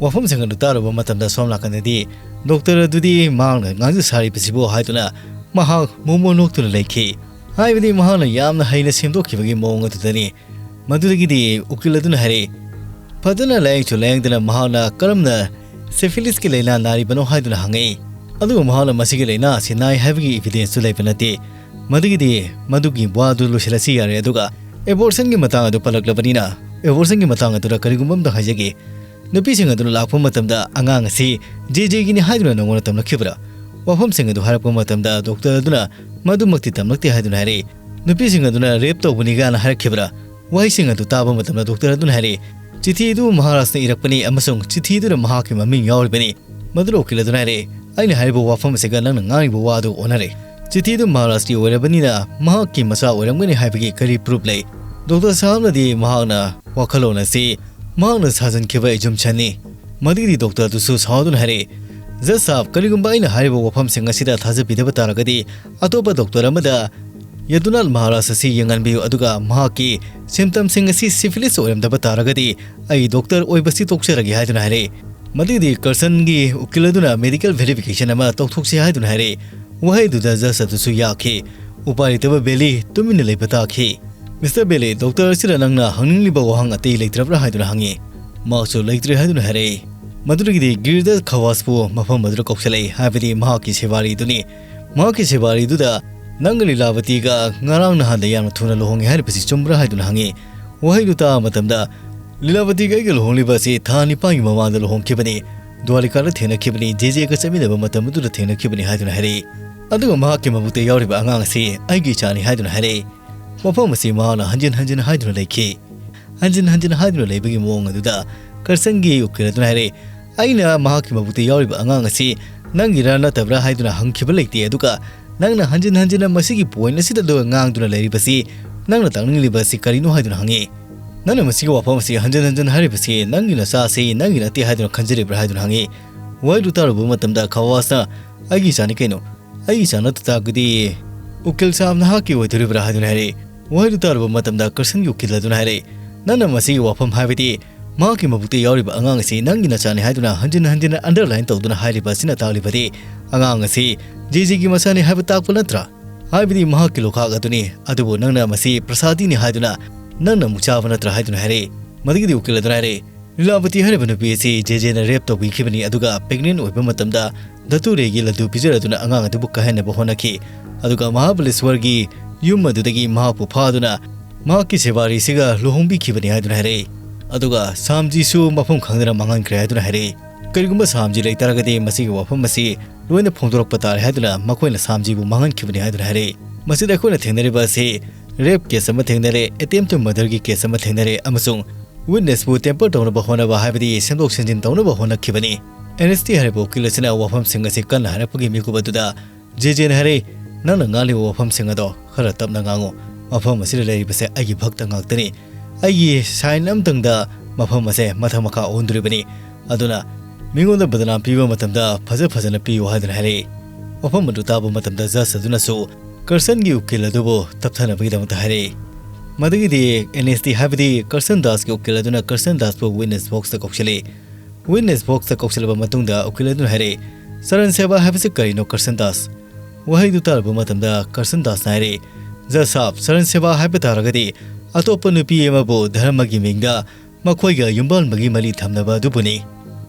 ꯋꯥꯐꯝꯁꯤꯡ ꯑꯗꯨ ꯇꯥꯔꯨꯕ ꯃꯇꯝꯗ ꯁꯣꯝ ꯅꯥꯀꯟꯗꯗꯤ ꯗꯣꯛꯇꯔ ꯑꯗꯨꯗꯤ ꯃꯍꯥꯛꯅ ꯉꯥꯡꯖ ꯁꯥꯔꯤꯕꯁꯤꯕꯨ ꯍꯥꯏꯗꯨꯅ ꯃꯍꯥꯛ ꯃꯣꯃꯣ ꯅꯣꯛꯇꯨꯅ ꯂꯩꯈꯤ꯫ ꯍꯥꯏꯕꯗꯤ ꯃꯍꯥꯛꯅ ꯌꯥꯝꯅ ꯍꯩꯅ ꯁꯦꯝꯗꯣꯛꯈꯤꯕꯒꯤ ꯃꯑꯣꯡ ꯑꯗꯨꯗꯅꯤ꯫ ꯃꯗꯨꯗꯒꯤꯗꯤ ꯎꯀꯤꯜ ꯑꯗꯨꯅ ꯍꯥꯏꯔꯛꯏ, ꯐꯖꯅ ꯂꯥꯌꯦꯡꯁꯨ ꯂꯥꯌꯦꯡꯗꯅ ꯃꯍꯥꯛꯅ ꯀꯔꯝꯅ syphilisꯀꯤ ꯂꯥꯏꯅꯥ ꯅꯥꯔꯤꯕꯅꯣ ꯍꯥꯏꯗꯨꯅ ꯍꯪꯉꯛꯏ꯫ ꯑꯗꯨꯒ ꯃꯍꯥꯛꯅ ꯃꯁꯤꯒꯤ ꯂꯥꯏꯅꯥ ꯑꯁꯤ ꯅꯥꯏ ꯍꯥꯏꯕꯒꯤ evidenceꯁꯨ ꯂꯩꯕ ꯅꯠꯇꯦ꯫ ꯃꯗꯨꯒꯤꯗꯤ ꯃꯗꯨꯒꯤ ꯋꯥꯗꯨ ꯂꯣꯏꯁꯤꯜꯂꯁꯤ ꯌꯥꯔꯦ꯫ ꯑꯗꯨꯒ abortionꯒꯤ ꯃꯇꯥꯡ ꯑꯗꯨ ꯄꯜꯂꯛꯂꯕꯅꯤꯅ, abortionꯒꯤ ꯃꯇꯥꯡ ꯑꯗꯨꯗ ꯀꯔꯤꯒꯨꯝꯕ ꯑꯝꯇ ꯍꯥꯏꯖꯒꯦ꯫ ꯅꯨꯄꯤꯁꯤꯡ ꯑꯗꯨꯅ ꯂꯥꯛꯄ ꯃꯇꯝꯗ ꯑꯉꯥꯡ ꯑꯁꯤ ꯖꯦ ꯖꯦꯒꯤꯅꯤ ꯍꯥꯏꯗꯨꯅ ꯅꯉꯣꯟꯗ ꯇꯝꯂꯛꯈꯤꯕ꯭ꯔꯥ? ꯋꯥꯐꯝꯁꯤꯡ ꯑꯗꯨ ꯍꯥꯏꯔꯛꯄ ꯃꯇꯝꯗ ꯗꯣꯛꯇꯔ ꯑꯗꯨꯅ ꯃꯗꯨꯃꯛꯇꯤ ꯇꯝꯂꯛꯇꯦ ꯍꯥꯏꯗꯨꯅ ꯍꯥꯏꯔꯛꯏ꯫ ꯅꯨꯄꯤꯁꯤꯡ ꯑꯗꯨꯅ rape ꯇꯧꯕꯅꯤ ꯀꯥꯏꯅ ꯍꯥꯏꯔꯛꯈꯤꯕ꯭ꯔꯥ? ꯋꯥꯍꯩꯁꯤꯡ ꯑꯗꯨ ꯇꯥꯕ ꯃꯇꯝꯗ ꯗꯣꯛꯇꯔ ꯑꯗꯨꯅ ꯍꯥꯏꯔꯛꯏ, "ꯆꯤꯊꯤ ꯑꯗꯨ ꯃꯍꯥꯔꯥꯖꯅ ꯏꯔꯛꯄꯅꯤ ꯑꯃꯁꯨꯡ ꯆꯤꯊꯤꯗꯨꯗ ꯃꯍꯥꯛꯀꯤ ꯃꯃꯤꯡ ꯌꯥꯎꯔꯤꯕꯅꯤ"꯫ ꯃꯗꯨꯅ ꯎꯀꯤꯜ ꯑꯗꯨꯅ ꯍꯥꯏꯔꯛꯏ, "ꯑꯩꯅ ꯍꯥꯏꯔꯤꯕ ꯋꯥꯐꯝ ꯑꯁꯤꯒ ꯅꯪꯅ ꯉꯥꯡꯂꯤꯕ ꯋꯥ ꯑꯗꯨ ꯑꯣꯟꯅꯔꯦ꯫ ꯆꯤꯊꯤꯗꯨ ꯃꯍꯥꯔꯥꯖꯀꯤ ꯑꯣꯏꯔꯕꯅꯤꯅ ꯃꯍꯥꯛꯀꯤ ꯃꯆꯥ ꯑꯣꯏꯔꯝꯒꯅꯤ ꯍꯥꯏꯕꯒꯤ ꯀꯔꯤ proof ꯂꯩ? ꯗꯣꯛꯇꯔ ꯁꯥꯍꯕꯅꯗꯤ ꯃꯍꯥꯛꯅ ꯋꯥꯈꯜꯂꯣꯟ ꯑꯁꯤ ꯃꯍꯥꯛꯅ ꯁꯥꯖꯟꯈꯤꯕ assumptionꯅꯤ"꯫ ꯃꯗꯨꯒꯤꯗꯤ ꯗꯣꯛꯇꯔ ꯑꯗꯨꯁꯨ ꯁꯥꯎꯗꯨꯅ ꯍꯥꯏꯔꯛꯏ, "ꯖꯖ ꯁꯥꯍꯕ, ꯀꯔꯤꯒꯨꯝꯕ ꯑꯩꯅ ꯍꯥꯏꯔꯤꯕ ꯋꯥꯐꯝꯁꯤꯡ ꯑꯁꯤꯗ ꯊꯥꯖꯕꯤꯗꯕ ꯇꯥꯔꯒꯗꯤ ꯑꯇꯣꯞꯄ ꯗꯣꯛꯇꯔ ꯑꯃꯗ ꯌꯗꯨꯅꯥꯊ ꯃꯍꯥꯔꯥꯖ ꯑꯁꯤ ꯌꯦꯡꯍꯟꯕꯤꯌꯨ, ꯑꯗꯨꯒ ꯃꯍꯥꯛꯀꯤ symptomꯁꯤꯡ ꯑꯁꯤ syphilis ꯑꯣꯏꯔꯝꯗꯕ ꯇꯥꯔꯒꯗꯤ ꯑꯩ ꯗꯣꯛꯇꯔ ꯑꯣꯏꯕꯁꯤ ꯇꯣꯛꯆꯔꯒꯦ" ꯍꯥꯏꯗꯨꯅ ꯍꯥꯏꯔꯛꯏ꯫ ꯃꯗꯨꯒꯤꯗꯤ ꯀꯔꯁꯟꯒꯤ ꯎꯀꯤꯜ ꯑꯗꯨꯅ medical verification ꯑꯃ ꯇꯧꯊꯣꯛꯁꯤ ꯍꯥꯏꯗꯨꯅ ꯍꯥꯏꯔꯛꯏ꯫ ꯋꯥꯍꯩꯗꯨꯗ ꯖꯖ ꯑꯗꯨꯁꯨ ꯌꯥꯈꯤ꯫ ꯎꯄꯥꯏ ꯂꯩꯇꯕ ꯕꯦꯂꯤ ꯇꯨꯃꯤꯟꯅ ꯂꯩꯕ ꯇꯥꯈꯤ꯫ "ꯃꯤꯁꯇꯔ ꯕꯦꯂꯤ, ꯗꯣꯛꯇꯔ ꯑꯁꯤꯗ ꯅꯪꯅ ꯍꯪꯅꯤꯡꯂꯤꯕ ꯋꯥꯍꯪ ꯑꯇꯩ ꯂꯩꯇ꯭ꯔꯕ꯭ꯔꯥ?" ꯍꯥꯏꯗꯨꯅ ꯍꯪꯉꯤ꯫ ꯃꯍꯥꯛꯁꯨ ꯂꯩꯇ꯭ꯔꯦ ꯍꯥꯏꯗꯨꯅ ꯍꯥꯏꯔꯛꯏ꯫ ꯃꯗꯨꯗꯒꯤꯗꯤ ꯒꯤꯔꯗꯁ ꯈꯋꯥꯁꯄꯨ ꯃꯐꯝ ꯑꯗꯨꯗ ꯀꯧꯁꯤꯜꯂꯛꯏ, ꯍꯥꯏꯕꯗꯤ ꯃꯍꯥꯛꯀꯤ ꯁꯦꯕꯥꯔꯤꯗꯨꯅꯤ꯫ ꯃꯍꯥꯛꯀꯤ ꯁꯦꯕꯥꯔꯤꯗꯨꯗ, "ꯅꯪꯒ ꯂꯤꯂꯥꯕꯇꯤꯒ ꯉꯔꯥꯡ ꯅꯍꯥꯟꯗ ꯌꯥꯝꯅ ꯊꯨꯅ ꯂꯨꯍꯣꯡꯉꯦ ꯍꯥꯏꯔꯤꯕꯁꯤ ꯆꯨꯝꯕ꯭ꯔꯥ?" ꯍꯥꯏꯗꯨꯅ ꯍꯪꯉꯤ꯫ ꯋꯥꯍꯩꯗꯨ ꯇꯥꯕ ꯃꯇꯝꯗ, "ꯂꯤꯂꯥꯕꯇꯤꯒ ꯑꯩꯒ ꯂꯨꯍꯣꯡꯂꯤꯕ ꯑꯁꯤ ꯊꯥ ꯅꯤꯄꯥꯟꯒꯤ ꯃꯃꯥꯡꯗ ꯂꯨꯍꯣꯡꯈꯤꯕꯅꯤ꯫ ꯗ꯭ꯋꯥꯔꯤꯀꯥꯗ ꯊꯦꯡꯅꯈꯤꯕꯅꯤ, ꯖꯦꯖꯦꯒ ꯆꯠꯃꯤꯟꯅꯕ ꯃꯇꯝ ꯑꯗꯨꯗ ꯊꯦꯡꯅꯈꯤꯕꯅꯤ" ꯍꯥꯏꯗꯨꯅ ꯍꯥꯏꯔꯛꯏ꯫ ꯑꯗꯨꯒ ꯃꯍꯥꯛꯀꯤ ꯃꯕꯨꯛꯇ ꯌꯥꯎꯔꯤꯕ ꯑꯉꯥꯡ ꯑꯁꯤ ꯑꯩꯒꯤ ꯏꯆꯥꯅꯤ ꯍꯥꯏꯗꯨꯅ ꯍꯥꯏꯔꯛꯏ꯫ ꯋꯥꯐꯝ ꯑꯁꯤ ꯃꯍꯥꯛꯅ ꯍꯟꯖꯤꯟ ꯍꯟꯖꯤꯟ ꯍꯥꯏꯗꯨꯅ ꯂꯩꯈꯤ꯫ ꯍꯟꯖꯤꯟ ꯍꯟꯖꯤꯟ ꯍꯥꯏꯗꯨꯅ ꯂꯩꯕꯒꯤ ꯃꯑꯣꯡ ꯑꯗꯨꯗ ꯀꯔꯁꯟꯒꯤ ꯎꯀꯤꯜ ꯑꯗꯨꯅ ꯍꯥꯏꯔꯦ, "ꯑꯩꯅ ꯃꯍꯥꯛꯀꯤ ꯃꯕꯨꯛꯇ ꯌꯥꯎꯔꯤꯕ ꯑꯉꯥꯡ ꯑꯁꯤ ꯅꯪꯒꯤꯔꯥ ꯅꯠꯇꯕ꯭ꯔꯥ ꯍꯥꯏꯗꯨꯅ ꯍꯪꯈꯤꯕ ꯂꯩꯇꯦ, ꯑꯗꯨꯒ ꯅꯪꯅ ꯍꯟꯖꯤꯟ ꯍꯟꯖꯤꯟꯅ ꯃꯁꯤꯒꯤ ꯄꯣꯏꯟꯠ ꯑꯁꯤꯗ ꯑꯗꯨꯒ ꯉꯥꯡꯗꯨꯅ ꯂꯩꯔꯤꯕꯁꯤ ꯅꯪꯅ ꯇꯥꯛꯅꯤꯡꯂꯤꯕ ꯑꯁꯤ ꯀꯔꯤꯅꯣ ꯍꯥꯏꯗꯨꯅ ꯍꯪꯉꯤ꯫ ꯅꯪꯅ ꯃꯁꯤꯒꯤ ꯋꯥꯐꯝ ꯑꯁꯤ ꯍꯟꯖꯤꯟ ꯍꯟꯖꯤꯟ ꯍꯥꯏꯔꯤꯕꯁꯤ ꯅꯪꯒꯤ ꯅꯆꯥ ꯑꯁꯤ ꯅꯪꯒꯤ ꯅꯠꯇꯦ ꯍꯥꯏꯗꯨꯅ ꯈꯟꯖꯔꯤꯕ꯭ꯔꯥ?" ꯍꯥꯏꯗꯨꯅ ꯍꯪꯉꯤ꯫ ꯋꯥꯍꯩꯗꯨ ꯇꯥꯔꯨꯕ ꯃꯇꯝꯗ ꯈꯋꯥꯁꯅ, "ꯑꯩꯒꯤ ꯏꯆꯥꯅꯤ ꯀꯩꯅꯣ, ꯑꯩꯒꯤ ꯏꯆꯥ ꯅꯠꯇ ꯇꯥꯔꯒꯗꯤ ꯎꯀꯤꯜ ꯁꯥꯍꯕ ꯅꯍꯥꯛꯀꯤ ꯑꯣꯏꯗꯣꯔꯤꯕ꯭ꯔꯥ?" ꯍꯥꯏꯗꯨꯅ ꯍꯥꯏꯔꯛꯏ꯫ ꯋꯥꯍꯩꯗꯨ ꯇꯥꯔꯨꯕ ꯃꯇꯝꯗ ꯀꯔꯁꯟꯒꯤ ꯎꯀꯤꯜ ꯑꯗꯨꯅ ꯍꯥꯏꯔꯛꯏ, "ꯅꯪꯅ ꯃꯁꯤꯒꯤ ꯋꯥꯐꯝ, ꯍꯥꯏꯕꯗꯤ ꯃꯍꯥꯛꯀꯤ ꯃꯕꯨꯛꯇ ꯌꯥꯎꯔꯤꯕ ꯑꯉꯥꯡ ꯑꯁꯤ ꯅꯪꯒꯤ ꯅꯆꯥꯅꯤ ꯍꯥꯏꯗꯨꯅ ꯍꯟꯖꯤꯟ ꯍꯟꯖꯤꯟ ꯑꯟꯗꯔꯂꯥꯏꯟ ꯇꯧꯗꯨꯅ ꯍꯥꯏꯔꯤꯕ ꯑꯁꯤꯅ ꯇꯥꯛꯂꯤꯕꯗꯤ ꯑꯉꯥꯡ ꯑꯁꯤ ꯖꯦ ꯖꯦꯒꯤ ꯃꯆꯥꯅꯤ ꯍꯥꯏꯕ ꯇꯥꯛꯄ ꯅꯠꯇ꯭ꯔꯥ? ꯍꯥꯏꯕꯗꯤ ꯃꯍꯥꯛꯀꯤ ꯂꯣꯈꯥꯛ ꯑꯗꯨꯅꯤ, ꯑꯗꯨꯕꯨ ꯅꯪꯅ ꯃꯁꯤ ꯄ꯭ꯔꯁꯥꯗꯤꯅꯤ ꯍꯥꯏꯗꯨꯅ ꯅꯪꯅ ꯑꯃꯨꯛ ꯆꯥꯕ ꯅꯠꯇ꯭ꯔꯥ?" ꯍꯥꯏꯗꯨꯅ ꯍꯥꯏꯔꯛꯏ꯫ ꯃꯗꯨꯒꯤꯗꯤ ꯎꯀꯤꯜ ꯑꯗꯨꯅ ꯍꯥꯏꯔꯛꯏ, "ꯂꯤꯂꯥꯕꯇꯤ ꯍꯥꯏꯔꯤꯕ ꯅꯨꯄꯤ ꯑꯁꯤ ꯖꯦ ꯖꯦꯅ ꯔꯦꯞ ꯇꯧꯕꯤꯈꯤꯕꯅꯤ, ꯑꯗꯨꯒ ꯄ꯭ꯔꯦꯒꯅꯦꯟ ꯑꯣꯏꯕ ꯃꯇꯝꯗ ꯙꯇꯨꯔꯦꯒꯤ ꯂꯗꯨ ꯄꯤꯖꯔꯗꯨꯅ ꯑꯉꯥꯡ ꯑꯗꯨꯕꯨ ꯀꯥꯏꯍꯟꯅꯕ ꯍꯣꯠꯅꯈꯤ, ꯑꯗꯨꯒ ꯃꯍꯥꯕꯂꯦꯁ꯭ꯋꯔꯒꯤ ꯌꯨꯝ ꯑꯗꯨꯗꯒꯤ ꯃꯍꯥꯛꯄꯨ ꯐꯥꯗꯨꯅ ꯃꯍꯥꯛꯀꯤ ꯁꯦꯕꯥꯔꯤꯁꯤꯒ ꯂꯨꯍꯣꯡꯕꯤꯈꯤꯕꯅꯤ" ꯍꯥꯏꯗꯨꯅ ꯍꯥꯏꯔꯛꯏ꯫ ꯑꯗꯨꯒ ꯁꯥꯝꯖꯤꯁꯨ ꯃꯐꯝ ꯈꯪꯗꯅ ꯃꯥꯡꯍꯟꯈ꯭ꯔꯦ ꯍꯥꯏꯗꯨꯅ ꯍꯥꯏꯔꯛꯏ꯫ ꯀꯔꯤꯒꯨꯝꯕ ꯁꯥꯝꯖꯤ ꯂꯩꯇꯥꯔꯒꯗꯤ ꯃꯁꯤꯒꯤ ꯋꯥꯐꯝ ꯑꯁꯤ ꯂꯣꯏꯅ ꯐꯣꯡꯗꯣꯔꯛꯄ ꯇꯥꯔꯦ ꯍꯥꯏꯗꯨꯅ ꯃꯈꯣꯏꯅ ꯁꯥꯝꯖꯤꯕꯨ ꯃꯥꯡꯍꯟꯈꯤꯕꯅꯤ ꯍꯥꯏꯗꯨꯅ ꯍꯥꯏꯔꯛꯏ꯫ ꯃꯁꯤꯗ ꯑꯩꯈꯣꯏꯅ ꯊꯦꯡꯅꯔꯤꯕ ꯑꯁꯤ ꯔꯦꯞ ꯀꯦꯁ ꯑꯃ ꯊꯦꯡꯅꯔꯦ, ꯑꯦꯇꯦꯝ ꯇꯨ ꯃꯔꯗꯔꯒꯤ ꯀꯦꯁ ꯑꯃ ꯊꯦꯡꯅꯔꯦ, ꯑꯃꯁꯨꯡ ꯋꯤꯠꯅꯦꯁꯄꯨ ꯇꯦꯝꯄꯔ ꯇꯧꯅꯕ ꯍꯣꯠꯅꯕ, ꯍꯥꯏꯕꯗꯤ ꯁꯦꯝꯗꯣꯛ ꯁꯦꯝꯖꯤꯟ ꯇꯧꯅꯕ ꯍꯣꯠꯅꯈꯤꯕꯅꯤ꯫ ꯑꯦꯟ ꯑꯦꯁ ꯇꯤ ꯍꯥꯏꯔꯤꯕ ꯎꯀꯤꯜ ꯑꯁꯤꯅ ꯋꯥꯐꯝꯁꯤꯡ ꯑꯁꯤ ꯀꯟꯅ ꯍꯥꯏꯔꯛꯄꯒꯤ ꯃꯤꯀꯨꯞ ꯑꯗꯨꯗ ꯖꯦ ꯖꯦꯅ ꯍꯥꯏꯔꯛꯏ, "ꯅꯪꯅ ꯉꯥꯡꯂꯤꯕ ꯋꯥꯐꯝꯁꯤꯡ ꯑꯗꯣ ꯈꯔ ꯇꯞꯅ ꯉꯥꯡꯉꯨ꯫ ꯃꯐꯝ ꯑꯁꯤꯗ ꯂꯩꯔꯤꯕꯁꯦ ꯑꯩꯒꯤ ꯚꯛꯇ ꯉꯥꯛꯇꯅꯤ꯫ ꯑꯩꯒꯤ ꯁꯥꯏꯟ ꯑꯃꯇꯪꯗ ꯃꯐꯝ ꯑꯁꯦ ꯃꯊꯛ ꯃꯈꯥ ꯑꯣꯟꯗꯣꯔꯤꯕꯅꯤ꯫ ꯑꯗꯨꯅ ꯃꯤꯉꯣꯟꯗ ꯕꯗꯅꯥꯝ ꯄꯤꯕ ꯃꯇꯝꯗ ꯐꯖ ꯐꯖꯅ ꯄꯤꯌꯨ" ꯍꯥꯏꯗꯨꯅ ꯍꯥꯏꯔꯛꯏ꯫ ꯋꯥꯐꯝ ꯑꯗꯨ ꯇꯥꯕ ꯃꯇꯝꯗ ꯖꯖ ꯑꯗꯨꯅꯁꯨ ꯀꯔꯁꯟꯒꯤ ꯎꯀꯤꯜ ꯑꯗꯨꯕꯨ ꯇꯞꯊꯅꯕꯒꯤꯗꯃꯛꯇ ꯍꯥꯏꯔꯛꯏ꯫ ꯃꯗꯨꯒꯤꯗꯤ ꯑꯦꯟ ꯑꯦꯁ ꯇꯤ, ꯍꯥꯏꯕꯗꯤ ꯀꯔꯁꯟ ꯗꯥꯁꯀꯤ ꯎꯀꯤꯜ ꯑꯗꯨꯅ ꯀꯔꯁꯟ ꯗꯥꯁꯄꯨ ꯋꯤꯠꯅꯦꯁ ꯕꯣꯛꯁꯇ ꯀꯧꯁꯤꯜꯂꯤ꯫ ꯋꯤꯠꯅꯦꯁ ꯕꯣꯛꯁꯇ ꯀꯧꯁꯤꯜꯂꯕ ꯃꯇꯨꯡꯗ ꯎꯀꯤꯜ ꯑꯗꯨꯅ ꯍꯥꯏꯔꯛꯏ, "ꯆꯔꯟ ꯁꯦꯕꯥ ꯍꯥꯏꯕꯁꯤ ꯀꯔꯤꯅꯣ, ꯀꯔꯁꯟ ꯗꯥꯁ?" ꯋꯥꯍꯩꯗꯨ ꯇꯥꯔꯕ ꯃꯇꯝꯗ ꯀꯔꯁꯟ ꯗꯥꯁꯅ ꯍꯥꯏꯔꯛꯏ, "ꯖꯖ ꯁꯥꯍꯕ, ꯆꯔꯟ ꯁꯦꯕꯥ ꯍꯥꯏꯕ ꯇꯥꯔꯒꯗꯤ ꯑꯇꯣꯞꯄ ꯅꯨꯄꯤ ꯑꯃꯕꯨ ꯙꯔꯃꯒꯤ ꯃꯤꯡꯗ ꯃꯈꯣꯏꯒ ꯌꯨꯝꯕꯥꯟꯕꯒꯤ ꯃꯔꯤ ꯊꯝꯅꯕ ꯑꯗꯨꯕꯨꯅꯤ꯫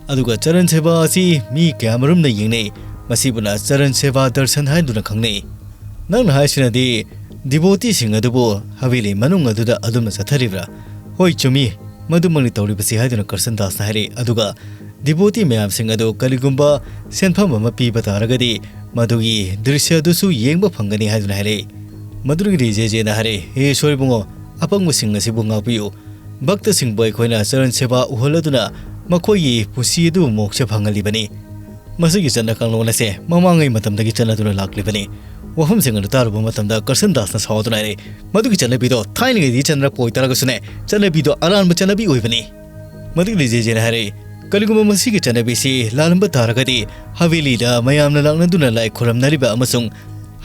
ꯑꯗꯨꯒ ꯆꯔꯟ ꯁꯦꯕꯥ ꯑꯁꯤ ꯃꯤ ꯀꯌꯥꯃꯔꯨꯝꯅ ꯌꯦꯡꯅꯩ꯫ ꯃꯁꯤꯕꯨꯅ ꯆꯔꯟ ꯁꯦꯕꯥ ꯗꯔꯁꯟ ꯍꯥꯏꯗꯨꯅ ꯈꯪꯅꯩ꯫ ꯅꯪꯅ ꯍꯥꯏꯁꯤꯅꯗꯤ ꯗꯤꯕꯣꯇꯤꯁꯤꯡ ꯑꯗꯨꯕꯨ ꯍꯕꯦꯂꯤ ꯃꯅꯨꯡ ꯑꯗꯨꯗ ꯑꯗꯨꯝꯅ ꯆꯠꯊꯔꯤꯕ꯭ꯔꯥ?" "ꯍꯣꯏ, ꯆꯨꯝꯃꯤ, ꯃꯗꯨꯃꯛꯅꯤ ꯇꯧꯔꯤꯕꯁꯤ" ꯍꯥꯏꯗꯨꯅ ꯀꯔꯁꯟ ꯗꯥꯁꯅ ꯍꯥꯏꯔꯛꯏ꯫ ꯑꯗꯨꯒ ꯗꯤꯕꯣꯇꯤ ꯃꯌꯥꯝꯁꯤꯡ ꯑꯗꯨ ꯀꯔꯤꯒꯨꯝꯕ ꯁꯦꯟꯐꯝ ꯑꯃ ꯄꯤꯕ ꯇꯥꯔꯒꯗꯤ ꯃꯗꯨꯒꯤ ꯗ꯭ꯔꯤꯁ꯭ꯌ ꯑꯗꯨꯁꯨ ꯌꯦꯡꯕ ꯐꯪꯒꯅꯤ ꯍꯥꯏꯗꯨꯅ ꯍꯥꯏꯔꯛꯏ꯫ ꯃꯗꯨꯗꯒꯤꯗꯤ ꯖꯦ ꯖꯦꯅ ꯍꯥꯏꯔꯦ, "ꯍꯦ ꯏꯁꯣꯔ ꯏꯕꯨꯡꯉꯣ, ꯑꯄꯪꯕꯁꯤꯡ ꯑꯁꯤꯕꯨ ꯉꯥꯛꯄꯤꯌꯨ꯫ ꯚꯛꯇꯁꯤꯡꯕꯨ ꯑꯩꯈꯣꯏꯅ ꯆꯔꯟ ꯁꯦꯕꯥ ꯎꯍꯜꯂꯗꯨꯅ ꯃꯈꯣꯏꯒꯤ ꯄꯨꯟꯁꯤ ꯑꯗꯨ ꯃꯣꯛꯁ ꯐꯪꯍꯜꯂꯤꯕꯅꯤ꯫ ꯃꯁꯤꯒꯤ ꯆꯠꯅ ꯀꯥꯡꯂꯣꯟ ꯑꯁꯦ ꯃꯃꯥꯡꯉꯩ ꯃꯇꯝꯗꯒꯤ ꯆꯠꯅꯗꯨꯅ ꯂꯥꯛꯂꯤꯕꯅꯤ"꯫ ꯋꯥꯐꯝꯁꯤꯡ ꯑꯗꯨ ꯇꯥꯔꯨꯕ ꯃꯇꯝꯗ ꯀꯔꯁꯟ ꯗꯥꯁꯅ ꯁꯥꯎꯗꯨꯅ ꯍꯥꯏꯔꯦ, "ꯃꯗꯨꯒꯤ ꯆꯠꯅꯕꯤꯗꯣ ꯊꯥꯏꯅꯉꯩꯗꯒꯤ ꯆꯠꯅꯔꯛꯄ ꯑꯣꯏꯇꯥꯔꯒꯁꯨꯅꯦ, ꯆꯠꯅꯕꯤꯗꯣ ꯑꯔꯥꯟꯕ ꯆꯠꯅꯕꯤ ꯑꯣꯏꯕꯅꯤ"꯫ ꯃꯗꯨꯒꯤꯗꯤ ꯖꯦ ꯖꯦꯅ ꯍꯥꯏꯔꯛꯏ, "ꯀꯔꯤꯒꯨꯝꯕ ꯃꯁꯤꯒꯤ ꯆꯠꯅꯕꯤꯁꯤ ꯂꯥꯜꯂꯝꯕ ꯇꯥꯔꯒꯗꯤ, ꯍꯕꯦꯂꯤꯗ ꯃꯌꯥꯝꯅ ꯂꯥꯛꯅꯗꯨꯅ ꯂꯥꯏ ꯈꯨꯔꯝꯅꯔꯤꯕ ꯑꯃꯁꯨꯡ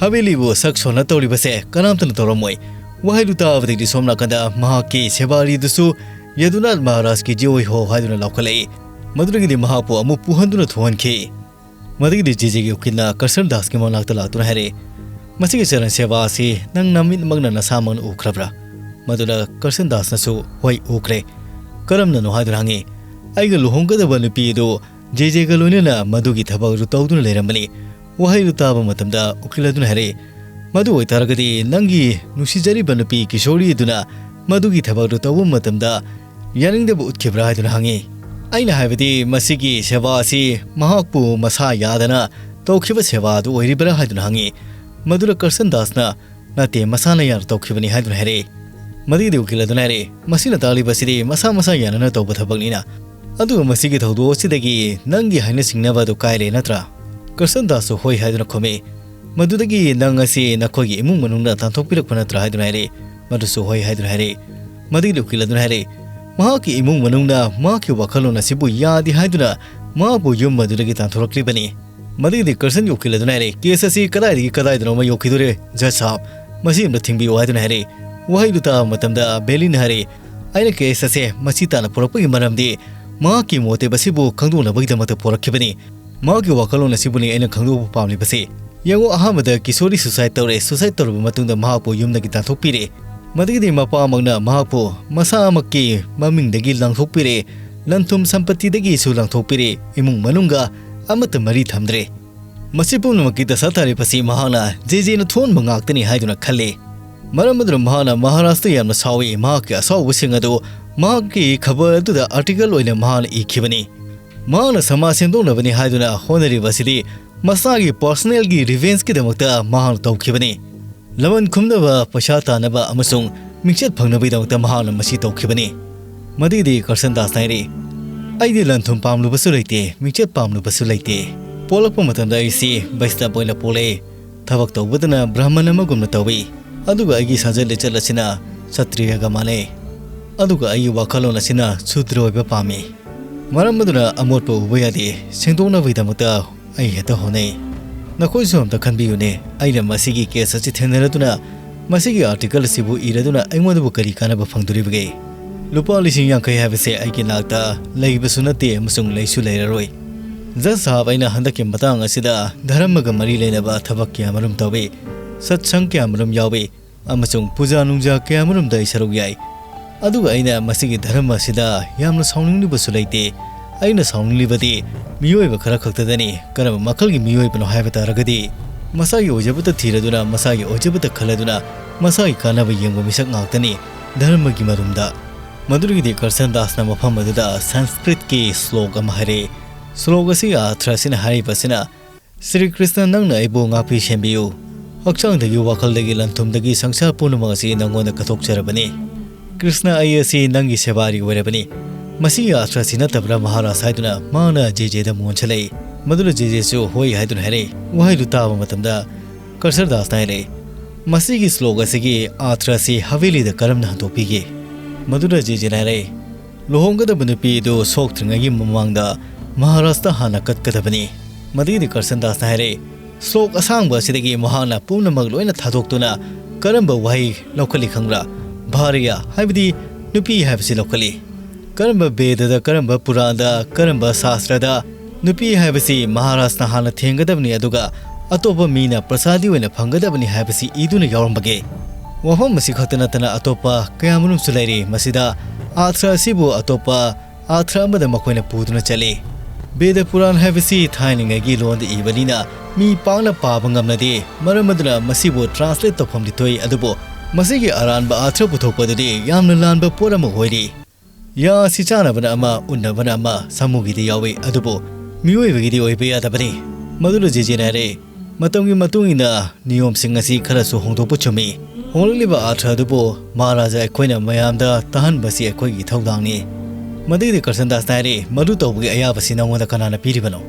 ꯍꯕꯦꯂꯤꯕꯨ ꯁꯛ ꯁꯣꯟꯅ ꯇꯧꯔꯤꯕꯁꯦ ꯀꯅꯥꯝꯇꯅ ꯇꯧꯔꯝꯃꯣꯏ"꯫ ꯋꯥꯍꯩꯗꯨ ꯇꯥꯕꯗꯒꯤꯗꯤ ꯁꯣꯝ ꯅꯥꯀꯟꯗ ꯃꯍꯥꯛꯀꯤ ꯁꯦꯕꯥꯔꯤꯗꯨꯁꯨ "ꯌꯗꯨꯅꯥꯊ ꯃꯍꯥꯔꯥꯖꯀꯤ ꯖꯤ ꯑꯣꯏ ꯍꯣ" ꯍꯥꯏꯗꯨꯅ ꯂꯥꯎꯈꯠꯂꯛꯏ꯫ ꯃꯗꯨꯗꯒꯤꯗꯤ ꯃꯍꯥꯛꯄꯨ ꯑꯃꯨꯛ ꯄꯨꯍꯟꯗꯨꯅ ꯊꯣꯛꯍꯟꯈꯤ꯫ ꯃꯗꯨꯒꯤꯗꯤ ꯖꯦ ꯖꯦꯒꯤ ꯎꯀꯤꯜꯅ ꯀꯔꯁꯟ ꯗꯥꯁꯀꯤ ꯃꯅꯥꯛꯇ ꯂꯥꯛꯇꯨꯅ ꯍꯥꯏꯔꯛꯏ, "ꯃꯁꯤꯒꯤ ꯆꯔꯟ ꯁꯦꯕꯥ ꯑꯁꯤ ꯅꯪ ꯅꯃꯤꯠꯃꯛꯅ ꯅꯁꯥꯃꯛꯅ ꯎꯈ꯭ꯔꯕ꯭ꯔꯥ?" ꯃꯗꯨꯗ ꯀꯔꯁꯟ ꯗꯥꯁꯅꯁꯨ "ꯍꯣꯏ, ꯎꯈ꯭ꯔꯦ"꯫ "ꯀꯔꯝꯅꯅꯣ?" ꯍꯥꯏꯗꯨꯅ ꯍꯪꯉꯤ꯫ "ꯑꯩꯒ ꯂꯨꯍꯣꯡꯒꯗꯕ ꯅꯨꯄꯤ ꯑꯗꯨ ꯖꯦ ꯖꯦꯒ ꯂꯣꯏꯅꯅ ꯃꯗꯨꯒꯤ ꯊꯕꯛ ꯑꯗꯨ ꯇꯧꯗꯨꯅ ꯂꯩꯔꯝꯕꯅꯤ"꯫ ꯋꯥꯍꯩꯗꯨ ꯇꯥꯕ ꯃꯇꯝꯗ ꯎꯀꯤꯜ ꯑꯗꯨꯅ ꯍꯥꯏꯔꯛꯏ, "ꯃꯗꯨ ꯑꯣꯏꯇꯥꯔꯒꯗꯤ ꯅꯪꯒꯤ ꯅꯨꯡꯁꯤꯖꯔꯤꯕ ꯅꯨꯄꯤ ꯀꯤꯁꯣꯔꯤ ꯑꯗꯨꯅ ꯃꯗꯨꯒꯤ ꯊꯕꯛ ꯑꯗꯨ ꯇꯧꯕ ꯃꯇꯝꯗ ꯌꯥꯅꯤꯡꯗꯕ ꯎꯠꯈꯤꯕ꯭ꯔꯥ?" ꯍꯥꯏꯗꯨꯅ ꯍꯪꯉꯤ꯫ "ꯑꯩꯅ ꯍꯥꯏꯕꯗꯤ ꯃꯁꯤꯒꯤ ꯁꯦꯕꯥ ꯑꯁꯤ ꯃꯍꯥꯛꯄꯨ ꯃꯁꯥ ꯌꯥꯗꯅ ꯇꯧꯈꯤꯕ ꯁꯦꯕꯥ ꯑꯗꯨ ꯑꯣꯏꯔꯤꯕ꯭ꯔꯥ?" ꯍꯥꯏꯗꯨꯅ ꯍꯪꯉꯤ꯫ ꯃꯗꯨꯗ ꯀꯔꯁꯟ ꯗꯥꯁꯅ, "ꯅꯠꯇꯦ, ꯃꯁꯥꯅ ꯌꯥꯅ ꯇꯧꯈꯤꯕꯅꯤ" ꯍꯥꯏꯗꯨꯅ ꯍꯥꯏꯔꯛꯏ꯫ ꯃꯗꯨꯒꯤꯗꯤ ꯎꯀꯤꯜ ꯑꯗꯨꯅ ꯍꯥꯏꯔꯛꯏ, "ꯃꯁꯤꯅ ꯇꯥꯛꯂꯤꯕꯁꯤꯗꯤ ꯃꯁꯥ ꯃꯁꯥ ꯌꯥꯅꯅ ꯇꯧꯕ ꯊꯕꯛꯅꯤꯅ꯫ ꯑꯗꯨꯒ ꯃꯁꯤꯒꯤ ꯊꯧꯗꯣꯛ ꯑꯁꯤꯗꯒꯤ ꯅꯪꯒꯤ ꯍꯥꯏꯅ ꯁꯤꯡꯅꯕ ꯑꯗꯨ ꯀꯥꯏꯔꯦ ꯅꯠꯇ꯭ꯔꯥ?" ꯀꯔꯁꯟ ꯗꯥꯁꯁꯨ "ꯍꯣꯏ" ꯍꯥꯏꯗꯨꯅ ꯈꯨꯝꯃꯤ꯫ "ꯃꯗꯨꯗꯒꯤ ꯅꯪ ꯑꯁꯤ ꯅꯈꯣꯏꯒꯤ ꯏꯃꯨꯡ ꯃꯅꯨꯡꯗ ꯇꯥꯟꯊꯣꯛꯄꯤꯔꯛꯄ ꯅꯠꯇ꯭ꯔꯥ?" ꯍꯥꯏꯗꯨꯅ ꯍꯥꯏꯔꯛꯏ꯫ ꯃꯗꯨꯁꯨ "ꯍꯣꯏ" ꯍꯥꯏꯗꯨꯅ ꯍꯥꯏꯔꯛꯏ꯫ ꯃꯗꯨꯒꯤꯗꯤ ꯎꯀꯤꯜ ꯑꯗꯨꯅ ꯍꯥꯏꯔꯛꯏ, "ꯃꯍꯥꯛꯀꯤ ꯏꯃꯨꯡ ꯃꯅꯨꯡꯅ ꯃꯍꯥꯛꯀꯤ ꯋꯥꯈꯜꯂꯣꯟ ꯑꯁꯤꯕꯨ ꯌꯥꯗꯦ ꯍꯥꯏꯗꯨꯅ ꯃꯍꯥꯛꯄꯨ ꯌꯨꯝ ꯑꯗꯨꯗꯒꯤ ꯇꯥꯟꯊꯣꯔꯛꯂꯤꯕꯅꯤ"꯫ ꯃꯗꯨꯒꯤꯗꯤ ꯀꯔꯁꯟꯒꯤ ꯎꯀꯤꯜ ꯑꯗꯨꯅ ꯍꯥꯏꯔꯛꯏ, "ꯀꯦꯁ ꯑꯁꯤ ꯀꯗꯥꯏꯗꯒꯤ ꯀꯗꯥꯏꯗꯅꯣꯃ ꯌꯧꯈꯤꯗꯣꯔꯦ, ꯖꯖ ꯁꯥꯍꯕ? ꯃꯁꯤ ꯑꯝꯇ ꯊꯤꯡꯕꯤꯌꯨ" ꯍꯥꯏꯗꯨꯅ ꯍꯥꯏꯔꯛꯏ꯫ ꯋꯥꯍꯩꯗꯨ ꯇꯥꯕ ꯃꯇꯝꯗ ꯕꯦꯂꯤꯅ ꯍꯥꯏꯔꯛꯏ, "ꯑꯩꯅ ꯀꯦꯁ ꯑꯁꯦ ꯃꯁꯤ ꯇꯥꯟꯅ ꯄꯨꯔꯛꯄꯒꯤ ꯃꯔꯝꯗꯤ ꯃꯍꯥꯛꯀꯤ ꯃꯣꯇꯤꯕ ꯑꯁꯤꯕꯨ ꯈꯪꯗꯣꯛꯅꯕꯒꯤꯗꯃꯛꯇ ꯄꯨꯔꯛꯈꯤꯕꯅꯤ꯫ ꯃꯍꯥꯛꯀꯤ ꯋꯥꯈꯜꯂꯣꯟ ꯑꯁꯤꯕꯨꯅꯤ ꯑꯩꯅ ꯈꯪꯗꯣꯛꯄ ꯄꯥꯝꯂꯤꯕꯁꯤ꯫ ꯌꯦꯡꯉꯨ, ꯑꯍꯥꯟꯕꯗ ꯀꯤꯁꯣꯔꯤ ꯁꯨꯁꯥꯏꯗ ꯇꯧꯔꯦ꯫ ꯁꯨꯁꯥꯏꯗ ꯇꯧꯔꯕ ꯃꯇꯨꯡꯗ ꯃꯍꯥꯛꯄꯨ ꯌꯨꯝꯗꯒꯤ ꯇꯥꯟꯊꯣꯛꯄꯤꯔꯦ꯫ ꯃꯗꯨꯒꯤꯗꯤ ꯃꯄꯥꯃꯛꯅ ꯃꯍꯥꯛꯄꯨ ꯃꯁꯥꯃꯛꯀꯤ ꯃꯃꯤꯡꯗꯒꯤ ꯂꯪꯊꯣꯛꯄꯤꯔꯦ꯫ ꯂꯟ ꯊꯨꯝ ꯁꯝꯄꯇꯤꯗꯒꯤꯁꯨ ꯂꯪꯊꯣꯛꯄꯤꯔꯦ꯫ ꯏꯃꯨꯡ ꯃꯅꯨꯡꯒ ꯑꯃꯠꯇ ꯃꯔꯤ ꯊꯝꯗ꯭ꯔꯦ꯫ ꯃꯁꯤ ꯄꯨꯝꯅꯃꯛꯀꯤ ꯗꯁꯥ ꯇꯥꯔꯤꯕꯁꯤ ꯃꯍꯥꯛꯅ ꯖꯦ ꯖꯦꯅ ꯊꯣꯛꯍꯟꯕ ꯉꯥꯛꯇꯅꯤ" ꯍꯥꯏꯗꯨꯅ ꯈꯜꯂꯤ꯫ ꯃꯔꯝ ꯑꯗꯨꯅ ꯃꯍꯥꯛꯅ ꯃꯍꯥꯔꯥꯖꯇ ꯌꯥꯝꯅ ꯁꯥꯎꯏ꯫ ꯃꯍꯥꯛꯀꯤ ꯑꯁꯥꯎꯕꯁꯤꯡ ꯑꯗꯨ ꯃꯍꯥꯛꯀꯤ ꯈꯕꯔ ꯑꯗꯨꯗ ꯑꯥꯔꯇꯤꯀꯜ ꯑꯣꯏꯅ ꯃꯍꯥꯛꯅ ꯏꯈꯤꯕꯅꯤ꯫ ꯃꯍꯥꯛꯅ ꯁꯃꯥꯖ ꯁꯦꯝꯗꯣꯛꯅꯕꯅꯤ ꯍꯥꯏꯗꯨꯅ ꯍꯣꯠꯅꯔꯤꯕ ꯑꯁꯤꯗꯤ ꯃꯁꯥꯒꯤ ꯄꯔꯁꯣꯅꯦꯜꯒꯤ ꯔꯤꯚꯦꯟꯖꯀꯤꯗꯃꯛꯇ ꯃꯍꯥꯛꯅ ꯇꯧꯈꯤꯕꯅꯤ꯫ ꯂꯃꯟ ꯈꯨꯝꯅꯕ, ꯄꯩꯁꯥ ꯇꯥꯅꯕ ꯑꯃꯁꯨꯡ ꯃꯤꯡꯆꯠ ꯐꯪꯅꯕꯒꯤꯗꯃꯛꯇ ꯃꯍꯥꯛꯅ ꯃꯁꯤ ꯇꯧꯈꯤꯕꯅꯤ꯫ ꯃꯗꯨꯒꯤꯗꯤ ꯀꯔꯁꯟ ꯗꯥꯁꯅ ꯍꯥꯏꯔꯤ, "ꯑꯩꯗꯤ ꯂꯟ ꯊꯨꯝ ꯄꯥꯝꯂꯨꯕꯁꯨ ꯂꯩꯇꯦ, ꯃꯤꯡꯆꯠ ꯄꯥꯝꯂꯨꯕꯁꯨ ꯂꯩꯇꯦ꯫ ꯄꯣꯛꯂꯛꯄ ꯃꯇꯝꯗ ꯑꯩꯁꯤ ꯕꯩꯁꯅꯕ ꯑꯣꯏꯅ ꯄꯣꯛꯂꯛꯏ꯫ ꯊꯕꯛ ꯇꯧꯕꯗꯅ ꯕ꯭ꯔꯥꯍꯃꯟ ꯑꯃꯒꯨꯝꯅ ꯇꯧꯏ, ꯑꯗꯨꯒ ꯑꯩꯒꯤ ꯁꯥꯖꯠ ꯂꯤꯆꯠ ꯑꯁꯤꯅ ꯁꯇ꯭ꯔꯤꯌꯒ ꯃꯥꯟꯅꯩ꯫ ꯑꯗꯨꯒ ꯑꯩꯒꯤ ꯋꯥꯈꯜꯂꯣꯟ ꯑꯁꯤꯅ ꯁꯨꯗ꯭ꯔ ꯑꯣꯏꯕ ꯄꯥꯝꯃꯤ꯫ ꯃꯔꯝ ꯑꯗꯨꯅ ꯑꯃꯣꯠꯄ ꯎꯕ ꯌꯥꯗꯦ, ꯁꯦꯡꯗꯣꯛꯅꯕꯒꯤꯗꯃꯛꯇ ꯑꯩ ꯍꯦꯛꯇ ꯍꯣꯠꯅꯩ꯫ ꯅꯈꯣꯏꯁꯨ ꯑꯝꯇ ꯈꯟꯕꯤꯌꯨꯅꯦ, ꯑꯩꯅ ꯃꯁꯤꯒꯤ ꯀꯦꯁ ꯑꯁꯤ ꯊꯦꯡꯅꯔꯗꯨꯅ, ꯃꯁꯤꯒꯤ ꯑꯥꯔꯇꯤꯀꯜ ꯑꯁꯤꯕꯨ ꯏꯔꯗꯨꯅ ꯑꯩꯉꯣꯟꯗꯕꯨ ꯀꯔꯤ ꯀꯥꯟꯅꯕ ꯐꯪꯗꯣꯔꯤꯕꯒꯦ? ꯂꯨꯄꯥ ꯂꯤꯁꯤꯡ ꯌꯥꯡꯈꯩ ꯍꯥꯏꯕꯁꯦ ꯑꯩꯒꯤ ꯅꯥꯛꯇ ꯂꯩꯕꯁꯨ ꯅꯠꯇꯦ ꯑꯃꯁꯨꯡ ꯂꯩꯁꯨ ꯂꯩꯔꯔꯣꯏ꯫ ꯖꯖ ꯁꯥꯍꯕ, ꯑꯩꯅ ꯍꯟꯗꯛꯀꯤ ꯃꯇꯥꯡ ꯑꯁꯤꯗ ꯙꯔꯃꯒ ꯃꯔꯤ ꯂꯩꯅꯕ ꯊꯕꯛ ꯀꯌꯥꯃꯔꯨꯝ ꯇꯧꯏ, ꯁꯠꯁꯪ ꯀꯌꯥꯃꯔꯨꯝ ꯌꯥꯎꯏ, ꯑꯃꯁꯨꯡ ꯄꯨꯖꯥ ꯅꯨꯡꯖꯥ ꯀꯌꯥꯃꯔꯨꯝꯗ ꯑꯩ ꯁꯔꯨꯛ ꯌꯥꯏ꯫ ꯑꯗꯨꯒ ꯑꯩꯅ ꯃꯁꯤꯒꯤ ꯙꯔꯃ ꯑꯁꯤꯗ ꯌꯥꯝꯅ ꯁꯥꯎꯅꯤꯡꯂꯤꯕꯁꯨ ꯂꯩꯇꯦ꯫ ꯑꯩꯅ ꯁꯥꯎꯅꯤꯡꯂꯤꯕꯗꯤ ꯃꯤꯑꯣꯏꯕ ꯈꯔ ꯈꯛꯇꯗꯅꯤ꯫ ꯀꯔꯝꯕ ꯃꯈꯜꯒꯤ ꯃꯤꯑꯣꯏꯕꯅꯣ ꯍꯥꯏꯕ ꯇꯥꯔꯒꯗꯤ, ꯃꯁꯥꯒꯤ ꯑꯣꯏꯖꯕꯇ ꯊꯤꯔꯗꯨꯅ ꯃꯁꯥꯒꯤ ꯑꯣꯏꯖꯕꯇ ꯈꯜꯂꯗꯨꯅ ꯃꯁꯥꯒꯤ ꯀꯥꯟꯅꯕ ꯌꯦꯡꯕ ꯃꯤꯁꯛ ꯉꯥꯛꯇꯅꯤ ꯙꯔꯃꯒꯤ ꯃꯔꯨꯝꯗ꯫ ꯃꯗꯨꯗꯒꯤꯗꯤ ꯀꯔꯁꯟ ꯗꯥꯁꯅ ꯃꯐꯝ ꯑꯗꯨꯗ ꯁꯪꯁꯀ꯭ꯔꯤꯠꯀꯤ ꯁ꯭ꯂꯣꯛ ꯑꯃ ꯍꯥꯏꯔꯛꯏ꯫ ꯁ꯭ꯂꯣꯛ ꯑꯁꯤꯒꯤ ꯑꯥꯔꯊ ꯑꯁꯤꯅ ꯍꯥꯏꯔꯤꯕ ꯑꯁꯤꯅ, "ꯁ꯭ꯔꯤ ꯀ꯭ꯔꯤꯁꯅ, ꯅꯪꯅ ꯑꯩꯕꯨ ꯉꯥꯛꯄꯤ ꯁꯦꯟꯕꯤꯌꯨ꯫ ꯍꯛꯆꯥꯡꯗꯒꯤ, ꯋꯥꯈꯜꯗꯒꯤ, ꯂꯟ-ꯊꯨꯝꯗꯒꯤ ꯁꯪꯁꯥꯔ ꯄꯨꯝꯅꯃꯛ ꯑꯁꯤ ꯅꯪꯉꯣꯟꯗ ꯀꯠꯊꯣꯛꯆꯔꯕꯅꯤ꯫ ꯀ꯭ꯔꯤꯁꯅ, ꯑꯩ ꯑꯁꯤ ꯅꯪꯒꯤ ꯁꯦꯕꯥꯔꯤ ꯑꯣꯏꯔꯕꯅꯤ꯫ ꯃꯁꯤꯒꯤ ꯑꯥꯔꯊ ꯑꯁꯤ ꯅꯠꯇꯕ꯭ꯔꯥ, ꯃꯍꯥꯔꯥꯖ?" ꯍꯥꯏꯗꯨꯅ ꯃꯍꯥꯛꯅ ꯖꯦꯖꯦꯗ ꯃꯣꯟꯁꯤꯜꯂꯛꯏ꯫ ꯃꯗꯨꯗ ꯖꯦꯖꯦꯁꯨ "ꯍꯣꯏ" ꯍꯥꯏꯗꯨꯅ ꯍꯥꯏꯔꯛꯏ꯫ ꯋꯥꯍꯩꯗꯨ ꯇꯥꯕ ꯃꯇꯝꯗ ꯀꯔꯁꯔꯗꯥꯁꯅ ꯍꯥꯏꯔꯛꯏ, "ꯃꯁꯤꯒꯤ ꯁ꯭ꯂꯣꯛ ꯑꯁꯤꯒꯤ ꯑꯥꯔꯊ ꯑꯁꯤ ꯍꯕꯦꯂꯤꯗ ꯀꯔꯝꯅ ꯍꯟꯗꯣꯛꯄꯤꯒꯦ?" ꯃꯗꯨꯗ ꯖꯦꯖꯦꯅ ꯍꯥꯏꯔꯛꯏ, "ꯂꯨꯍꯣꯡꯒꯗꯕ ꯅꯨꯄꯤ ꯑꯗꯨ ꯁꯣꯛꯇ꯭ꯔꯤꯉꯩꯒꯤ ꯃꯃꯥꯡꯗ ꯃꯍꯥꯔꯥꯖꯇ ꯍꯥꯟꯅ ꯀꯠꯀꯗꯕꯅꯤ꯫" ꯃꯗꯨꯒꯤꯗꯤ ꯀꯔꯁꯟꯗꯥꯁꯅ ꯍꯥꯏꯔꯛꯏ, ꯁ꯭ꯂꯣꯛ ꯑꯁꯥꯡꯕ ꯑꯁꯤꯗꯒꯤ ꯃꯍꯥꯛꯅ ꯄꯨꯝꯅꯃꯛ ꯂꯣꯏꯅ ꯊꯥꯗꯣꯛꯇꯨꯅ ꯀꯔꯝꯕ ꯋꯥꯍꯩ ꯂꯧꯈꯠꯂꯤ ꯈꯪꯕ꯭ꯔꯥ? ꯚꯥꯔꯤꯌꯥ, ꯍꯥꯏꯕꯗꯤ ꯅꯨꯄꯤ ꯍꯥꯏꯕꯁꯤ ꯂꯧꯈꯠꯂꯤ꯫ ꯀꯔꯝꯕ ꯕꯦꯗꯗ, ꯀꯔꯝꯕ ꯄꯨꯔꯥꯟꯗ, ꯀꯔꯝꯕ ꯁꯥꯁꯇ꯭ꯔꯗ ꯅꯨꯄꯤ ꯍꯥꯏꯕꯁꯤ ꯃꯍꯥꯔꯥꯖꯅ ꯍꯥꯟꯅ ꯊꯦꯡꯒꯗꯕꯅꯤ, ꯑꯗꯨꯒ ꯑꯇꯣꯞꯄ ꯃꯤꯅ ꯄ꯭ꯔꯁꯥꯗꯤ ꯑꯣꯏꯅ ꯐꯪꯒꯗꯕꯅꯤ ꯍꯥꯏꯕꯁꯤ ꯏꯗꯨꯅ ꯌꯥꯎꯔꯝꯕꯒꯦ? ꯋꯥꯐꯝ ꯑꯁꯤ ꯈꯛꯇ ꯅꯠꯇꯅ ꯑꯇꯣꯞꯄ ꯀꯌꯥꯃꯔꯨꯝꯁꯨ ꯂꯩꯔꯤ꯫ ꯃꯁꯤꯗ ꯑꯥꯔꯊ ꯑꯁꯤꯕꯨ ꯑꯇꯣꯞꯄ ꯑꯥꯔꯊ ꯑꯃꯗ ꯃꯈꯣꯏꯅ ꯄꯨꯗꯨꯅ ꯆꯠꯂꯤ꯫ ꯕꯦꯗ ꯄꯨꯔꯥꯟ ꯍꯥꯏꯕꯁꯤ ꯊꯥꯏꯅꯉꯩꯒꯤ ꯂꯣꯟꯗ ꯏꯕꯅꯤꯅ ꯃꯤ ꯄꯥꯛꯅ ꯄꯥꯕ ꯉꯝꯅꯗꯦ, ꯃꯔꯝ ꯑꯗꯨꯅ ꯃꯁꯤꯕꯨ ꯇ꯭ꯔꯥꯟꯁꯂꯦꯠ ꯇꯧꯐꯝꯗꯤ ꯊꯣꯛꯏ, ꯑꯗꯨꯕꯨ ꯃꯁꯤꯒꯤ ꯑꯔꯥꯟꯕ ꯑꯥꯔꯊ ꯄꯨꯊꯣꯛꯄ ꯑꯗꯨꯗꯤ ꯌꯥꯝꯅ ꯂꯥꯟꯕ ꯄꯣꯠ ꯑꯃ ꯑꯣꯏꯔꯤ꯫ ꯌꯥ ꯑꯁꯤ ꯆꯥꯅꯕꯅ ꯑꯃ, ꯎꯟꯅꯕꯅ ꯑꯃ, ꯁꯥꯃꯨꯒꯤꯗꯤ ꯌꯥꯎꯏ, ꯑꯗꯨꯕꯨ ꯃꯤꯑꯣꯏꯕꯒꯤꯗꯤ ꯑꯣꯏꯕ ꯌꯥꯗꯕꯅꯤ꯫ ꯃꯗꯨꯅ ꯖꯦꯖꯦꯅ ꯍꯥꯏꯔꯛꯏ, ꯃꯇꯝꯒꯤ ꯃꯇꯨꯡ ꯏꯟꯅ ꯅꯤꯌꯣꯝꯁꯤꯡ ꯑꯁꯤ ꯈꯔꯁꯨ ꯍꯣꯡꯗꯣꯛꯄ ꯆꯨꯝꯃꯤ꯫ ꯍꯣꯡꯂꯛꯂꯤꯕ ꯑꯥꯔꯊ ꯑꯗꯨꯕꯨ ꯃꯍꯥꯔꯥꯖꯥ ꯑꯩꯈꯣꯏꯅ ꯃꯌꯥꯝꯗ ꯇꯥꯍꯟꯕꯁꯤ ꯑꯩꯈꯣꯏꯒꯤ ꯏꯊꯧꯗꯥꯡꯅꯤ꯫ ꯃꯗꯨꯒꯤꯗꯤ ꯀ꯭ꯔꯁꯟꯗꯥꯁꯅ ꯍꯥꯏꯔꯤ, "ꯃꯗꯨ ꯇꯧꯕꯒꯤ ꯑꯌꯥꯕꯁꯤ ꯅꯉꯣꯟꯗ ꯀꯅꯥꯅ ꯄꯤꯔꯤꯕꯅꯣ?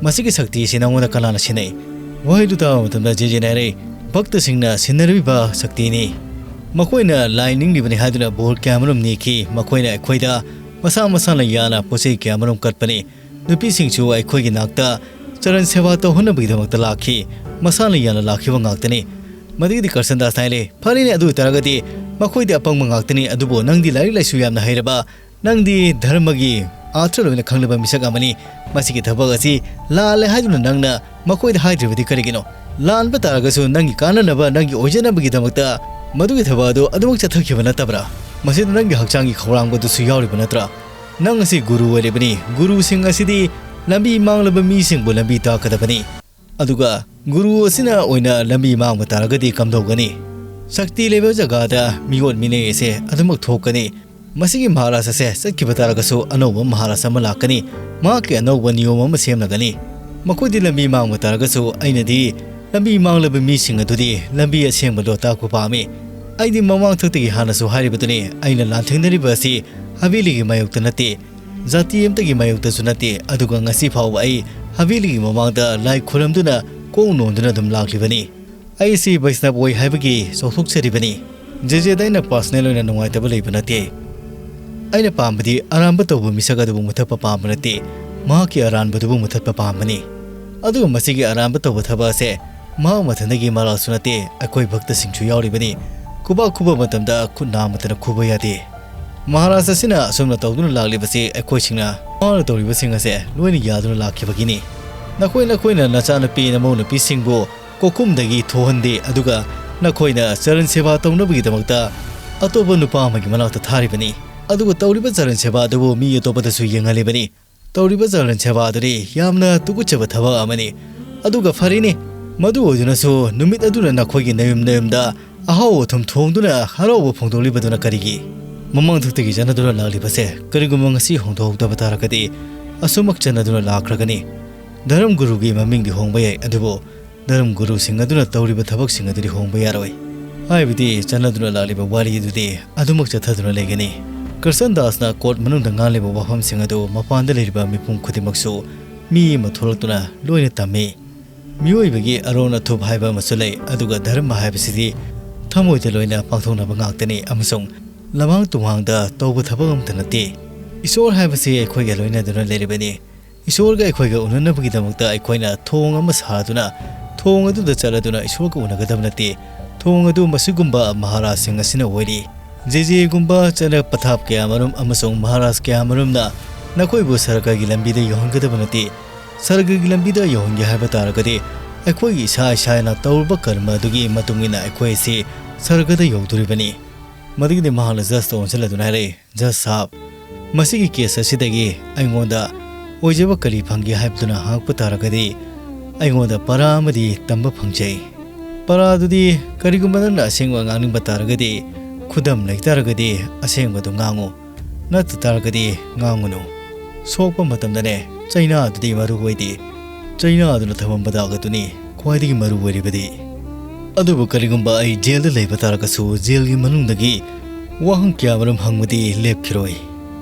ꯃꯁꯤꯒꯤ ꯁꯛꯇꯤ ꯑꯁꯤ ꯅꯉꯣꯟꯗ ꯀꯅꯥꯅ ꯁꯤꯟꯅꯩ?" ꯋꯥꯍꯩꯗꯨ ꯇꯥꯕ ꯃꯇꯝꯗ ꯖꯦꯖꯦꯅ ꯍꯥꯏꯔꯛꯏ, "ꯚꯛꯇꯁꯤꯡꯅ ꯁꯤꯟꯅꯔꯤꯕ ꯁꯛꯇꯤꯅꯤ꯫ ꯃꯈꯣꯏꯅ ꯂꯥꯏ ꯅꯤꯡꯂꯤꯕꯅꯤ ꯍꯥꯏꯗꯨꯅ ꯕꯣꯔ ꯀꯌꯥꯃꯔꯨꯝ ꯅꯤꯈꯤ꯫ ꯃꯈꯣꯏꯅ ꯑꯩꯈꯣꯏꯗ ꯃꯁꯥ ꯃꯁꯥꯅ ꯌꯥꯅ ꯄꯣꯠ ꯆꯩ ꯀꯌꯥꯃꯔꯨꯝ ꯀꯠꯄꯅꯤ꯫ ꯅꯨꯄꯤꯁꯤꯡꯁꯨ ꯑꯩꯈꯣꯏꯒꯤ ꯅꯥꯛꯇ ꯆꯔꯟ ꯁꯦꯕꯥ ꯇꯧꯍꯟꯅꯕꯒꯤꯗꯃꯛꯇ ꯂꯥꯛꯈꯤ꯫ ꯃꯁꯥꯅ ꯌꯥꯅ ꯂꯥꯛꯈꯤꯕ ꯉꯥꯛꯇꯅꯤ꯫" ꯃꯗꯨꯒꯤꯗꯤ ꯀ꯭ꯔꯁꯟꯗꯥꯁꯅ ꯍꯥꯏꯔꯦ, "ꯐꯔꯦꯅꯦ, ꯑꯗꯨ ꯑꯣꯏꯇꯥꯔꯒꯗꯤ ꯃꯈꯣꯏꯗꯤ ꯑꯄꯪꯕ ꯉꯥꯛꯇꯅꯤ, ꯑꯗꯨꯕꯨ ꯅꯪꯗꯤ ꯂꯥꯏꯔꯤꯛ ꯂꯥꯏꯁꯨ ꯌꯥꯝꯅ ꯍꯩꯔꯕ, ꯅꯪꯗꯤ ꯙꯔꯃꯒꯤ ꯑꯥꯔꯊ ꯂꯣꯏꯅ ꯈꯪꯂꯕ ꯃꯤꯁꯛ ꯑꯃꯅꯤ꯫ ꯃꯁꯤꯒꯤ ꯊꯕꯛ ꯑꯁꯤ ꯂꯥꯜꯂꯦ ꯍꯥꯏꯗꯨꯅ ꯅꯪꯅ ꯃꯈꯣꯏꯗ ꯍꯥꯏꯗ꯭ꯔꯤꯕꯗꯤ ꯀꯔꯤꯒꯤꯅꯣ? ꯂꯥꯟꯕ ꯇꯥꯔꯒꯁꯨ ꯅꯪꯒꯤ ꯀꯥꯟꯅꯅꯕ, ꯅꯪꯒꯤ ꯑꯣꯏꯖꯅꯕꯒꯤꯗꯃꯛꯇ ꯃꯗꯨꯒꯤ ꯊꯕꯛ ꯑꯗꯨ ꯑꯗꯨꯃꯛ ꯆꯠꯊꯈꯤꯕ ꯅꯠꯇꯕ꯭ꯔꯥ? ꯃꯁꯤꯗ ꯅꯪꯒꯤ ꯍꯛꯆꯥꯡꯒꯤ ꯈꯧꯔꯥꯡꯕꯗꯨꯁꯨ ꯌꯥꯎꯔꯤꯕ ꯅꯠꯇ꯭ꯔꯥ? ꯅꯪ ꯑꯁꯤ ꯒꯨꯔꯨ ꯑꯣꯏꯔꯤꯕꯅꯤ꯫ ꯒꯨꯔꯨꯁꯤꯡ ꯑꯁꯤꯗꯤ ꯂꯝꯕꯤ ꯃꯥꯡꯂꯕ ꯃꯤꯁꯤꯡꯕꯨ ꯂꯝꯕꯤ ꯇꯥꯛꯀꯗꯕꯅꯤ꯫ ꯑꯗꯨꯒ ꯒꯨꯔꯨ ꯑꯁꯤꯅ ꯑꯣꯏꯅ ꯂꯝꯕꯤ ꯃꯥꯡꯕ ꯇꯥꯔꯒꯗꯤ ꯀꯝꯗꯧꯒꯅꯤ? ꯁꯛꯇꯤ ꯂꯩꯕ ꯖꯒꯥꯗ ꯃꯤꯑꯣꯠ ꯃꯤꯅꯩ ꯑꯁꯦ ꯑꯗꯨꯃꯛ ꯊꯣꯛꯀꯅꯤ꯫ ꯃꯁꯤꯒꯤ ꯃꯍꯥꯔꯥꯖ ꯑꯁꯦ ꯆꯠꯈꯤꯕ ꯇꯥꯔꯒꯁꯨ ꯑꯅꯧꯕ ꯃꯍꯥꯔꯥꯖ ꯑꯃ ꯂꯥꯛꯀꯅꯤ꯫ ꯃꯍꯥꯛꯀꯤ ꯑꯅꯧꯕ ꯅꯤꯌꯣꯝ ꯑꯃ ꯁꯦꯝꯂꯒꯅꯤ꯫ ꯃꯈꯣꯏꯗꯤ ꯂꯝꯕꯤ ꯃꯥꯡꯕ ꯇꯥꯔꯒꯁꯨ ꯑꯩꯅꯗꯤ ꯂꯝꯕꯤ ꯃꯥꯡꯂꯕ ꯃꯤꯁꯤꯡ ꯑꯗꯨꯗꯤ ꯂꯝꯕꯤ ꯑꯁꯦꯡꯕꯗꯣ ꯇꯥꯛꯄ ꯄꯥꯝꯃꯤ꯫ ꯑꯩꯗꯤ ꯃꯃꯥꯡꯊꯛꯇꯒꯤ ꯍꯥꯟꯅꯁꯨ ꯍꯥꯏꯔꯤꯕꯗꯨꯅꯤ, ꯑꯩꯅ ꯂꯥꯟꯊꯦꯡꯅꯔꯤꯕ ꯑꯁꯤ ꯍꯕꯦꯂꯤꯒꯤ ꯃꯥꯌꯣꯛꯇ ꯅꯠꯇꯦ, ꯖꯥꯇꯤ ꯑꯃꯠꯇꯒꯤ ꯃꯥꯌꯣꯛꯇꯁꯨ ꯅꯠꯇꯦ꯫ ꯑꯗꯨꯒ ꯉꯁꯤ ꯐꯥꯎꯕ ꯑꯩ ꯍꯕꯦꯂꯤꯒꯤ ꯃꯃꯥꯡꯗ ꯂꯥꯏ ꯈꯨꯔꯝꯗꯨꯅ ꯀꯣꯛ ꯅꯣꯟꯗꯨꯅ ꯑꯗꯨꯝ ꯂꯥꯛꯂꯤꯕꯅꯤ꯫ ꯑꯩꯁꯤ ꯕꯩꯁꯅꯕ ꯑꯣꯏ ꯍꯥꯏꯕꯒꯤ ꯆꯥꯎꯊꯣꯛꯆꯔꯤꯕꯅꯤ꯫ ꯖꯦꯖꯦꯗ ꯑꯩꯅ ꯄꯥꯔꯁꯅꯦꯜ ꯑꯣꯏꯅ ꯅꯨꯡꯉꯥꯏꯇꯕ ꯂꯩꯕ ꯅꯠꯇꯦ꯫ ꯑꯩꯅ ꯄꯥꯝꯕꯗꯤ ꯑꯔꯥꯟꯕ ꯇꯧꯕ ꯃꯤꯁꯛ ꯑꯗꯨꯕꯨ ꯃꯨꯊꯠꯄ ꯄꯥꯝꯕ ꯅꯠꯇꯦ, ꯃꯍꯥꯛꯀꯤ ꯑꯔꯥꯟꯕꯗꯨꯕꯨ ꯃꯨꯊꯠꯄ ꯄꯥꯝꯕꯅꯤ꯫ ꯑꯗꯨꯒ ꯃꯁꯤꯒꯤ ꯑꯔꯥꯟꯕ ꯇꯧꯕ ꯊꯕꯛ ꯑꯁꯦ ꯃꯍꯥꯛ ꯃꯊꯟꯇꯒꯤ ꯃꯔꯥꯜꯁꯨ ꯅꯠꯇꯦ, ꯑꯩꯈꯣꯏ ꯚꯛꯇꯁꯤꯡꯁꯨ ꯌꯥꯎꯔꯤꯕꯅꯤ꯫ ꯈꯨꯕꯥꯛ ꯈꯨꯕ ꯃꯇꯝꯗ ꯈꯨꯠ ꯅꯥꯝꯃꯇꯅ ꯈꯨꯕ ꯌꯥꯗꯦ꯫ ꯃꯍꯥꯔꯥꯖ ꯑꯁꯤꯅ ꯑꯁꯨꯝꯅ ꯇꯧꯗꯨꯅ ꯂꯥꯛꯂꯤꯕꯁꯤ ꯑꯩꯈꯣꯏꯁꯤꯡꯅ ꯃꯍꯥꯛꯅ ꯇꯧꯔꯤꯕꯁꯤꯡ ꯑꯁꯦ ꯂꯣꯏꯅ ꯌꯥꯗꯨꯅ ꯂꯥꯛꯈꯤꯕꯒꯤꯅꯤ꯫ ꯅꯈꯣꯏ ꯅꯈꯣꯏꯅ ꯅꯆꯥꯅꯨꯄꯤ ꯅꯃꯧ ꯅꯨꯄꯤꯁꯤꯡꯕꯨ ꯀꯣꯀꯨꯝꯗꯒꯤ ꯊꯣꯛꯍꯟꯗꯦ, ꯑꯗꯨꯒ ꯅꯈꯣꯏꯅ ꯆꯔꯟ ꯁꯦꯕꯥ ꯇꯧꯅꯕꯒꯤꯗꯃꯛꯇ ꯑꯇꯣꯞꯄ ꯅꯨꯄꯥ ꯑꯃꯒꯤ ꯃꯅꯥꯛꯇ ꯊꯥꯔꯤꯕꯅꯤ꯫ ꯑꯗꯨꯒ ꯇꯧꯔꯤꯕ ꯆꯔꯟ ꯁꯦꯕꯥ ꯑꯗꯨꯕꯨ ꯃꯤ ꯑꯇꯣꯞꯄꯗꯁꯨ ꯌꯦꯡꯍꯜꯂꯤꯕꯅꯤ꯫ ꯇꯧꯔꯤꯕ ꯆꯔꯟ ꯁꯦꯕꯥ ꯑꯗꯨꯗꯤ ꯌꯥꯝꯅ ꯇꯨꯀꯠꯆꯕ ꯊꯕꯛ ꯑꯃꯅꯤ꯫ ꯑꯗꯨꯒ ꯐꯔꯦꯅꯦ, ꯃꯗꯨ ꯑꯣꯏꯗꯨꯅꯁꯨ ꯅꯨꯃꯤꯠ ꯑꯗꯨꯗ ꯅꯈꯣꯏꯒꯤ ꯅꯌꯨꯝ ꯅꯌꯨꯝꯗ ꯑꯍꯥꯎ ꯑꯊꯨꯝ ꯊꯣꯡꯗꯨꯅ ꯍꯔꯥꯎꯕ ꯐꯣꯡꯗꯣꯛꯂꯤꯕꯗꯨꯅ ꯀꯔꯤꯒꯤ? ꯃꯃꯥꯡꯊꯛꯇꯒꯤ ꯆꯠꯅꯗꯨꯅ ꯂꯥꯛꯂꯤꯕꯁꯦ ꯀꯔꯤꯒꯨꯝꯕ ꯉꯁꯤ ꯍꯣꯡꯗꯣꯛꯍꯧꯗꯕ ꯇꯥꯔꯒꯗꯤ ꯑꯁꯨꯃꯛ ꯆꯠꯅꯗꯨꯅ ꯂꯥꯛꯈ꯭ꯔꯒꯅꯤ꯫ ꯙꯔꯝ ꯒꯨꯔꯨꯒꯤ ꯃꯃꯤꯡꯗꯤ ꯍꯣꯡꯕ ꯌꯥꯏ, ꯑꯗꯨꯕꯨ ꯙꯔꯝ ꯒꯨꯔꯨꯁꯤꯡ ꯑꯗꯨꯅ ꯇꯧꯔꯤꯕ ꯊꯕꯛꯁꯤꯡ ꯑꯗꯨꯗꯤ ꯍꯣꯡꯕ ꯌꯥꯔꯣꯏ꯫ ꯍꯥꯏꯕꯗꯤ ꯆꯠꯅꯗꯨꯅ ꯂꯥꯛꯂꯤꯕ ꯋꯥꯔꯤ ꯑꯗꯨꯗꯤ ꯑꯗꯨꯃꯛ ꯆꯠꯊꯗꯨꯅ ꯂꯩꯒꯅꯤ꯫ ꯀ꯭ꯔꯁꯟ ꯗꯥꯁꯅ ꯀꯣꯔꯠ ꯃꯅꯨꯡꯗ ꯉꯥꯡꯂꯤꯕ ꯋꯥꯐꯝꯁꯤꯡ ꯑꯗꯨ ꯃꯄꯥꯟꯗ ꯂꯩꯔꯤꯕ ꯃꯤꯄꯨꯝ ꯈꯨꯗꯤꯡꯃꯛꯁꯨ ꯃꯤ ꯑꯃ ꯊꯣꯛꯂꯛꯇꯨꯅ ꯂꯣꯏꯅ ꯇꯝꯃꯤ꯫ ꯃꯤꯑꯣꯏꯕꯒꯤ ꯑꯔꯣꯟ ꯑꯊꯨꯞ ꯍꯥꯏꯕ ꯑꯃꯁꯨ ꯂꯩ, ꯑꯗꯨꯒ ꯙꯔꯃ ꯍꯥꯏꯕꯁꯤꯗꯤ ꯊꯃꯣꯏꯗ ꯂꯣꯏꯅ ꯄꯥꯡꯊꯣꯛꯅꯕ ꯉꯥꯛꯇꯅꯤ ꯑꯃꯁꯨꯡ ꯂꯃꯥꯡ ꯇꯨꯃꯥꯡꯗ ꯇꯧꯕ ꯊꯕꯛ ꯑꯃꯠꯇ ꯅꯠꯇꯦ꯫ ꯏꯁꯣꯔ ꯍꯥꯏꯕꯁꯤ ꯑꯩꯈꯣꯏꯒ ꯂꯣꯏꯅꯗꯨꯅ ꯂꯩꯔꯤꯕꯅꯤ꯫ ꯏꯁꯣꯔꯒ ꯑꯩꯈꯣꯏꯒ ꯎꯅꯅꯕꯒꯤꯗꯃꯛꯇ ꯑꯩꯈꯣꯏꯅ ꯊꯣꯡ ꯑꯃ ꯁꯥꯗꯨꯅ, ꯊꯣꯡ ꯑꯗꯨꯗ ꯆꯠꯂꯗꯨꯅ ꯏꯁꯣꯔꯒ ꯎꯅꯒꯗꯕ ꯅꯠꯇꯦ꯫ ꯊꯣꯡ ꯑꯗꯨ ꯃꯁꯤꯒꯨꯝꯕ ꯃꯍꯥꯔꯥꯖꯁꯤꯡ ꯑꯁꯤꯅ ꯑꯣꯏꯔꯤ꯫ ꯖꯦ ꯖꯦꯒꯨꯝꯕ ꯆꯠꯅ ꯄꯊꯥꯞ ꯀꯌꯥꯃꯔꯨꯝ ꯑꯃꯁꯨꯡ ꯃꯍꯥꯔꯥꯖ ꯀꯌꯥꯃꯔꯨꯝꯅ ꯅꯈꯣꯏꯕꯨ ꯁꯔꯒꯒꯤ ꯂꯝꯕꯤꯗ ꯌꯧꯍꯟꯒꯗꯕ ꯅꯠꯇꯦ꯫ ꯁꯔꯒꯒꯤ ꯂꯝꯕꯤꯗ ꯌꯧꯍꯟꯒꯦ ꯍꯥꯏꯕ ꯇꯥꯔꯒꯗꯤ ꯑꯩꯈꯣꯏꯒꯤ ꯏꯁꯥ ꯏꯁꯥꯅ ꯇꯧꯔꯨꯕ ꯀꯔꯃ ꯑꯗꯨꯒꯤ ꯃꯇꯨꯡ ꯏꯟꯅ ꯑꯩꯈꯣꯏ ꯑꯁꯤ ꯁꯔꯒꯗ ꯌꯧꯗꯣꯔꯤꯕꯅꯤ꯫ ꯃꯗꯨꯒꯤꯗꯤ ꯃꯍꯥꯛꯅ ꯖꯁꯇ ꯑꯣꯟꯁꯤꯜꯂꯗꯨꯅ ꯍꯥꯏꯔꯛꯏ, "ꯖꯁ ꯁꯥꯍꯕ, ꯃꯁꯤꯒꯤ ꯀꯦꯁ ꯑꯁꯤꯗꯒꯤ ꯑꯩꯉꯣꯟꯗ ꯑꯣꯏꯖꯕ ꯀꯔꯤ ꯐꯪꯒꯦ ꯍꯥꯏꯕꯗꯨꯅ ꯍꯪꯉꯛꯄ ꯇꯥꯔꯒꯗꯤ ꯑꯩꯉꯣꯟꯗ ꯄꯔꯥ ꯑꯃꯗꯤ ꯇꯝꯕ ꯐꯪꯖꯩ꯫ ꯄꯔꯥ ꯑꯗꯨꯗꯤ ꯀꯔꯤꯒꯨꯝꯕ ꯅꯪꯅ ꯑꯁꯦꯡꯕ ꯉꯥꯡꯅꯤꯡꯕ ꯇꯥꯔꯒꯗꯤ, ꯈꯨꯗꯝ ꯂꯩ ꯇꯥꯔꯒꯗꯤ ꯑꯁꯦꯡꯕꯗꯨ ꯉꯥꯡꯉꯨ, ꯅꯠꯇ ꯇꯥꯔꯒꯗꯤ ꯉꯥꯡꯉꯨꯅꯨ꯫ ꯁꯣꯛꯄ ꯃꯇꯝꯗꯅꯦ ꯆꯩꯅꯥ ꯑꯗꯨꯗꯤ ꯃꯔꯨ ꯑꯣꯏꯗꯦ꯫ ꯆꯩꯅꯥ ꯑꯗꯨꯅ ꯊꯝꯃꯝꯕ ꯗꯥꯛ ꯑꯗꯨꯅꯤ ꯈ꯭ꯋꯥꯏꯗꯒꯤ ꯃꯔꯨ ꯑꯣꯏꯔꯤꯕꯗꯤ꯫ ꯑꯗꯨꯕꯨ ꯀꯔꯤꯒꯨꯝꯕ ꯑꯩ ꯖꯦꯜꯗ ꯂꯩꯕ ꯇꯥꯔꯒꯁꯨ ꯖꯦꯜꯒꯤ ꯃꯅꯨꯡꯗꯒꯤ ꯋꯥꯍꯪ ꯀꯌꯥꯃꯔꯨꯝ ꯍꯪꯕꯗꯤ ꯂꯦꯞꯈꯤꯔꯣꯏ꯫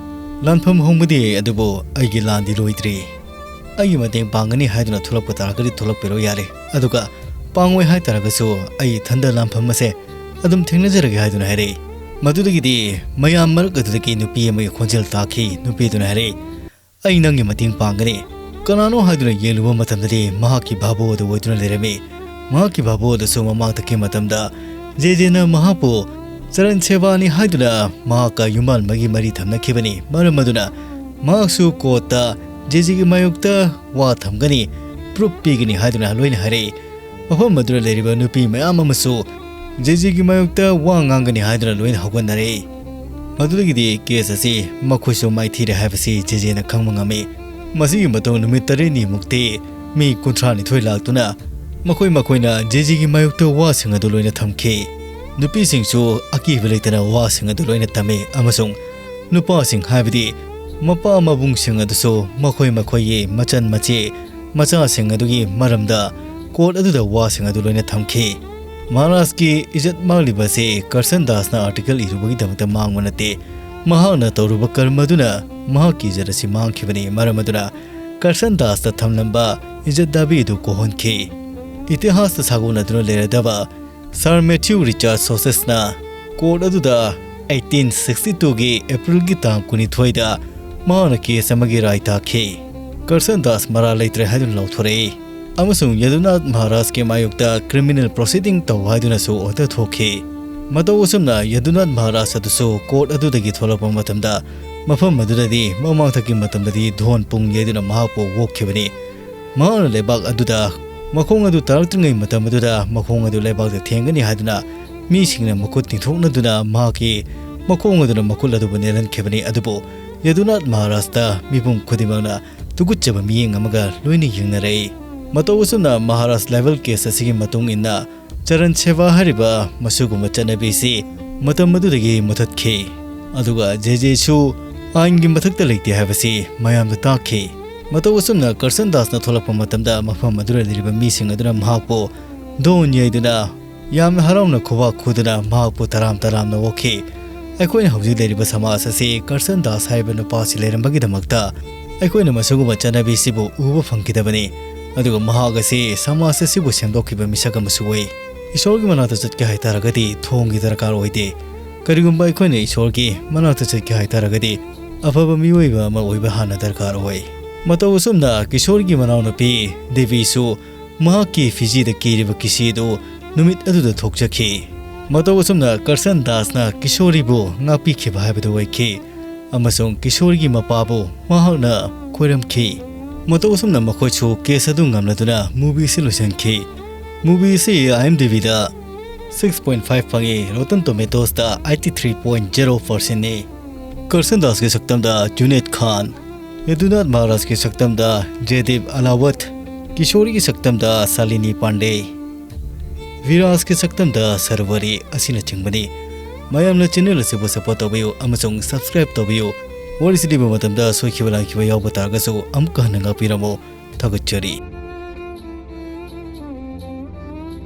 ꯂꯥꯟꯐꯝ ꯍꯣꯡꯕꯗꯤ ꯌꯥꯏ, ꯑꯗꯨꯕꯨ ꯑꯩꯒꯤ ꯂꯥꯟꯗꯤ ꯂꯣꯏꯗ꯭ꯔꯤ꯫ ꯑꯩꯒꯤ ꯃꯇꯦꯡ ꯄꯥꯡꯒꯅꯤ ꯍꯥꯏꯗꯨꯅ ꯊꯣꯛꯂꯛꯄ ꯇꯥꯔꯒꯗꯤ ꯊꯣꯛꯂꯛꯄꯤꯔꯣ ꯌꯥꯔꯦ꯫ ꯑꯗꯨꯒ ꯄꯥꯡꯉꯣꯏ ꯍꯥꯏ ꯇꯥꯔꯒꯁꯨ ꯑꯩ ꯏꯊꯟꯗ ꯂꯥꯟꯐꯝ ꯑꯁꯦ ꯑꯗꯨꯝ ꯊꯦꯡꯅꯖꯔꯒꯦ" ꯍꯥꯏꯗꯨꯅ ꯍꯥꯏꯔꯛꯏ꯫ ꯃꯗꯨꯗꯒꯤꯗꯤ ꯃꯌꯥꯝ ꯃꯔꯛ ꯑꯗꯨꯗꯒꯤ ꯅꯨꯄꯤ ꯑꯃꯒꯤ ꯈꯣꯟꯖꯦꯜ ꯇꯥꯈꯤ꯫ ꯅꯨꯄꯤꯗꯨꯅ ꯍꯥꯏꯔꯛꯏ, "ꯑꯩ ꯅꯪꯒꯤ ꯃꯇꯦꯡ ꯄꯥꯡꯒꯅꯤ"꯫ ꯀꯅꯥꯅꯣ ꯍꯥꯏꯗꯨꯅ ꯌꯦꯡꯂꯨꯕ ꯃꯇꯝꯗꯗꯤ ꯃꯍꯥꯛꯀꯤ ꯚꯥꯕꯣ ꯑꯗꯨ ꯑꯣꯏꯗꯨꯅ ꯂꯩꯔꯝꯃꯤ꯫ ꯃꯍꯥꯛꯀꯤ ꯚꯥꯕꯣ ꯑꯗꯨꯁꯨ ꯃꯃꯥꯡ ꯊꯛꯈꯤ ꯃꯇꯝꯗ ꯖꯦ ꯖꯦꯅ ꯃꯍꯥꯛꯄꯨ ꯆꯔꯟ ꯁꯦꯕꯥꯅꯤ ꯍꯥꯏꯗꯨꯅ ꯃꯍꯥꯛꯀ ꯌꯨꯝꯕꯥꯟꯕꯒꯤ ꯃꯔꯤ ꯊꯝꯅꯈꯤꯕꯅꯤ꯫ ꯃꯔꯝ ꯑꯗꯨꯅ ꯃꯍꯥꯛꯁꯨ ꯀꯣꯔꯠꯇ ꯖꯦ ꯖꯦꯒꯤ ꯃꯥꯌꯣꯛꯇ ꯋꯥ ꯊꯝꯒꯅꯤ, ꯄ꯭ꯔꯨꯐ ꯄꯤꯒꯅꯤ ꯍꯥꯏꯗꯨꯅ ꯂꯣꯏꯅ ꯍꯥꯏꯔꯛꯏ꯫ ꯃꯐꯝ ꯑꯗꯨꯗ ꯂꯩꯔꯤꯕ ꯅꯨꯄꯤ ꯃꯌꯥꯝ ꯑꯃꯁꯨ ꯖꯦ ꯖꯦꯒꯤ ꯃꯥꯌꯣꯛꯇ ꯋꯥ ꯉꯥꯡꯒꯅꯤ ꯍꯥꯏꯗꯨꯅ ꯂꯣꯏꯅ ꯍꯧꯒꯠꯅꯔꯛꯏ꯫ ꯃꯗꯨꯗꯒꯤꯗꯤ ꯀꯦꯁ ꯑꯁꯤ ꯃꯈꯣꯏꯁꯨ ꯃꯥꯏꯊꯤꯔꯦ ꯍꯥꯏꯕꯁꯤ ꯖꯦ ꯖꯦꯅ ꯈꯪꯕ ꯉꯝꯃꯤ꯫ ꯃꯁꯤꯒꯤ ꯃꯇꯨꯡ ꯅꯨꯃꯤꯠ ꯇꯔꯦꯠꯅꯤꯃꯨꯛꯇꯤ ꯃꯤ ꯀꯨꯟꯊ꯭ꯔꯥ ꯅꯤꯊꯣꯏ ꯂꯥꯛꯇꯨꯅ ꯃꯈꯣꯏ ꯃꯈꯣꯏꯅ ꯖꯦ ꯖꯦꯒꯤ ꯃꯥꯌꯣꯛꯇ ꯋꯥꯁꯤꯡ ꯑꯗꯨ ꯂꯣꯏꯅ ꯊꯝꯈꯤ꯫ ꯅꯨꯄꯤꯁꯤꯡꯁꯨ ꯑꯀꯤꯕ ꯂꯩꯇꯅ ꯋꯥꯁꯤꯡ ꯑꯗꯨ ꯂꯣꯏꯅ ꯇꯝꯃꯤ ꯑꯃꯁꯨꯡ ꯅꯨꯄꯥꯁꯤꯡ, ꯍꯥꯏꯕꯗꯤ ꯃꯄꯥ ꯃꯕꯨꯡꯁꯤꯡ ꯑꯗꯨꯁꯨ ꯃꯈꯣꯏ ꯃꯈꯣꯏꯒꯤ ꯃꯆꯟ ꯃꯆꯦ ꯃꯆꯥꯁꯤꯡ ꯑꯗꯨꯒꯤ ꯃꯔꯝꯗ ꯀꯣꯔꯠ ꯑꯗꯨꯗ ꯋꯥꯁꯤꯡ ꯑꯗꯨ ꯂꯣꯏꯅ ꯊꯝꯈꯤ꯫ ꯃꯍꯥꯔꯥꯖꯀꯤ ꯏꯖꯠ ꯃꯥꯡꯂꯤꯕ ꯑꯁꯤ ꯀꯔꯁꯟ ꯗꯥꯁꯅ ꯑꯥꯔꯇꯤꯀꯜ ꯏꯔꯨꯕꯒꯤꯗꯃꯛꯇ ꯃꯥꯡꯕ ꯅꯠꯇꯦ꯫ ꯃꯍꯥꯛꯅ ꯇꯧꯔꯨꯕ ꯀꯔꯃ ꯑꯗꯨꯅ ꯃꯍꯥꯛꯀꯤ ꯏꯖꯠ ꯑꯁꯤ ꯃꯥꯡꯈꯤꯕꯅꯤ꯫ ꯃꯔꯝ ꯑꯗꯨꯅ ꯀꯔꯁꯟ ꯗꯥꯁꯇ ꯊꯝꯂꯝꯕ ꯏꯖꯠ ꯗꯥꯕꯤ ꯑꯗꯨ ꯀꯣꯛꯍꯟꯈꯤ꯫ ꯏꯇꯤꯍꯥꯁꯇ ꯁꯥꯒꯣꯟꯅꯗꯨꯅ ꯂꯩꯔꯗꯕ ꯁꯥꯔ ꯃꯦꯊ꯭ꯌꯨ ꯔꯤꯆꯥꯔꯗ ꯁꯣꯁꯦꯁꯅ ꯀꯣꯔꯠ ꯑꯗꯨꯗ eighteen sixty twoꯒꯤ ꯑꯦꯄ꯭ꯔꯤꯜꯒꯤ ꯇꯥꯡ ꯀꯨꯟꯅꯤꯊꯣꯏꯗ ꯃꯍꯥꯛꯅ ꯀꯦꯁ ꯑꯃꯒꯤ ꯔꯥꯏ ꯇꯥꯈꯤ꯫ ꯀꯔꯁꯟ ꯗꯥꯁ ꯃꯔꯥꯜ ꯂꯩꯇ꯭ꯔꯦ ꯍꯥꯏꯗꯨꯅ ꯂꯥꯎꯊꯣꯔꯛꯏ ꯑꯃꯁꯨꯡ ꯌꯗꯨꯅꯥꯊ ꯃꯍꯥꯔꯥꯖꯀꯤ ꯃꯥꯌꯣꯛꯇ ꯀ꯭ꯔꯤꯃꯤꯅꯦꯜ ꯄ꯭ꯔꯣꯁꯤꯗꯤꯡ ꯇꯧ ꯍꯥꯏꯗꯨꯅꯁꯨ ꯑꯣꯔꯗꯔ ꯊꯣꯛꯈꯤ꯫ ꯃꯇꯧ ꯑꯁꯨꯝꯅ ꯌꯗꯨꯅꯥꯊ ꯃꯍꯥꯔꯥꯖ ꯑꯗꯨꯁꯨ ꯀꯣꯔꯠ ꯑꯗꯨꯗꯒꯤ ꯊꯣꯛꯂꯛꯄ ꯃꯇꯝꯗ ꯃꯐꯝ ꯑꯗꯨꯗꯗꯤ ꯃꯃꯥꯡꯊꯛꯀꯤ ꯃꯇꯝꯗꯗꯤ ꯙꯣꯟ ꯄꯨꯡ ꯌꯩꯗꯨꯅ ꯃꯍꯥꯛꯄꯨ ꯑꯣꯛꯈꯤꯕꯅꯤ꯫ ꯃꯍꯥꯛꯅ ꯂꯩꯕꯥꯛ ꯑꯗꯨꯗ ꯃꯈꯣꯡ ꯑꯗꯨ ꯇꯥꯔꯛꯇ꯭ꯔꯤꯉꯩ ꯃꯇꯝ ꯑꯗꯨꯗ ꯃꯈꯣꯡ ꯑꯗꯨ ꯂꯩꯕꯥꯛꯇ ꯊꯦꯡꯒꯅꯤ ꯍꯥꯏꯗꯨꯅ ꯃꯤꯁꯤꯡꯅ ꯃꯈꯨꯠ ꯇꯤꯡꯊꯣꯛꯅꯗꯨꯅ ꯃꯍꯥꯛꯀꯤ ꯃꯈꯣꯡ ꯑꯗꯨꯅ ꯃꯈꯨꯠ ꯑꯗꯨꯕꯨ ꯅꯦꯜꯍꯟꯈꯤꯕꯅꯤ꯫ ꯑꯗꯨꯕꯨ ꯌꯗꯨꯅꯥꯊ ꯃꯍꯥꯔꯥꯖꯇ ꯃꯤꯄꯨꯝ ꯈꯨꯗꯤꯡꯃꯛꯅ ꯇꯨꯀꯠꯆꯕ ꯃꯤꯠꯌꯦꯡ ꯑꯃꯒ ꯂꯣꯏꯅ ꯌꯦꯡꯅꯔꯛꯏ꯫ ꯃꯇꯧ ꯑꯁꯨꯝꯅ ꯃꯍꯥꯔꯥꯖ ꯂꯥꯏꯕꯦꯜ ꯀꯦꯁ ꯑꯁꯤꯒꯤ ꯃꯇꯨꯡ ꯏꯟꯅ ꯆꯔꯟ ꯁꯦꯕꯥ ꯍꯥꯏꯔꯤꯕ ꯃꯁꯤꯒꯨꯝꯕ ꯆꯠꯅꯕꯤ ꯑꯁꯤ ꯃꯇꯝ ꯑꯗꯨꯗꯒꯤ ꯃꯨꯊꯠꯈꯤ꯫ ꯑꯗꯨꯒ ꯖꯦ ꯖꯦꯁꯨ ꯑꯥꯏꯟꯒꯤ ꯃꯊꯛꯇ ꯂꯩꯇꯦ ꯍꯥꯏꯕꯁꯤ ꯃꯌꯥꯝꯗ ꯇꯥꯛꯈꯤ꯫ ꯃꯇꯧ ꯑꯁꯨꯝꯅ ꯀꯔꯁꯟ ꯗꯥꯁꯅ ꯊꯣꯛꯂꯛꯄ ꯃꯇꯝꯗ ꯃꯐꯝ ꯑꯗꯨꯗ ꯂꯩꯔꯤꯕ ꯃꯤꯁꯤꯡ ꯑꯗꯨꯅ ꯃꯍꯥꯛꯄꯨ ꯙꯣꯟ ꯌꯩꯗꯨꯅ ꯌꯥꯝꯅ ꯍꯔꯥꯎꯅ ꯈꯨꯕꯥꯛ ꯈꯨꯗꯨꯅ ꯃꯍꯥꯛꯄꯨ ꯇꯔꯥꯝ ꯇꯔꯥꯝꯅ ꯑꯣꯛꯈꯤ꯫ ꯑꯩꯈꯣꯏꯅ ꯍꯧꯖꯤꯛ ꯂꯩꯔꯤꯕ ꯁꯃꯥꯖ ꯑꯁꯤ ꯀꯔꯁꯟ ꯗꯥꯁ ꯍꯥꯏꯔꯤꯕ ꯅꯨꯄꯥ ꯑꯁꯤ ꯂꯩꯔꯝꯕꯒꯤꯗꯃꯛꯇ ꯑꯩꯈꯣꯏꯅ ꯃꯁꯤꯒꯨꯝꯕ ꯆꯠꯅꯕꯤꯁꯤꯕꯨ ꯎꯕ ꯐꯪꯈꯤꯗꯕꯅꯤ꯫ ꯑꯗꯨꯒ ꯃꯍꯥꯛ ꯑꯁꯤ ꯁꯃꯥꯖ ꯑꯁꯤꯕꯨ ꯁꯦꯝꯗꯣꯛꯈꯤꯕ ꯃꯤꯁꯛ ꯑꯃꯁꯨ ꯑꯣꯏ꯫ ꯏꯁꯣꯔꯒꯤ ꯃꯅꯥꯛꯇ ꯆꯠꯀꯦ ꯍꯥꯏꯇꯥꯔꯒꯗꯤ ꯊꯣꯡꯒꯤ ꯗꯔꯀꯥꯔ ꯑꯣꯏꯗꯦ꯫ ꯀꯔꯤꯒꯨꯝꯕ ꯑꯩꯈꯣꯏꯅ ꯏꯁꯣꯔꯒꯤ ꯃꯅꯥꯛꯇ ꯆꯠꯀꯦ ꯍꯥꯏꯇꯥꯔꯒꯗꯤ ꯑꯐꯕ ꯃꯤꯑꯣꯏꯕ ꯑꯃ ꯑꯣꯏꯕ ꯍꯥꯟꯅ ꯗꯔꯀꯥꯔ ꯑꯣꯏ꯫ ꯃꯇꯧ ꯑꯁꯨꯝꯅ ꯀꯤꯁꯣꯔꯒꯤ ꯃꯅꯥꯎꯅꯨꯄꯤ ꯗꯦꯕꯤꯁꯨ ꯃꯍꯥꯛꯀꯤ ꯐꯤꯖꯤꯗ ꯀꯤꯔꯤꯕ ꯀꯤꯁꯤ ꯑꯗꯨ ꯅꯨꯃꯤꯠ ꯑꯗꯨꯗ ꯊꯣꯛꯆꯈꯤ꯫ ꯃꯇꯧ ꯑꯁꯨꯝꯅ ꯀꯔꯁꯟ ꯗꯥꯁꯅ ꯀꯤꯁꯣꯔꯤꯕꯨ ꯉꯥꯛꯄꯤꯈꯤꯕ ꯍꯥꯏꯕꯗꯨ ꯑꯣꯏꯈꯤ ꯑꯃꯁꯨꯡ ꯀꯤꯁꯣꯔꯤꯒꯤ ꯃꯄꯥꯕꯨ ꯃꯍꯥꯛꯅ ꯈꯣꯏꯔꯝꯈꯤ꯫ ꯃꯇꯧ ꯑꯁꯨꯝꯅ ꯃꯈꯣꯏꯁꯨ ꯀꯦꯁ ꯑꯗꯨ ꯉꯝꯂꯗꯨꯅ ꯃꯨꯚꯤ ꯑꯁꯤ ꯂꯣꯏꯁꯤꯟꯈꯤ꯫ ꯃꯨꯚꯤ ꯑꯁꯤ IMDbꯗ six point five ꯐꯪꯉꯤ, Rotten Tomatoesꯇ eighty three point zero percentꯅꯤ꯫ ꯀꯔꯁꯟ ꯗꯥꯁꯀꯤ ꯁꯛꯇꯝꯗ ꯖꯨꯅꯦꯗ ꯈꯥꯟ, ꯌꯗꯨꯅꯥꯊ ꯃꯍꯥꯔꯥꯖꯀꯤ ꯁꯛꯇꯝꯗ ꯖꯦꯗꯤꯞ ꯑꯂꯥꯋꯠ, ꯀꯤꯁꯣꯔꯤꯒꯤ ꯁꯛꯇꯝꯗ ꯁꯥꯂꯤꯅꯤ ꯄꯥꯟꯗꯦ, ꯚꯤꯔꯥꯖꯀꯤ ꯁꯛꯇꯝꯗ ꯁꯔꯋꯔꯤ ꯑꯁꯤꯅꯆꯤꯡꯕꯅꯤ꯫ ꯃꯌꯥꯝꯅ ꯆꯦꯅꯦꯜ ꯑꯁꯤꯕꯨ ꯁꯄꯣꯔꯠ ꯇꯧꯕꯤꯌꯨ ꯑꯃꯁꯨꯡ ꯁꯕꯁꯀ꯭ꯔꯥꯏꯕ ꯇꯧꯕꯤꯌꯨ꯫ ꯋꯥꯔꯤꯁꯤ ꯂꯤꯕ ꯃꯇꯝꯗ ꯁꯣꯏꯈꯤꯕ ꯂꯥꯟꯈꯤꯕ ꯌꯥꯎꯕ ꯇꯥꯔꯒꯁꯨ ꯑꯃꯨꯛꯀ ꯍꯟꯅ ꯉꯥꯛꯄꯤꯔꯝꯃꯨ꯫ ꯊꯥꯒꯠꯆꯔꯤ꯫